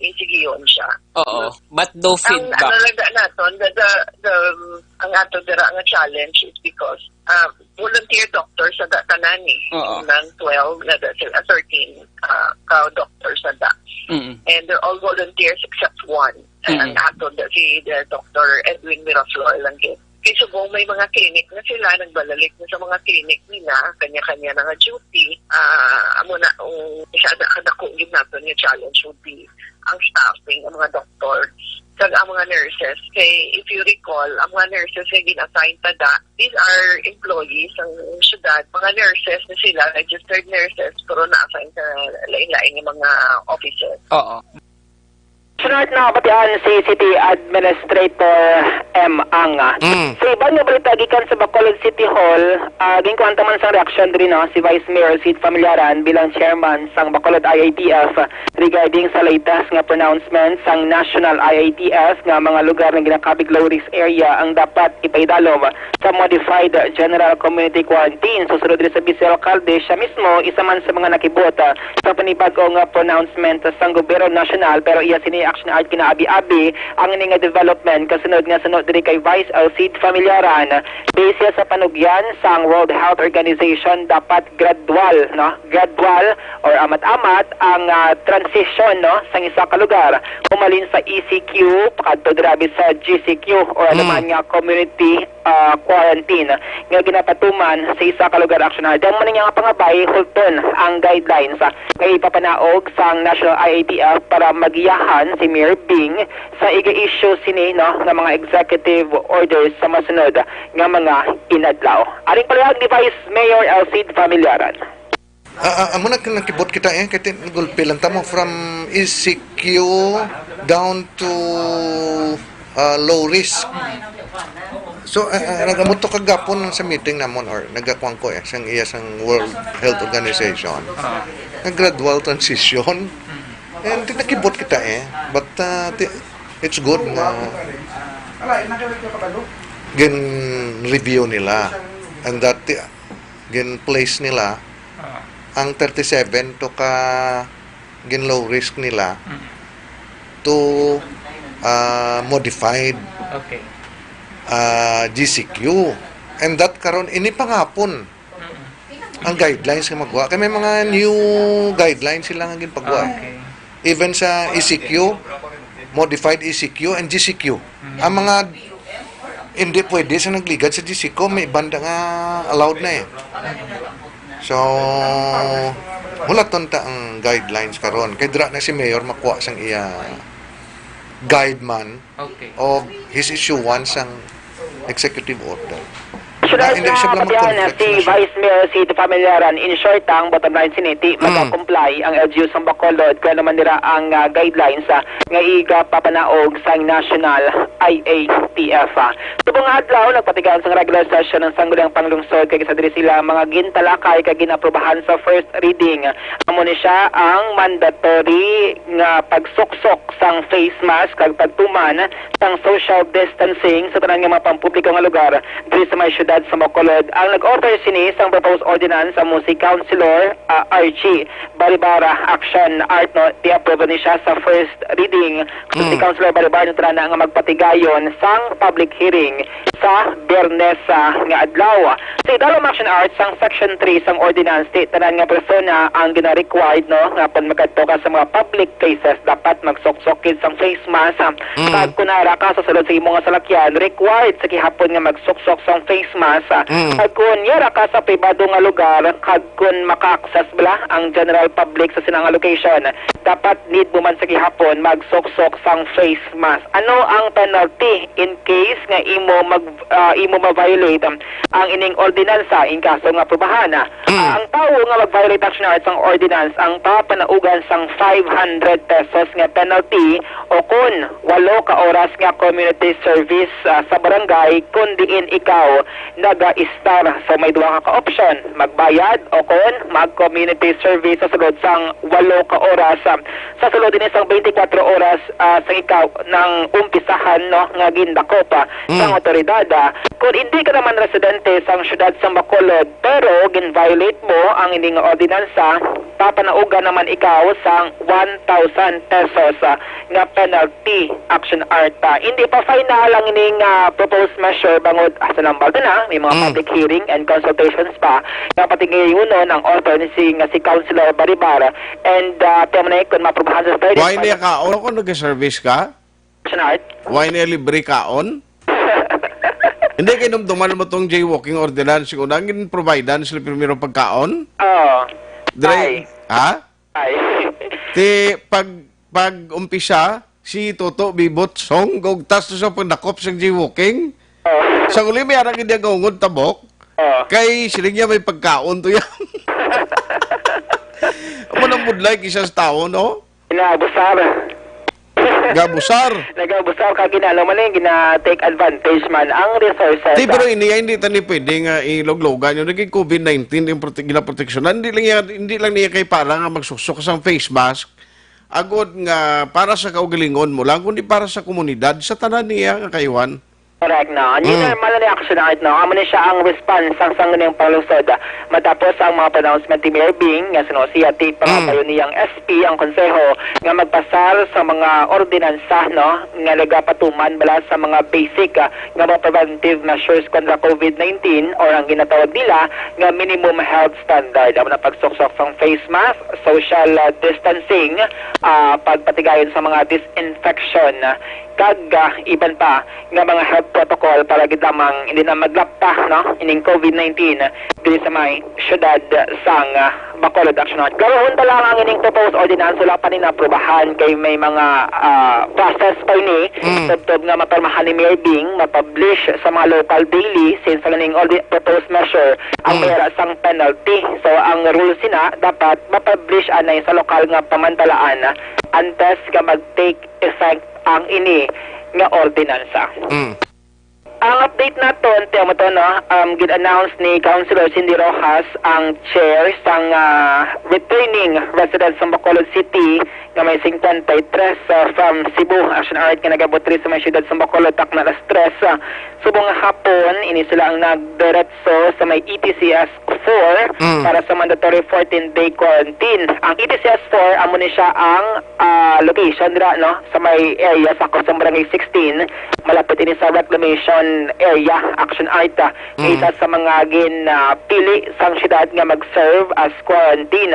isigiyon siya. Oo, but no Ang feedback. Ano lang da naton, the, the, the, um, ang ato dira nga challenge is because, uh, volunteer doctors sa da tanan eh. Oo. Nang twelve na da sila, thirteen, uh, ka doctors sa da. Mm. And they're all volunteers except one. Mm. Ang ato da si, the Doctor Edwin Miraflor lang gid. Kay subong may mga clinic na sila, nagbalalik na sa mga clinic nila, kanya-kanya na nga duty. Ah, amo na, ang isa na kadako gyud naton nga challenge would be ang staffing, ang mga doktor, kag ang mga nurses. Kay if you recall, ang mga nurses nga gin-assign ta da, these are employees sang syudad. Mga nurses na sila, registered nurses, pero na-assign sa lain-lain nga mga offices. Oo. Sunod na batian si City Administrator M. Ang. Mm. Sa iban nga balita gikan sa Bacolod City Hall, ah, ginkuha ta man sang reaksyon diri, no, si Vice Mayor Sid Familiaran bilang chairman sang Bacolod I A T F regarding sa latest nga pronouncement sang National I A T F nga mga lugar nga ginakabig low risk area ang dapat ipaidalom sa modified general community quarantine. Susunod diri sa Vice Alcalde, siya mismo isa man sa mga nakibot, ah, sa panibag-o nga pronouncement sang gobyerno nasyonal, pero iya sini Action Art ginaabi-abi ang ini nga development. Kasunod nga suno diri kay Vice Alcide Familiaran, base sa panugyan sang World Health Organization, dapat gradual, no? Gradual or amat-amat ang, ah, transition, no, sang isa ka lugar humalin sa E C Q pakadto dira sa G C Q or ano Mm. man nga community, ah, quarantine nga ginapatuman sa isa ka lugar, Action Art. Ang man nga pangabay, hulton ang guidelines, ah, nga ipapanaog sang National I A T F para magiyahan si Mayor Bing sa iga-issue sini, no, nga mga executive orders sa masunod nga mga inadlaw. Aring palihag ni Vice Mayor Alcide Familiaran. Ah, ah, amo na nakibot kita eh, kay tin-, gulpi lang ta mo from E C Q down to, ah, low risk. So, ah, ah, nag-amo to kagapon sa meeting namon or nagakuan ko eh, sang iya sang World Health Organization. Ah. Nag-gradual transition. Mm. And nakibot kita eh. But, ah, ti-, it's good na gin-review nila. And that, ti-, gin-place nila Ah. ang thirty-seven to ka gin-low risk nila Mm. to, ah, modified, Okay. ah, G C Q. And that karon, ini panghapon ang guidelines nga magwa. Kay may mga new guidelines sila nga ginpagwa. Okay. Even sa E C Q, modified E C Q and G C Q. Ang mga hindi pwede sa nagligad sa G C Q, may banda nga allowed na eh. So, hulaton ta ang guidelines karon. Kay dira na si Mayor makuha sang iya guide man Okay. o his issuance sang executive order. Should Ah, I hindi siya lang pati yan, mag-conflict si sa Vice Mayor Cito Familiaran, in short, ang bottom line sini, ti Mm. maka-comply ang L G U sang Bacolod kung ano man nira ang, ah, guidelines, ah, nga igapapanaog sang National I A T F, ah. Subong nga adlaw, nagpatigayon sang regular session ang Sangguniang Panglungsod, kay isa diri sila mga gintalakay kag ginaprobahan sa first reading. Amo ni siya ang mandatory nga pagsuksok sang face mask kag pagtuman sang social distancing sa tanan nga mga pampubliko nga lugar diri sa may siyudad sa Bacolod. Ang nag-author sini sang proposed ordinance amo si Councilor, ah, Archie Baribara. Action Art, no, i-approve ni siya sa first reading. Si Mm. Councilor Baribara, no, tara na nga magpatigayon sang public hearing sa Biyernes, ah, nga adlaw. Sa idalom, Action Art, sang Section three sang ordinance, ti tanan nga persona ang gina-required, no, nga pag makadto ka sa mga public places, dapat magsuksok gid sang face mask, ah. Mm. Kag kun ara ka sa sulod sa imo nga salakyan, required sa gihapon nga magsuksok sang face mask, ah. Mm. Kag kun yara ka sa pribado nga lugar, kag kun maka-access bala ang general public sa sina nga location, dapat need mo man sa gihapon magsuksok sang face mask. Ano ang penalty in case nga imo mag, ah, imo ma-violate ang, ang ining ordinansa in kaso nga aprobahan? Mm. Ah, ang tawo nga mag-violate, Action Art, sang ordinance ang papanaugan sang five hundred pesos nga penalty o kon walo ka oras nga community service, ah, sa barangay kon diin ikaw naga-istar. So, may duha ka, ka option, magbayad o kon mag-community service sa sulod sang walo ka oras, ah, sa sulod ini sang twenty-four oras, ah, sa ikaw nang umpisahan, no, nga gindakop, ah, Mm. sang awtoridad, ah. Kung hindi ka naman residente sang siyudad sa Bacolod, pero gin-violate mo ang ining ordinansa, papanaugan naman ikaw sang one thousand pesos, ah, nga penalty, Action Art. Ah, hindi pa final ang ining, ah, proposed measure bangod asa nang balda na, may mga Mm. public hearing and consultations pa. Nga pati ngayon ang author ni si, nga si Councilor Baribar. And, ah, tiyan mo na yun kung maprobahan sa third Why and niya final kaon? Kung nag-service ka? Action Art? Why niya libre kaon? Hindi, kay dumduman mo tong jaywalking ordinance. Kung nang gin-providean sila primero pagkaon? Oo. Dre-, Ay. Ha? Ay. Ti, pag, pag umpisa, si Toto Bibot Song, gugtas to sa pagdakop sa jaywalking. Oh. Sa uli, may arang hindi ang ungod tabok. Oh. Kay, siling niya may pagkaon to yan. Amo nang budlay kisa sa tao, no? Inaabusar. Gabusar. Nagabusar ka, ginano man eh, gina-take advantage man ang resources. Di, pero ini, hindi tani pwede nga iloglogan yung naging covid nineteen, yung prote-, ginaproteksyonan. Hindi lang yan, hindi lang niya kay para nga magsuksok sa face mask. Agod nga para sa kaugalingon mo lang, kundi para sa komunidad, sa tanan niya nga kayuhan. Correct, no? Ang Mm. normal na reaction, Art, no? Amo ni siya ang response sang Sangguniang Panglungsod, ah, matapos ang mga pronouncement ni Mayor Bing, nga sinusiya ti Mm. pangabayo niyang S P ang konseho nga magpasar sa mga ordinansa, no, nga nagapatuman bala sa mga basic, ah, nga mga preventive measures kontra covid nineteen or ang ginatawag nila nga minimum health standard. Amo na pagsuksok sang face mask, social, ah, distancing, ah, pagpatigayon sa mga disinfection, ah, kag, ah, iban pa nga mga health protocol para gid lamang hindi na maglapta, no, ining covid nineteen diri sa may siyudad sang, ah, Bacolod, Action Art. Garahon pa lang ang ining proposed ordinance, wala pa ni naprobahan kay may mga, ah, process pa ini. Mm. Tubtob nga mapirmahan ni Mayor Bing, mapublish sa mga local daily since ang ining ordi-, proposed measure ang Mm. may ara sang penalty. So, ang rule sina, dapat mapublish anay sa lokal nga pamantalaan antes nga mag-take effect ang ini nga ordinansa. Mm. Ang update naton, tiyan mo to, no? Um, gin-announce ni Councilor Cindy Rojas, ang chair sang, ah, returning residents sa Bacolod City nga may cincuenta y tres, ah, from Cebu, Action Art, nga nagabot diri sa may siyudad sa Bacolod, takna alas tres, ah, subong nga hapon. Ini sila ang nagdiretso sa may E T C S four Mm. para sa mandatory fourteen-day quarantine. Ang E T C S four, amo ni siya ang, ah, location dira, no, sa may area sa Custom Barangay sixteen, malapit ini sa reclamation area, Action Art, ah, nga isa sa mga ginpili sang syudad nga mag-serve as quarantine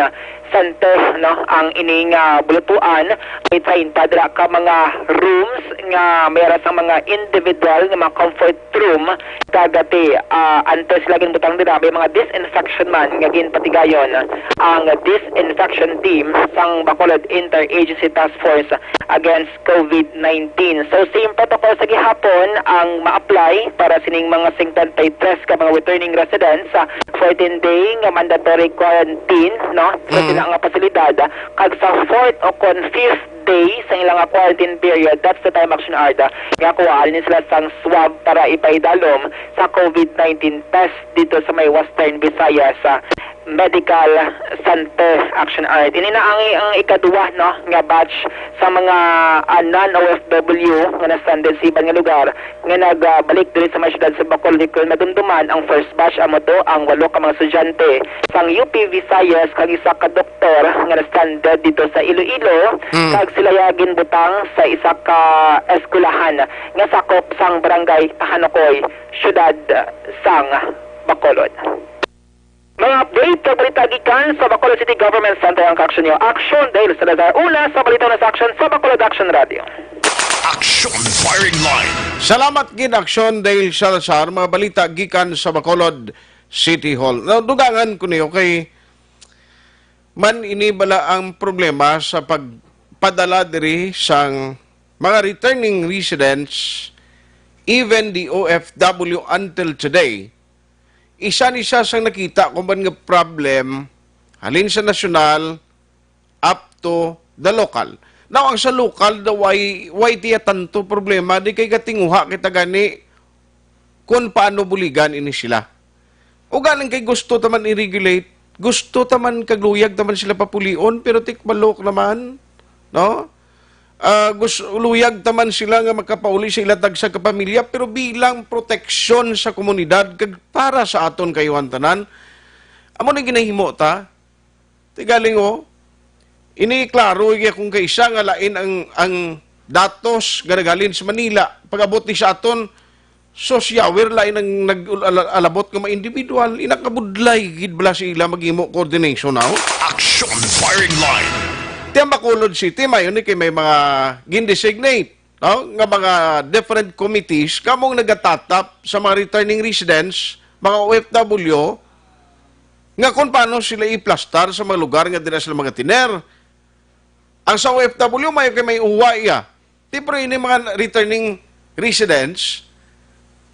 center, no? Ang ining, ah, bulutuan, may train pa dira ka mga rooms nga may ara sang mga individual nga mga comfort room, kag ti, ah, antes sila ginbutang dira, may mga disinfection man nga ginpatigayon ang disinfection team sang Bacolod Interagency Task Force Against COVID nineteen. So, same protocol sa gihapon ang ma-apply para sining mga fifty-three ka mga returning residents sa fourteen day nga mandatory quarantine, no? Sa Mm. sila nga pasilidad, kag sa fourth o kon fifth day sa ilang nga quarantine period, that's the time, Action Art, nga kuhaan ni sila sang swab para ipaidalom sa COVID nineteen test dito sa may Western Visayas, ah, Medical Center, Action Art. Ini na ang, ang ikaduwa, no, nga batch sa mga, ah, non-O F W nga na-stranded sa iban nga lugar nga nagbalik diri sa may siyudad sa Bacolod. Kung madumduman, ang first batch amo to ang walo ka mga estudyante sang U P Visayas kag isa ka doktor nga na-stranded dito sa Iloilo, Mm. kag sila ya ginbutang sa isa ka eskwelahan nga sakop sang barangay Tahanukoy, siyudad sang Bacolod. Mga update kag balita gikan sa Bacolod City Government Center ang kaaksyon niyo. Action Dale Salazar, una sa balita na sa aksyon sa Bacolod Action Radio. Action Firing Line. Salamat gid, Action Dale Salazar. Mga balita gikan sa Bacolod City Hall. Nadugangan ko niyo kay man ini bala ang problema sa pagpadala diri sang mga returning residents, even the O F W until today. Isa ni siya sang nakita ko man nga problem halin sa nasyonal up to the local. Now, ang sa lokal daw ay, way tiya tanto problema, di kay gatinguha kita gani kung paano buligan ini sila. O galing kay gusto ta man i-regulate, gusto ta man kag luyag ta man sila papulion, pero tikbalok naman, no? Ah, gus-, luyag ta man sila nga makapauli sa ila tagsa ka pamilya, pero bilang proteksyon sa komunidad kag para sa aton kayuhan tanan, amo ni ginahimo ta. Tigaling, oh, ini klaro, iya kung kaisa nga lain ang, ang datos nga naghalin sa Manila, pag-abot ni sa aton, so, shower lain ang nag-, ala-, alabot nga mga individual, inakabudlay gid bala sila maghimo coordination, aw? Action Firing Line. Ti ang Bacolod City, mayon ni kay may mga gindesignate, no, nga mga different committees, kamong nagatatap sa mga returning residents, mga O F W, nga kung paano sila iplastar sa mga lugar nga dira sila mga tiner. Ang sa O F W, may kay may uwa iya. Ti, pero ini mga returning residents,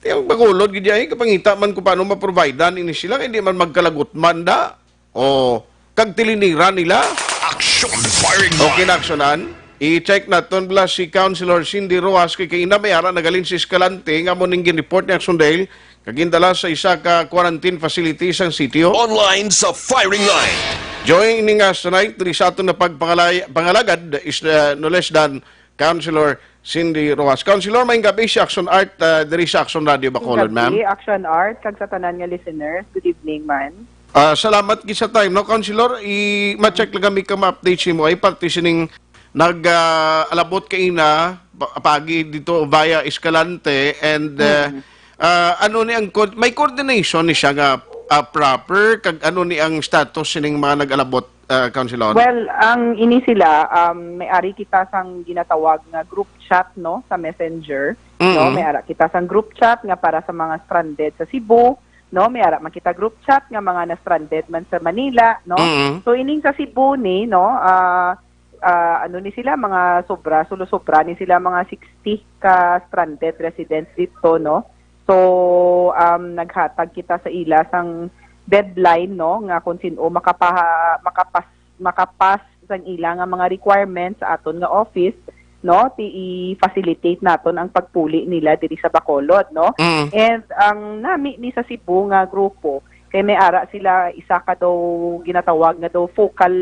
ti ang Bacolod gid ay kapangita man kung paano ma-providean ini sila, kay di man magkalagot man da. O, kag tiliniran nila. Action Firing Line. Okay na, aksyonan. I-check naton bala si Councilor Cindy Rojas kay kaina may ara nagalin si Escalante nga mo ning gin-report ni Action Dale kag gindala sa isa ka quarantine facility sang sitio. Online sa Firing Line. Joining us tonight diri sa aton na pagpangalay-, pangalagad is, uh, no less than Councilor Cindy Rojas. Councilor, may gabi si Action Art, uh, diri sa Action Radio Bacolod, ma'am. Gabi, Action Art, kag sa tanan nga listeners. Good evening, man. Ah, salamat gid sa time, no, Councilor? I-ma-check lang kami ka ma-update si mo ay parte sining nag, ah, alabot kaina pa-, pagi dito via Escalante and, ah, Mm. ah, ano ni ang co-, may coordination ni siya nga, ah, proper kag ano ni ang status sining mga nag-alabot, ah, Councilor? Well, ang ini sila, um, may ari kita sang ginatawag nga group chat, no, sa Messenger, no? Mm. May ara kita sang group chat nga para sa mga stranded sa Cebu, no? May ara man kita group chat nga mga na-stranded man sa Manila, no? Mm. So, ining sa Cebu ni, no, ah, ah, ano ni sila, mga sobra, sulo sobra ni sila, mga sixty ka stranded residents dito, no? So, um, naghatag kita sa ila sang deadline, no, nga kung sin-o makapaha-, makapas-, makapas sang ila nga mga requirements sa aton nga office, no, ti i-facilitate naton ang pagpuli nila diri sa Bacolod, no? Mm. And ang nami ni sa Cebu nga grupo, kay may ara sila isa ka daw ginatawag nga daw focal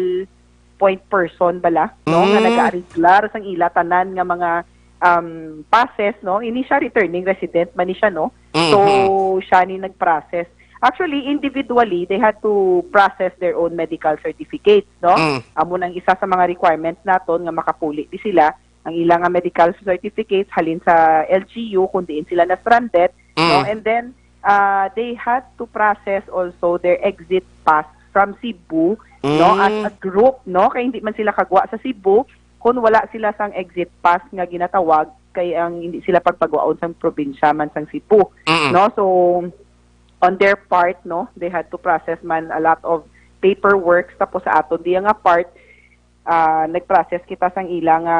point person bala, no, nga Mm. nagaareglar sang ila tanan nga mga, um, passes, no? Ini siya returning resident man ni siya, no? So, Mm-hmm. siya ni nag-process. Actually, individually, they had to process their own medical certificates, no? Mm. Amo nang isa sa mga requirements naton nga makapuli di sila. Ang ila nga medical certificates halin sa L G U kung diin sila na-stranded, no? Mm. And then, uh, they had to process also their exit pass from Cebu, no? As Mm. a group, no? Kay hindi man sila kagwa sa Cebu kung wala sila sang exit pass nga ginatawag, kay ang hindi sila pagpagwaon sang probinsya man sang Cebu, Mm. no? So, on their part, no, they had to process man a lot of paperwork. Tapos sa aton diya nga part, ah, nag-process kita sang ila nga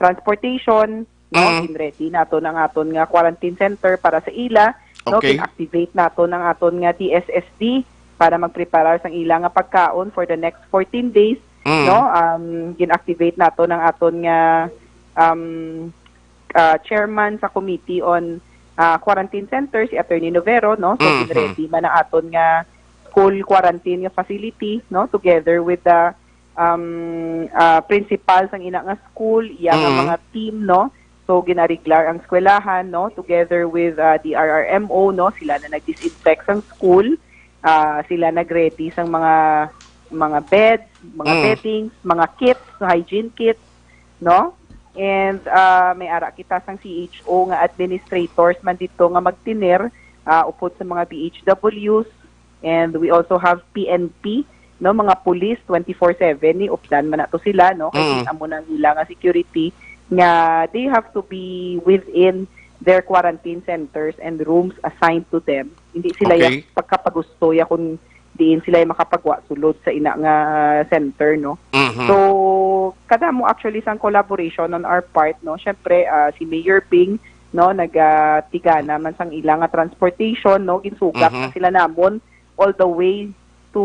transportation, no? Mm. Gin-ready naton ang aton nga quarantine center para sa ila, no? Okay. Gin-activate naton ang aton nga D S S D para magpreparar sang ila nga pagkaon for the next fourteen days, Mm. no? Um, gin-activate naton ang aton nga, um, ah, chairman sa Committee on, ah, Quarantine Center, si Attorney Novero, no? So, Mhm. gin-ready man ang aton nga school quarantine nga facility, no? Together with the, um, ah, principal sang ina nga school, iya nga Mhm. mga team, no? So, gin-ariglar ang eskwelahan, no? Together with, ah, D R R M O, no? Sila na nag-disinfect sang school, ah, sila nag-ready sang mga, mga beds, mga Mm. beddings, mga kits, hygiene kits, no? And, ah, may ara kita sang C H O nga administrators man dito nga magtinir, ah, upod sa mga B H Ws. And we also have P N P, no, mga police twenty-four seven, ni updan man nato sila, no? Kay Mm. amo na ang ila nga security nga they have to be within their quarantine centers and rooms assigned to them. Hindi sila Okay. ya-, pagkapagusto ya kung diin sila makapagwa sulod sa ina nga center, no? Mhm. So, kadamo actually sang collaboration on our part, no? Syempre, ah, si Mayor Ping, no, nagatigana man sang ila nga transportation, no? Ginsugat Mhm. na sila namon all the way to,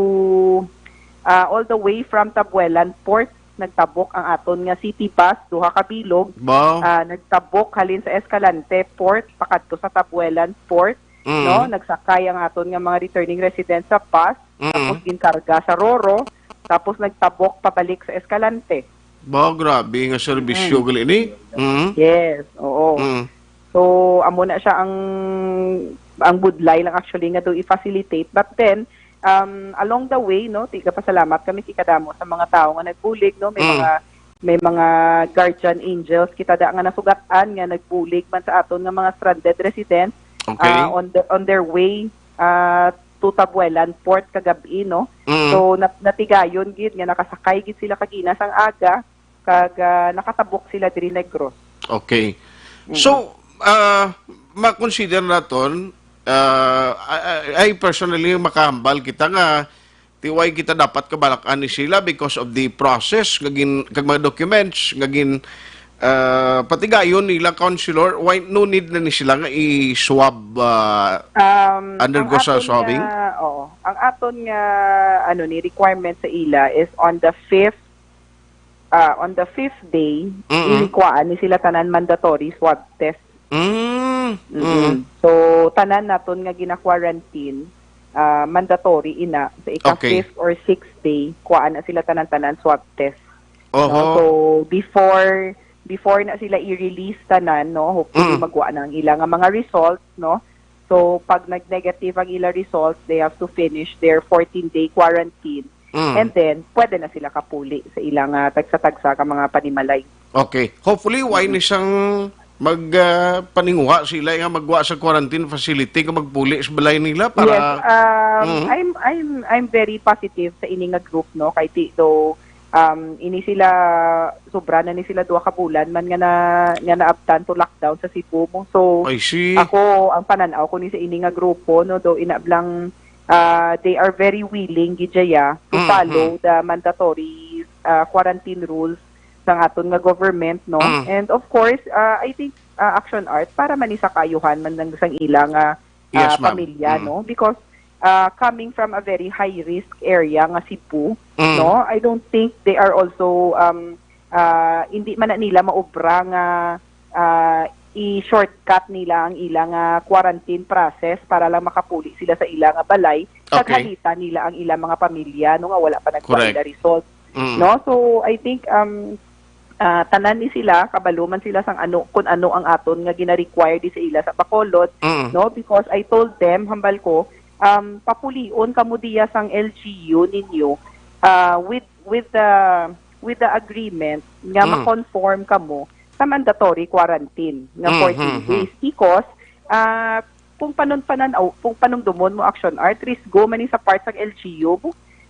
ah, all the way from Tabuelan Port. Nagtabok ang aton nga city bus, duha ka bilog. Wow. Ah, nagtabok halin sa Escalante Port pakadto sa Tabuelan Port, Mm. no? Nagsakay ang aton nga mga returning residents sa bus, Mm. tapos ginkarga sa Roro, tapos nagtabok pabalik sa Escalante. Ba, grabe nga serbisyo Mm. gali ni. Mm. Yes, oo. Mm. So, amo na siya ang, ang budlay lang actually nga do i-facilitate. But then, um, along the way, no, tigapasalamat kami kay kadamo sa mga tawo nga nagbulig, no, may Mm. mga, may mga guardian angels kita da nga nasugat-an nga nagbulig man sa aton nga mga stranded residents, Okay. ah, on the, on their way, ah, to Tabuelan Port kagab-i, no. Mm. So, nat-, natigayon gid nga nakasakay gid sila kagina sang aga, kag, ah, nakatabok sila diri Negros. Okay. Mm. So, ah, ma-consider naton, ah, I, I, I personally makahambal kita nga tiway kita dapat kabalak-an ni sila because of the process nga gin-, kag mga documents nga gin-, ah, patigayon nila, Councilor. Why no need na ni sila nga i-swab, ah, Um, undergo ang sa aton swabbing? Nga, oo. Ang aton nga, ano ni, requirement sa ila is on the fifth, ah, on the fifth day, Mm-mm. i-, kuhaan ni sila tanan mandatory swab test. Mm, Mm-mm. mm. So, tanan naton nga gina-quarantine, ah, mandatory ina. Sa ika Okay. fifth or sixth day, kuhaan na sila tanan-tanan swab test. Oho. No? So, before, before na sila i-release tanan, no? Hopefully, Mm. magwa na ang ila nga mga results, no? So, pag nag-negative ang ila results, they have to finish their fourteen-day quarantine. Mm. And then, pwede na sila kapuli sa ila nga tagsa-tagsa ka mga panimalay. Okay. Hopefully, why Mm. ni siyang mag, ah, paninguha sila nga magwa sa quarantine facility nga magpuli sa balay nila para Yes, um, Mm. I'm, I'm, I'm very positive sa ini nga group, no? Kay ti-, though, um, ini sila, sobra na ni sila duha ka bulan man nga na, nga naabtan to lockdown sa Cebu mo. So, I see. ako, ang panan-aw ko ni sa ini nga grupo, no? Though, ina lang, ah, they are very willing, gid, Jaya, to Mm-hmm. follow the mandatory, ah, quarantine rules sang aton nga government, no? Mm. And of course, ah, I think, ah, Action Art, para man ni sa kaayuhan man lang sang ila nga, Yes, ah, ma'am. pamilya, Mm. no? Because, ah, coming from a very high risk area nga Cebu, Mm. no? I don't think they are also, um, ah, hindi man na nila maobra nga, ah, i-shortcut nila ang ila nga quarantine process para lang makapuli sila sa ila nga balay, kag Okay. halita nila ang ila mga pamilya, no, nga wala pa nagkuha Correct. ila result. Mm. No? So, I think, um, ah, tanan ni sila, kabalo man sila sang ano, kung ano ang aton nga gina-require di sa ila sa Bacolod, Mm. no? Because I told them, hambal ko, um, papulion kamo diya sang L G U ninyo, ah, with, with the, with the agreement nga Mm. ma-conform kamo sa mandatory quarantine nga Mm, fourteen mm, mm. days. Because, ah, kung panon-, panan-, aw, kung panumdomon mo, Action Art, risgo man ni sa part sang L G U.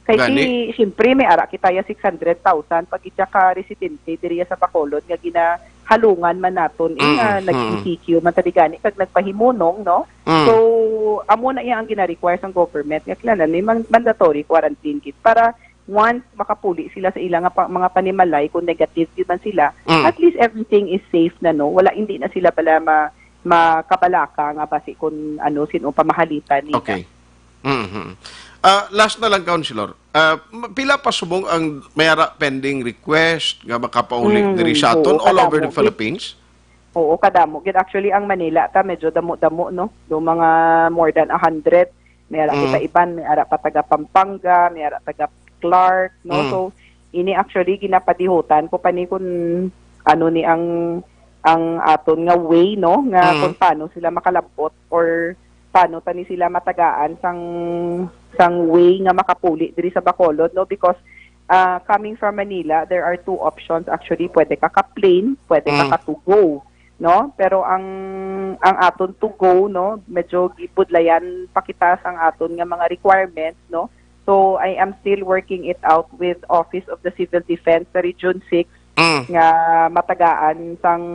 Kay Gani? Di, siyempre, may ara kita ya six hundred thousand pag itya ka residente diri sa Bacolod nga ginahalungan man naton, eh, nga Mm, mm. nag-E C Q man ta di gani kag nagpahimunong, no? Mm. So, amo na iya ang gina-require sang government nga kinahanglan may man-, mandatory quarantine kit para once makapuli sila sa ila nga pa-, mga panimalay, kung negative gyud man sila, Mm. at least everything is safe na, no? Wala, hindi na sila bala ma-, makabalaka nga basi kung ano, sin-o pamahalitan nila. Okay. Mhm. Ah, last na lang, Councilor. Ah, ma-, pila pa subong ang may ara pending request nga makapauli Mm, diri sa aton, oo, all over the kadamo. Philippines? Oo, kadamo gid. Actually, ang Manila ta medyo damo-damo, no? Do mga more than a hundred. May ara Mm. kita iban, may ara pa taga Pampanga, may ara taga Clark, no? Mm. So, ini actually ginapadihutan ko pa ni kung ano ni ang, ang aton nga way, no? Nga Mm. kung paano sila makalabot or paano tani sila matagaan sang, sang way nga makapuli diri sa Bacolod, no? Because, ah, coming from Manila, there are two options actually. Pwede ka ka plane, pwede ka Mm. ka to go, no? Pero ang, ang aton to go, no, medyo gibudlayan pa kita sang aton nga mga requirements, no? So, I am still working it out with Office of the Civil Defense sa Region six Mm. nga matagaan sang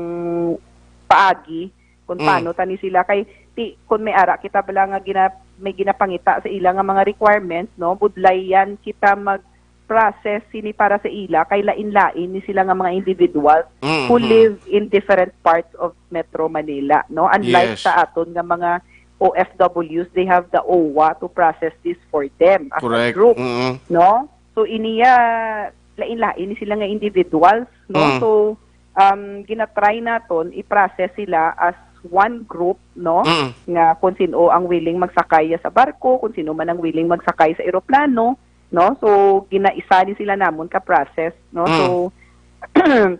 paagi kung Mm. paano tani sila. Kay, ti-, kung may ara kita bala nga gina-, may ginapangita sa ila nga mga requirements, no, budlayan kita mag-process sini para sa ila, kay lain-lain ni sila nga mga individuals Mm, who mm. live in different parts of Metro Manila, no? Unlike Yes. sa aton nga mga O F Ws, they have the O W A to process this for them as a Correct. group, Mm. no? So, iniya, lain-lain ni sila nga individuals, no? Mm. So, um, ginatry naton i-process sila as one group, no? Mm. Nga kung sino ang willing magsakay sa barko, kung sino man ang willing magsakay sa eroplano, no? So, ginaisa ni sila namon ka process, no? Mm. So,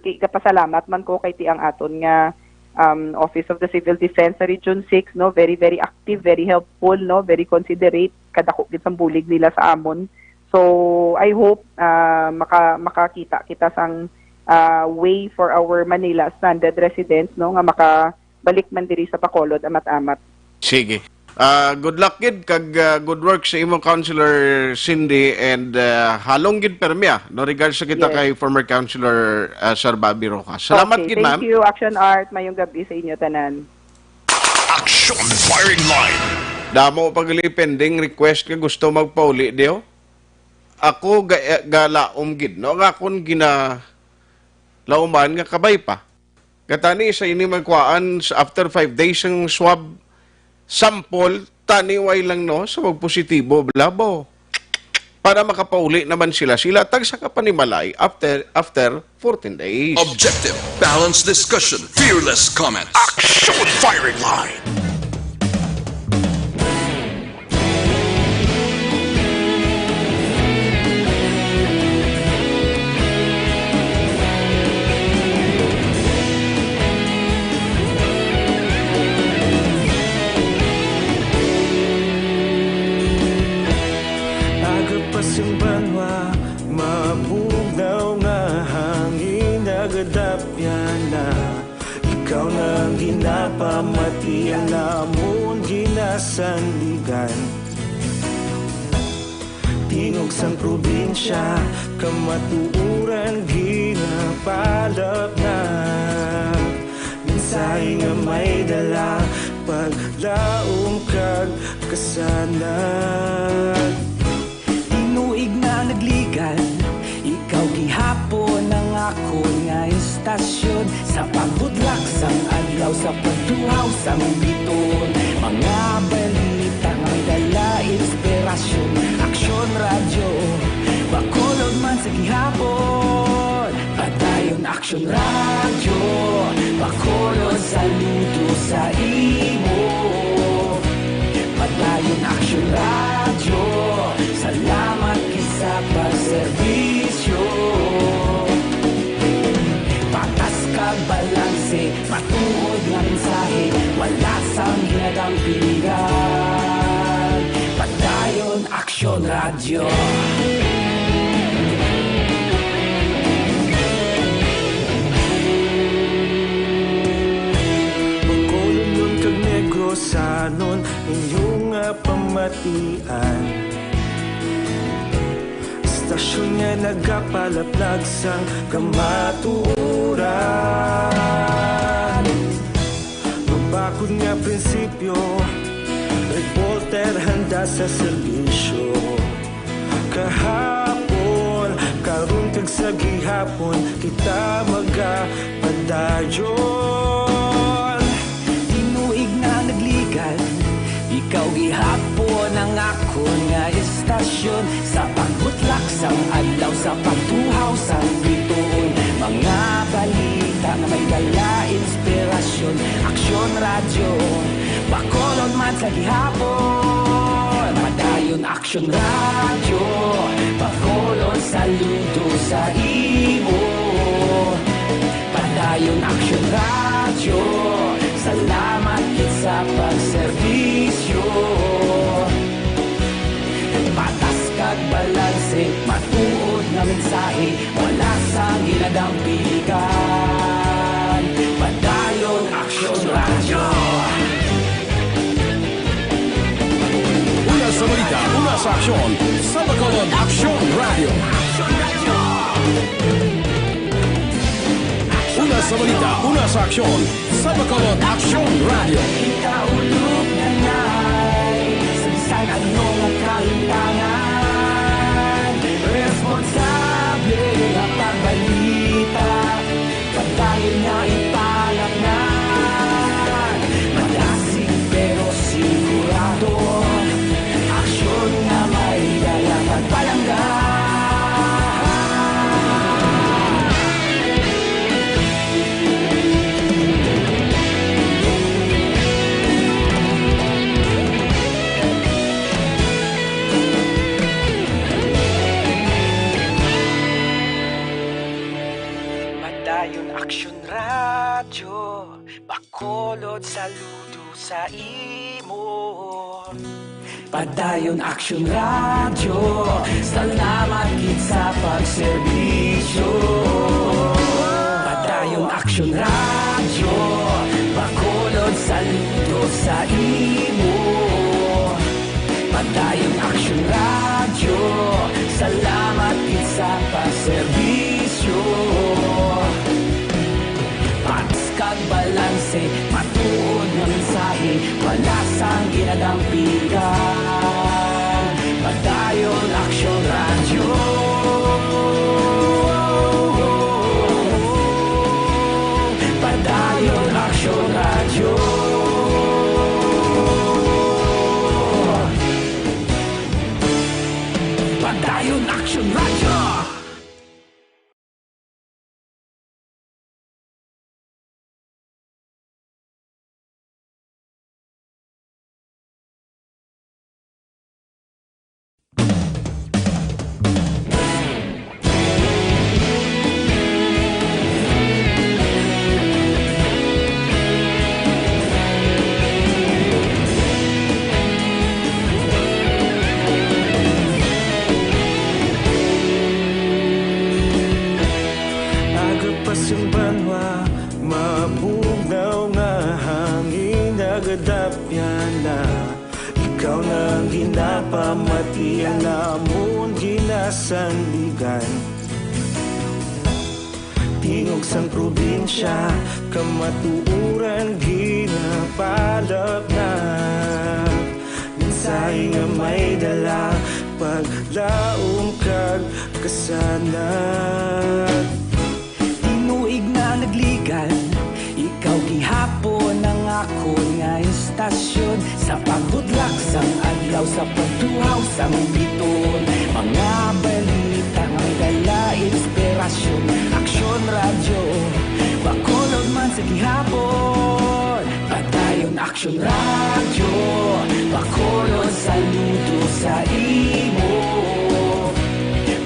ki-, kapasalamat man ko kay ti ang aton nga, um, Office of the Civil Defense sa Region six, no? Very, very active, very helpful, no? Very considerate. Kadako gid sang bulig nila sa amon. So, I hope, ah, maka-, makakita kita sang, ah, way for our Manila stranded residents, no, nga makabalik man diri sa Bacolod, amat-amat. Sige. Ah, good luck gid kag, ah, good work sa imo, Councilor Cindy, and, ah, halong gid permi, ah, no, regards sa kita Yes. kay former Councilor, ah, Sir Bobby Rojas. Salamat Okay, gid, thank ma'am. you, Action Art. Mayong gabi sa inyo tanan. Action Firing Line. Damo pa gali pending request nga gusto magpauli, diyo? Ako ga-, galaom gid, no? Nga akon ginalauman nga kabay pa. Gatani sa ini magkuhaan sa after five days ang swab sample, tani way lang, no? Sa magpositibo, blabo. Para makapauli naman sila, sila tagsa ka panimalay after, after fourteen days. Objective, balanced discussion, fearless comments. Action Firing Line. Aga pa sing banwa, mabugnaw nga hangin nagadapyan na. Ikaw na ang ginapamati, ang amon ginasandigan. Tingog sang probinsya, kamatuoran ginapalapnag. Mensahe nga may dala, paglaom kag kasanag. Tinuig na nagligan, ikaw gihapon ang akon nga istasyon. Sa pagbudlak sang adlaw, sa pagtuhaw sang biton, mga balita nga may dala inspirasyon. Aksyon Radyo, Bacolod man sa gihapon. Padayon Aksyon Radyo, Bacolod, saludo sa imo. Padayon Aksyon Radyo, salamat gid sa pagserbisyo. Patas kag balanse, matuod nga mensahe, wala sang ginadampingan. Padayon Aksyon Radyo. Bacolodnon kag Negrosanon, Tian. Istasyon nga nagapalaplag sang kamatuoran. Mabakod nga prinsipyo, reporter handa sa serbisyo. Kahapon, karon, kag sa gihapon, kita magapadayon. Tinuig na nagligad, ikaw gihapon ang akon nga istasyon. Sa pagbutlak sang adlaw, sa pagtuhaw sang bituon, mga balita nga may dala inspirasyon. Aksyon Radyo, Bacolod man sa gihapon. Padayon Aksyon Radyo, Bacolod, saludo sa imo. Padayon Aksyon Radyo, salamat gid sa pagserbisyo. Patas kag balanse, matuod nga mensahe, wala sang ginadampigan. Padayon Aksyon Radyo. Una sa balita, una sa aksyon, sa Bacolod Aksyon Radyo. Una sa balita, una sa aksyon, sa Bacolod Aksyon Radyo. Ikaulog na nay, sa bisan ano nga kahitangan, responsable nga pagbalita. Padayon nga ipalaknag, madasig pero sigurado. Aksyon nga may dala kag palangga. Padayon Aksyon Radyo, Bacolod, saludo sa imo. Padayon Aksyon Radyo, salamat gid sa pagserbisyo. Padayon Aksyon Radyo, Bacolod, saludo sa imo. Padayon Aksyon Radyo, salamat gid sa pagserbisyo. Patas kag balanse, matuod nga mensahe, wala sang ginadampigan. Padayon Aksyon Radyo. Padayon Aksyon Radyo. Padayon Aksyon Radyo. Aga pa sing banwa, mabugnaw nga hangin nagadapyan na. Ikaw na ang ginapamatian namon ginasandigan. Tingog sang probinsya, kamatuoran ginapalapnag. Mensahe nga may dala, paglaom kag kasanag. Tinuig na nagligad, ikaw gihapon ang akon nga istasyon. Sa pagbutlak sang adlaw, sa pagtuhaw sang bituon, mga balita nga may dala inspirasyon. Aksyon Radyo, Bacolod man sa gihapon. Padayon Aksyon Radyo, Bacolod, saludo sa imo.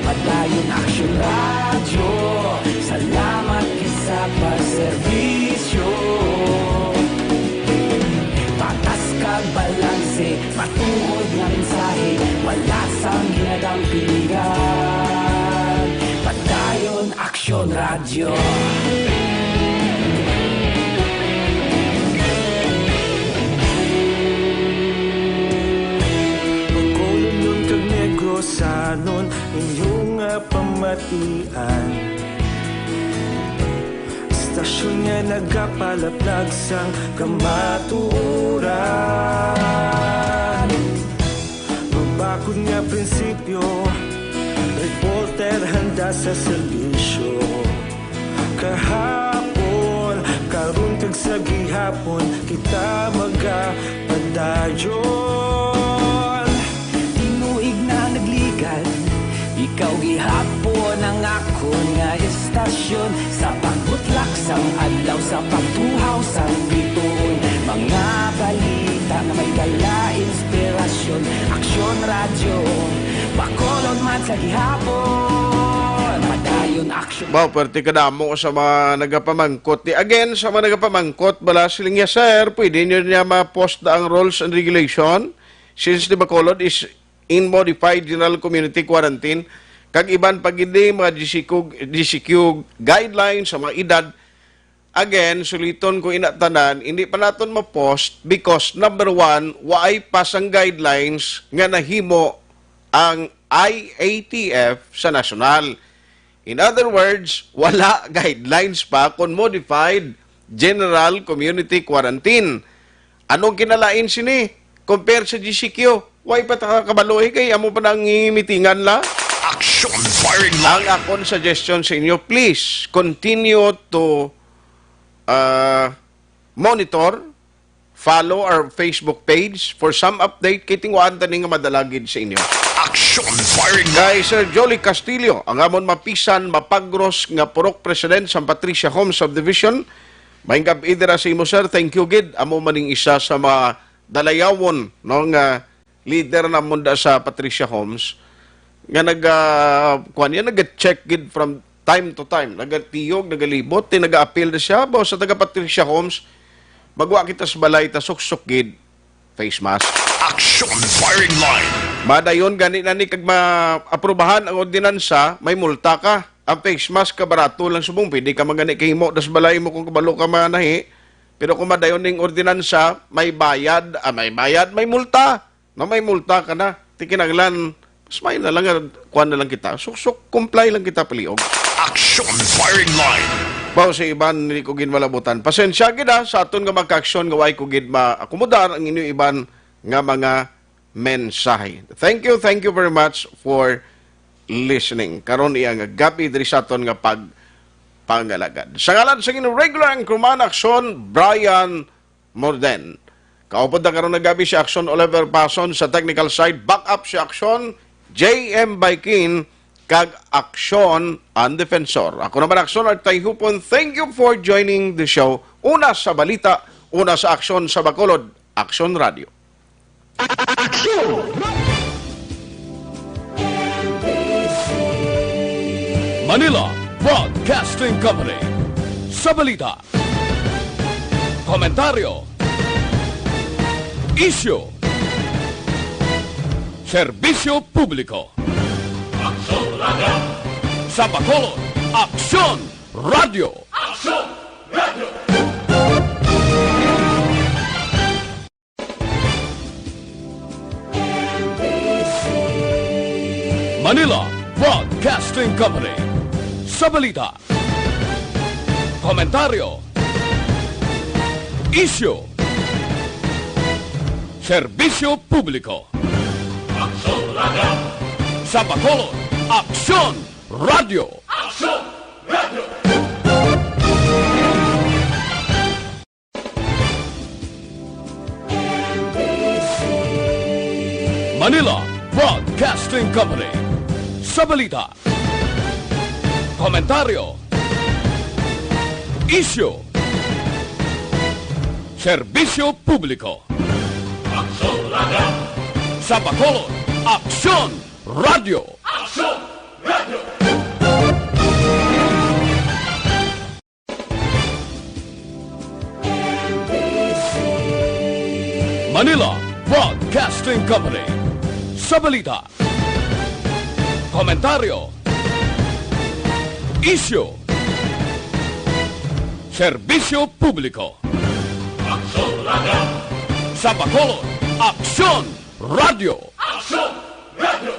Padayon Aksyon Radyo, salamat gid sa pagserbisyo. Patas kag balanse, matuod nga mensahe, wala sang ginadampigan. Padayon Aksyon Radyo. Sanon inyong nga pamatian, istasyon nga nagapalaplag sang kamatuoran. Mabakod nga prinsipyo, reporter handa sa serbisyo. Kahapon, karon, kag sa gihapon, kita magapadayon. Tinuig na nagligad, ikaw gihapon ang akon nga istasyon. Sa pagbutlak sang adlaw, sa pagtuhaw sang bituon, mga balita nga may dala inspirasyon. Aksyon Radyo, Bacolod man sa gihapon, padayon aksyon. Wow, pwerte kadamo sa mga nagapamangkot. Di, again, sa mga nagapamangkot, bala siling niya, "Sir, pwede niyo niya ma-post na ang rules and regulation since the Bacolod is in modified general community quarantine, kag iban pa gid ni mga G C Q, G C Q guidelines sa mga edad." Again, suliton ko ina tanan, hindi pa naton ma-post because, number one, waay pa sang guidelines nga nahimo ang I A T F sa nasyonal. In other words, wala guidelines pa kon modified general community quarantine. Anong kinalain sini compare sa G C Q? Way pa ta kabalo, eh, kay amo pa nang mitingan la. Action Firing Line. Ang akon suggestion sa inyo, please continue to, ah, monitor, follow our Facebook page for some update, kay tingwaan ta ni nga madala gid sa inyo. Action Firing Line. Kay Sir Jolly Castillo, ang amon mapisan, mapagros nga purok president sa Patricia Homes Subdivision, maayong gab-i dira sa imo, sir. Thank you gid. Amo man ning isa sa mga dalayawon, no, nga leader namon da sa Patricia Homes, nga naga, kuwan niya, naga-check gid from time to time. Nagatiyog, nagalibot, ti naga-appeal na siya. Baw sa taga Patricia Homes, magwa kita sa balay, ta suksok gid, face mask. Action Firing Line. Madayon gani na ni kag maaprubahan ang ordinansa, may multa ka. Ang face mask, kabarato lang subong, pwede ka man gani kahimo das balay mo kung kabalo ka manahi. Pero kung madayon ning ordinansa, may bayad, ah, may bayad, may multa. No, may multa ka na. Ti kinahanglan, mas may na lang, ah, kuwan na lang kita. Suksok, comply lang kita, paliog. Action Firing Line. Baw sa iban, hindi ko gid malabutan. Pasensya gid, ah, sa aton nga magka-aksyon nga way ko gid maakomodar ang inyo iban nga mga mensahe. Thank you, thank you very much for listening. Karon iya nga gab-i diri sa aton nga pagpangalagad. Sa ngalan sa inyong regular anchorman, Aksyon, Brian Morden. Kaupod na karon nga gab-i si Aksyon Oliver Pason sa technical side, backup si Aksyon, J M Baikin, kag Aksyon ang Defensor. Ako naman, Aksyon Artay Hupon. Thank you for joining the show. Una sa balita, una sa aksyon sa Bacolod, Aksyon Radio. Aksyon! Manila Broadcasting Company. Sa balita, komentaryo, isyu, serbisyo publiko. Aksyon Radio. Sa Bacolod, Aksyon Radio. Aksyon Radio. Manila Broadcasting Company. Sa balita, komentaryo, isyu, serbisyo publiko. Aksyon Radio. Sa Bacolod, Aksyon Radio. Aksyon Radio. Manila Broadcasting Company. Sa balita, komentaryo, isyu, serbisyo publiko. Aksyon Radio. Sa Bacolod, Aksyon Radio. Aksyon Radio. Manila Broadcasting Company. Sa balita, komentaryo, isyu, serbisyo publiko. Aksyon Radio. Sa Bacolod, Aksyon Radio. Aksyon Radio.